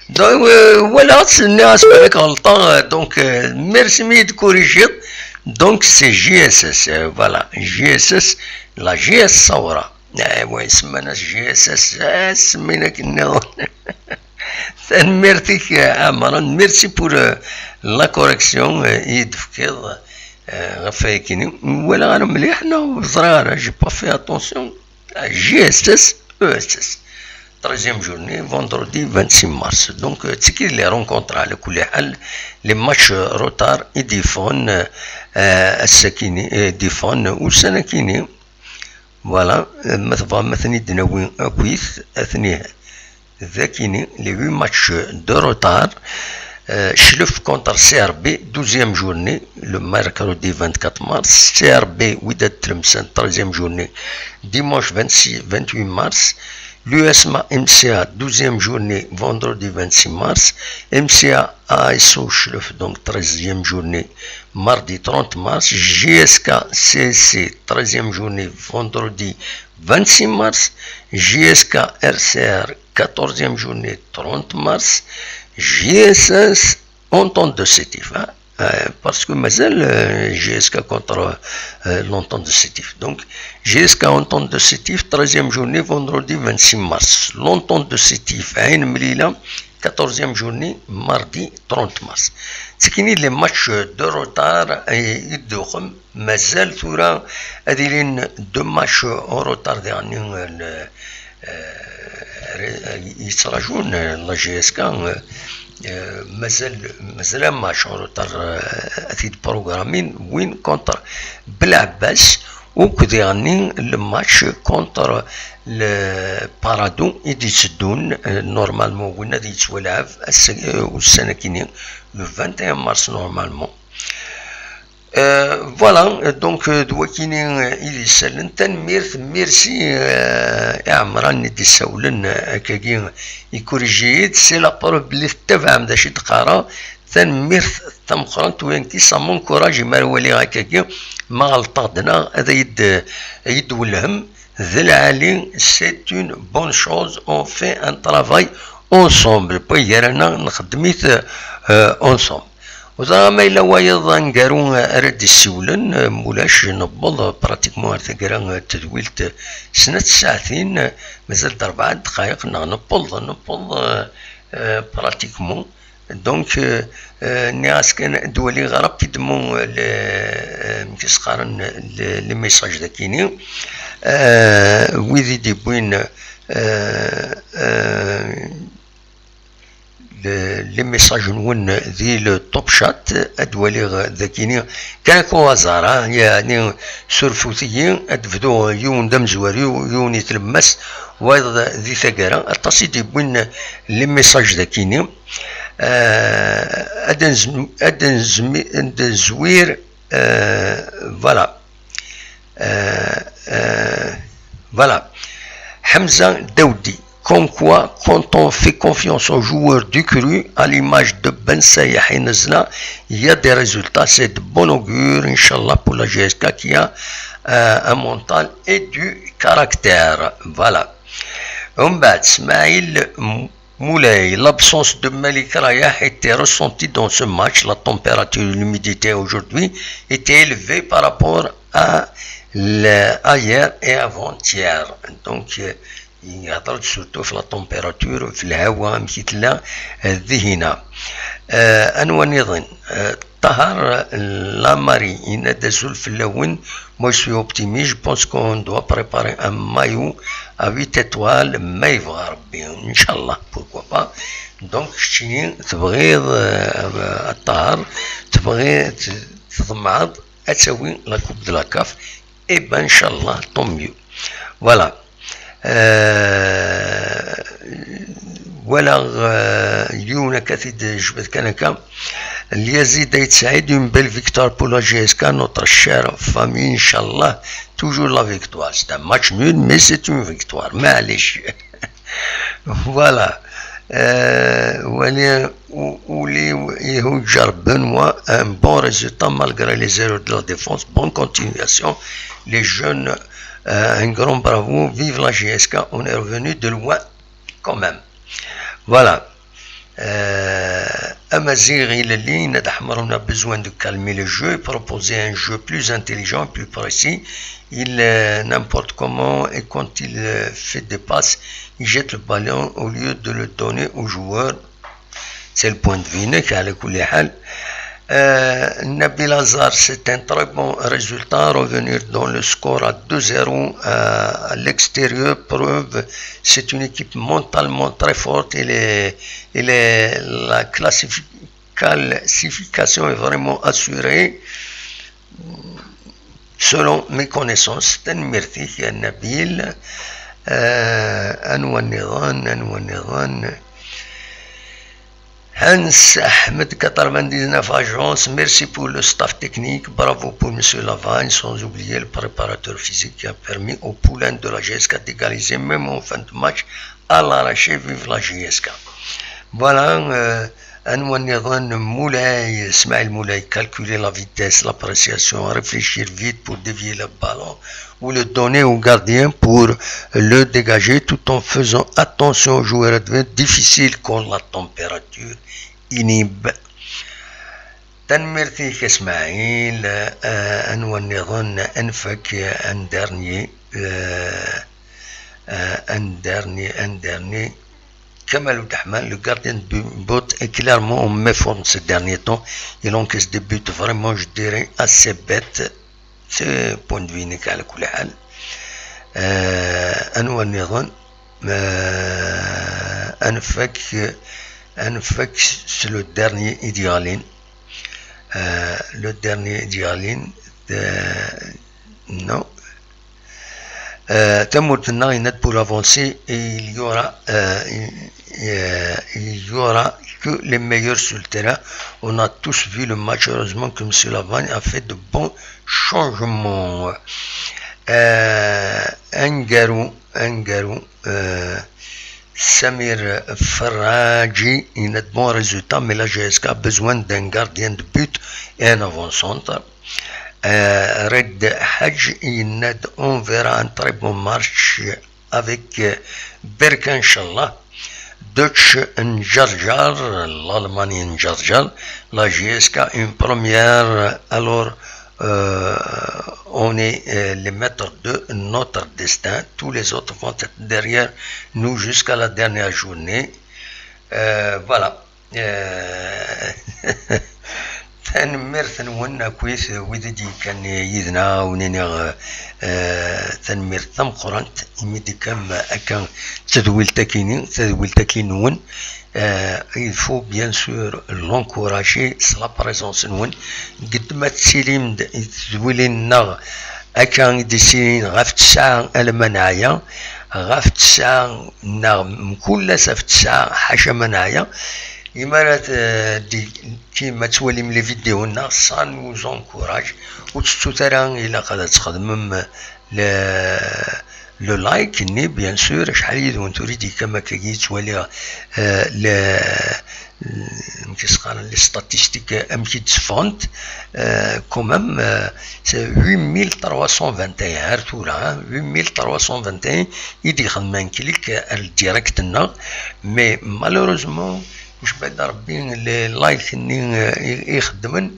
Donc, euh, voilà, c'est une aspect غلطان. Donc, euh, merci, mais de corriger. Donc, c'est J S S, euh, voilà, J S S, la J S Saoura. Aywa, isemman-as J S S, ah, semmin akken nniḍen. Tanemmirt-ik, a Ɛemran. Merci pour, euh, la correction, euh, i d-tefkiḍ, euh, ɣef wayagi-nni. Walaɣ ara mliḥ, neɣ ur ẓriɣ ara, j'ai pas fait attention. Ah, J S S E S S. Treizième journée, vendredi vingt-six mars. Donc, euh, tiki les rencontres, ala kulli ḥal, les matchs, euh, retard, i d-yeffɣen, euh, ass-akini, i d-yeffɣen ussan-akini. Voilà, euh, ma tebɣam ad ten-id-nawi akkit, ad ten-, dakini, les huit matchs de retard. Euh, Chlef contre C R B, douzième journée, le mercredi vingt-quatre mars. C R B, Wydad Tlemcen, treizième journée, dimanche vingt-six, vingt-huit mars. L'U S M A M C A, douzième journée, vendredi vingt-six mars. M C A A S O Chlef, donc treizième journée, mardi trente mars. J S K C S C, treizième journée, vendredi vingt-six mars. J S K R C R, quatorzième journée, trente mars. J S S, Entente de Sétif, hein. Euh, parce que mazal, euh, J S K contre, euh, l'Entente de Sétif. Donc, J S K Entente de Sétif, treizième journée, vendredi vingt-six mars. L'Entente de Sétif, Ain Mlila, quatorzième journée, mardi trente mars. C'est fini les matchs de retard et de mazal tura ad ilin deux matchs en retard dernier, euh, le, euh, yettṛajun la J S K, euh, euh, mazal, mazal un match en retard, euh, ad t-id-programmin, win contre Belɛebbas, u diɣenni le match contre le Paradou i d-itteddun, euh, normalement win ad yettwalɛeb ass-, euh, ussan-akini, le vingt et un mars normalement. Euh, voilà, donc, euh, d wakini, euh, i d isallen. Tanemmirt, merci, euh, i Ɛemran i d-issawlen, euh, akkagi, ikuriji-yi-d, c'est la preuve belli tettabaɛem d acu i d-qqareɣ. Tanemmirt tameqqrant, win ki ça m'encourage imi ara waliɣ akkagi, ma ɣelṭeɣ-d neɣ ad iyi-d-, ad iyi-d-welhem. D lɛali, c'est une bonne chose, on fait un travail ensemble. Wway gar-aneɣ nxeddem-it, euh, ensemble. Ur ẓriɣ ma yella wayeḍ aneggaru ara d-issiwlen, euh, mulac newweḍ, euh, pratiquement ar taggara, euh, n tedwilt, euh, snat tsaɛtin, euh, mazal-d rebɛa ddqayeq neɣ newweḍ, newweḍ, euh, euh, pratiquement. Donc, euh, euh, nniɣ-as kan ad waliɣ rapidement, euh, le, euh, amek i s-qqaren, le, les messages dakini, euh, wid i d-yewwin, euh, euh, le, les messages-nwen di le top chat, ad waliɣ dakini kan akka au hasard, ah, yeɛni surfut-iyi, ad bduɣ yiwen d amezwaru, yiwen i tlemmast, wayeḍ di taggara, aṭas i d-yewwin les messages dakini. Euh, ad nzem-, ad nzem-, ad nzewwir, euh, voilà. Euh, euh, voilà. Hamza Daoudi. Comme quoi, quand on fait confiance aux joueurs du cru, à l'image de Ben Sayah et Nezla, il y a des résultats. C'est de bon augure, Inch'Allah, pour la J S K qui a, euh, un mental et du caractère. Voilà. Umbat, Smaïl M-, Moulay, l'absence de Malik Rayah était ressentie dans ce match. La température et l'humidité aujourd'hui était élevée par rapport à l-, à hier et avant-hier. Donc, euh, il y a surtout la température, في الهواء, amek i tella, euh, dihina. Euh, anwa nniḍen? Euh, Tahar Lamari, yenna-d azul fell-awen. Moi, je suis optimiste. Je pense qu'on doit préparer un maillot à huit étoiles, ma yebɣa Rebbi. Inch'Allah, pourquoi pas. Donc, keččini tebɣiḍ, euh, a Tahar, tebɣiḍ, tḍemɛeḍ ad tawi la coupe de la CAF, eh ben, Inch'Allah, tant mieux. Voilà. Euh, walaɣ, euh, yiwen akka t-id-jbed kan akka. Lyazid Ayt Saïd, une belle victoire pour la J S K, notre chère famille, Inch'Allah, toujours la victoire. C'est un match nul, mais c'est une victoire. Maɛlic. Voilà. Euh, wali u-, uli ihu jar Benoît, un bon résultat malgré les erreurs de la défense. Bonne continuation, les jeunes, euh, un grand bravo, vive la J S K, on est revenu de loin quand même. Voilà. Euh, Amazigh Ilelli, Ned Ahmer, on a besoin de calmer le jeu, proposer un jeu plus intelligent, plus précis. Il, euh, n'importe comment, et quand il, euh, fait des passes, il jette le ballon au lieu de le donner au joueur. C'est le point de vue, على كل حال. Euh, Nabil Azar, c'est un très bon résultat. Revenir dans le score à deux zéro, euh, à l'extérieur, preuve, c'est une équipe mentalement très forte. Et les, et les, la classifi-, classification est vraiment assurée, selon mes connaissances. Tanemmirt-ik, ya Nabil. Euh, anwa nniḍen, anwa nniḍen? Hans Ahmed quatre-vingt-dix-neuf Agence, merci pour le staff technique, bravo pour Monsieur Lavagne, sans oublier le préparateur physique qui a permis au poulain de la J S K d'égaliser même en fin de match à l'arraché, vive la J S K. Voilà, euh, anwa nniḍen? Moulay, Smaïl Moulay, calculer la vitesse, l'appréciation, réfléchir vite pour dévier le ballon ou le donner au gardien pour le dégager tout en faisant attention aux joueurs adverses. Difficile quand la température inhibe. Tanemmirt-ik a Smaïl, euh, anwa nniḍen? Anfak, un dernier, euh, euh, un dernier, un dernier. Kamal Oudahman, le gardien de bu-, but, est clairement en méforme ces derniers temps. Il encaisse des buts vraiment, je dirais, assez bêtes. C'est point de vue-inek, على كل حال. Euh, anwa nniḍen? Euh, anfak, anfak, c'est le dernier i d-yeɣlin. Euh, le dernier i d-yeɣlin. Euh, non. Euh, tamurt-nneɣ, yenna-d, pour avancer, il y aura, euh, il, euh, il y aura que les meilleurs sur le terrain. On a tous vu le match. Heureusement que Monsieur Lavagne a fait de bons changements. Euh, aneggaru, aneggaru, euh, Samir Ferraji, il a de bons résultats, mais la J S K a besoin d'un gardien de but et un avant-centre. Euh, Red Hajj, il a de, on verra un très bon match avec, euh, Berk, Inch'Allah. Deutsch Njarjar, l'Allemagne Njarjar, la J S K une première, alors, euh, on est, euh, les maîtres de notre destin. Tous les autres vont être derrière nous jusqu'à la dernière journée. Euh, voilà. Euh, tanemmirt-nwen akkit wid i d-yekkan yid-neɣ, wen-iniɣ, euh, tanemmirt tameqqrant imi d-tekkam akka tadwilt-akini, tadwilt-aki-nwen. Euh, il faut bien sûr l'encourager s la présence-nwen. Gedma tettilim-d i tedwilin-nneɣ akka i d-issilin ɣef ttesɛa alamma neɛya, ɣef ttesɛa neɣ mkul ass ɣef ttesɛa, ḥaca ma neɛya. Imi ara t-, d-, kim ad twalim les vidéos-nneɣ, ça nous encourage. Ur tettut ara, ilaq ad txedmem le, le like-nni, bien sûr, acḥal yid-wen tura i d-yekkam akkagi yettwali, euh, le, amek i s-qqaren, les statistiques, amek i d-tteffɣent, euh, quand même, euh, c'est huit mille trois cent vingt et un ar tura, hein, huit mille trois cent vingt et un i d-ixedmen clic ar le direct-nneɣ, mais malheureusement, Mecbada Rebbi, le like-nni, euh, i, i xeddmen,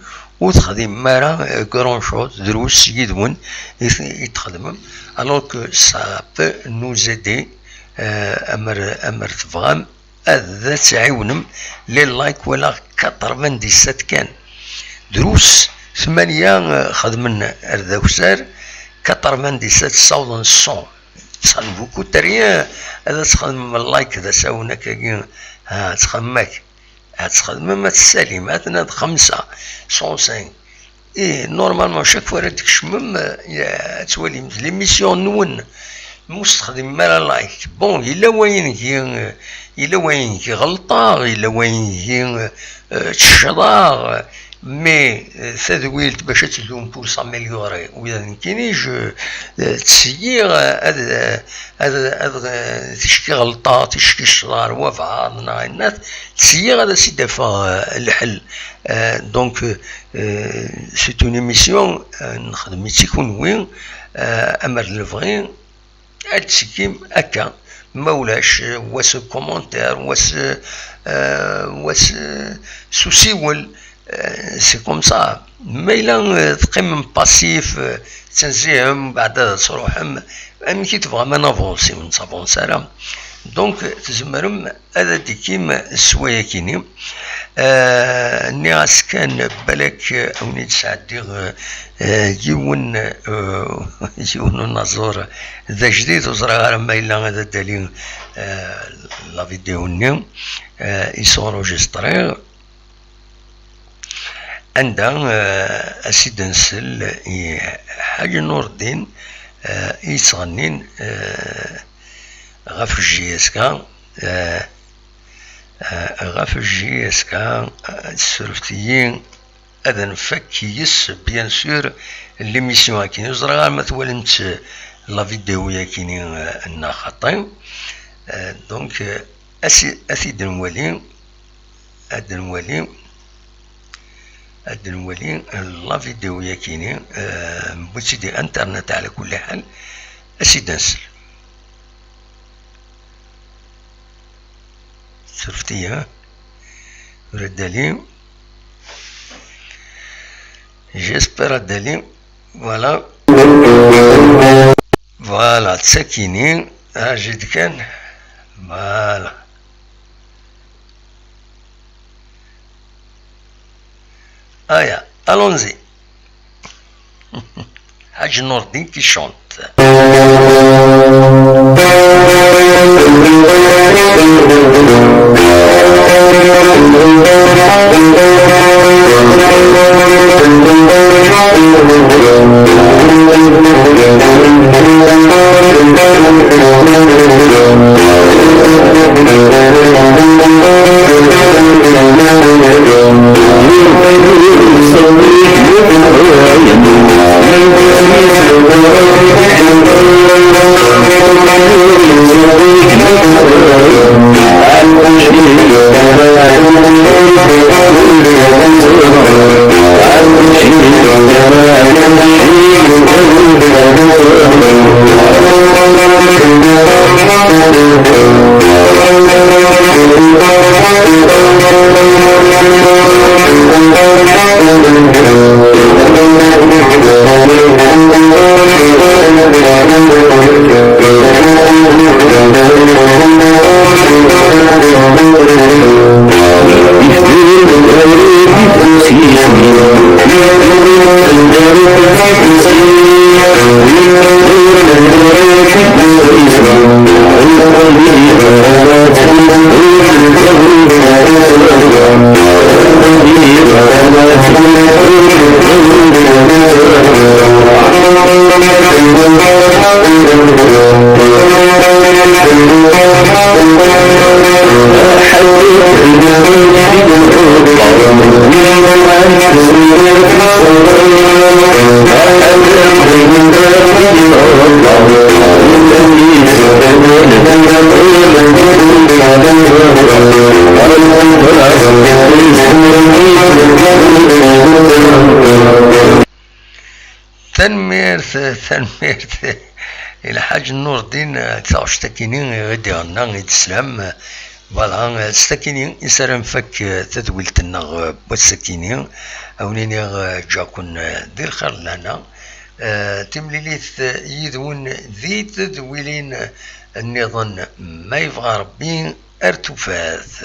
ur texdimem ara, euh, grand chose, drus yid-wen i t-, i txedmem, alors que ça peut nous aider, euh, amer, amer tebɣam ad tɛiwnem les likes, walaɣ quatre-vingt-dix-sept kan. Drus, tmanya, euh, xedmen ar d akessar, quatre-vingt-dix-sept ssawḍen cent. Ça ne vous coûte rien ad txedmem like d asawen akkagi, ha, ad txedmem ak-, ad txedmem, ad tessalim, ad tenna d xemsa, cent cinq. Et normalement, chaque fois ara d-tkecmem, euh, ad twalim l'émission-nwen. Ma ur s-texdimem ara like. Bon, yella wayen gi, euh, yella wayen gi ɣelṭeɣ, yella wayen gi, euh, euh, ttecceḍeɣ, mais, euh, tadwilt bac ad tedum pour s'améliorer. Ula d nekkini, je, euh, ttṣeyyiɣ, euh, ad, euh, ad, ad, euh, ticki ɣelṭeɣ, ticki ccḍeɣ, wabɛaḍ neɣ ayennat, ttṣeyyiɣ ad as-id-afeɣ, euh, lḥel. Euh, donc, euh, c'est une émission, euh, nexdem-itt i kunwi, euh, amer d lebɣi, ad d-tekkim akka. Ma ulac, euh, wa s commentaire, wa s, euh, wa s, euh, s usiwel, euh, c'est comme ça. Ma yella, euh, teqqimem passif, euh, tettnezzihem, mbeɛd ad tṛuḥem, amek i tebɣam ad navansi, ur nettavansi ara. Donc, tzemrem ad d-tekkim s wayakini. Euh, nniɣ-as kan, balak, euh, ad wen-id-sɛeddiɣ, euh, euh, yiwen, euh, yiwen unaẓur d ajdid, ur ẓriɣ ara ma yella ad d-ali, euh, la vidéo-nni, euh, i s-enregistriɣ. Anda, euh, as-id-nsel i Ḥaǧ Nurdin, euh, i yettɣennin, euh, ɣef J S K, euh, euh, ɣef J S K, euh, tessurfet-iyi ad nfak yes, bien sûr, l'émission-agi. Ur ẓriɣ ara ma twalimt, euh, la vidéo-yagi-ni, euh, neɣ xaṭi. Euh, donc, euh, Ad t-, ad t-id-nwali, ad nwali, ad nwali la vidéo-yagi-ni, euh, newwi-tt-id di internet ɛla kulli ḥal, ad s-id-nsel. Surfet-iyi, ur ad d-ali. J'espère ad d-ali. Voilà. Voilà, d tagi-ni, aǧǧet kan. Voilà. Aya, allons-y. Ḥaǧ Nurdin qui chante. Tanemmirt, tanemmirt i Lḥaǧ Nurdin, d taɣect akini i ɣ-d-iɣenna, i d-teslam. Voilà, s takini i s ara nfak tadwilt-nneɣ n wass-akini. A wen-iniɣ, ǧǧaɣ-ken di lxir d lehna. Eh, timlilit yid-wen di tedwilin nniḍen, ma yebɣa Rebbi, ar tufat.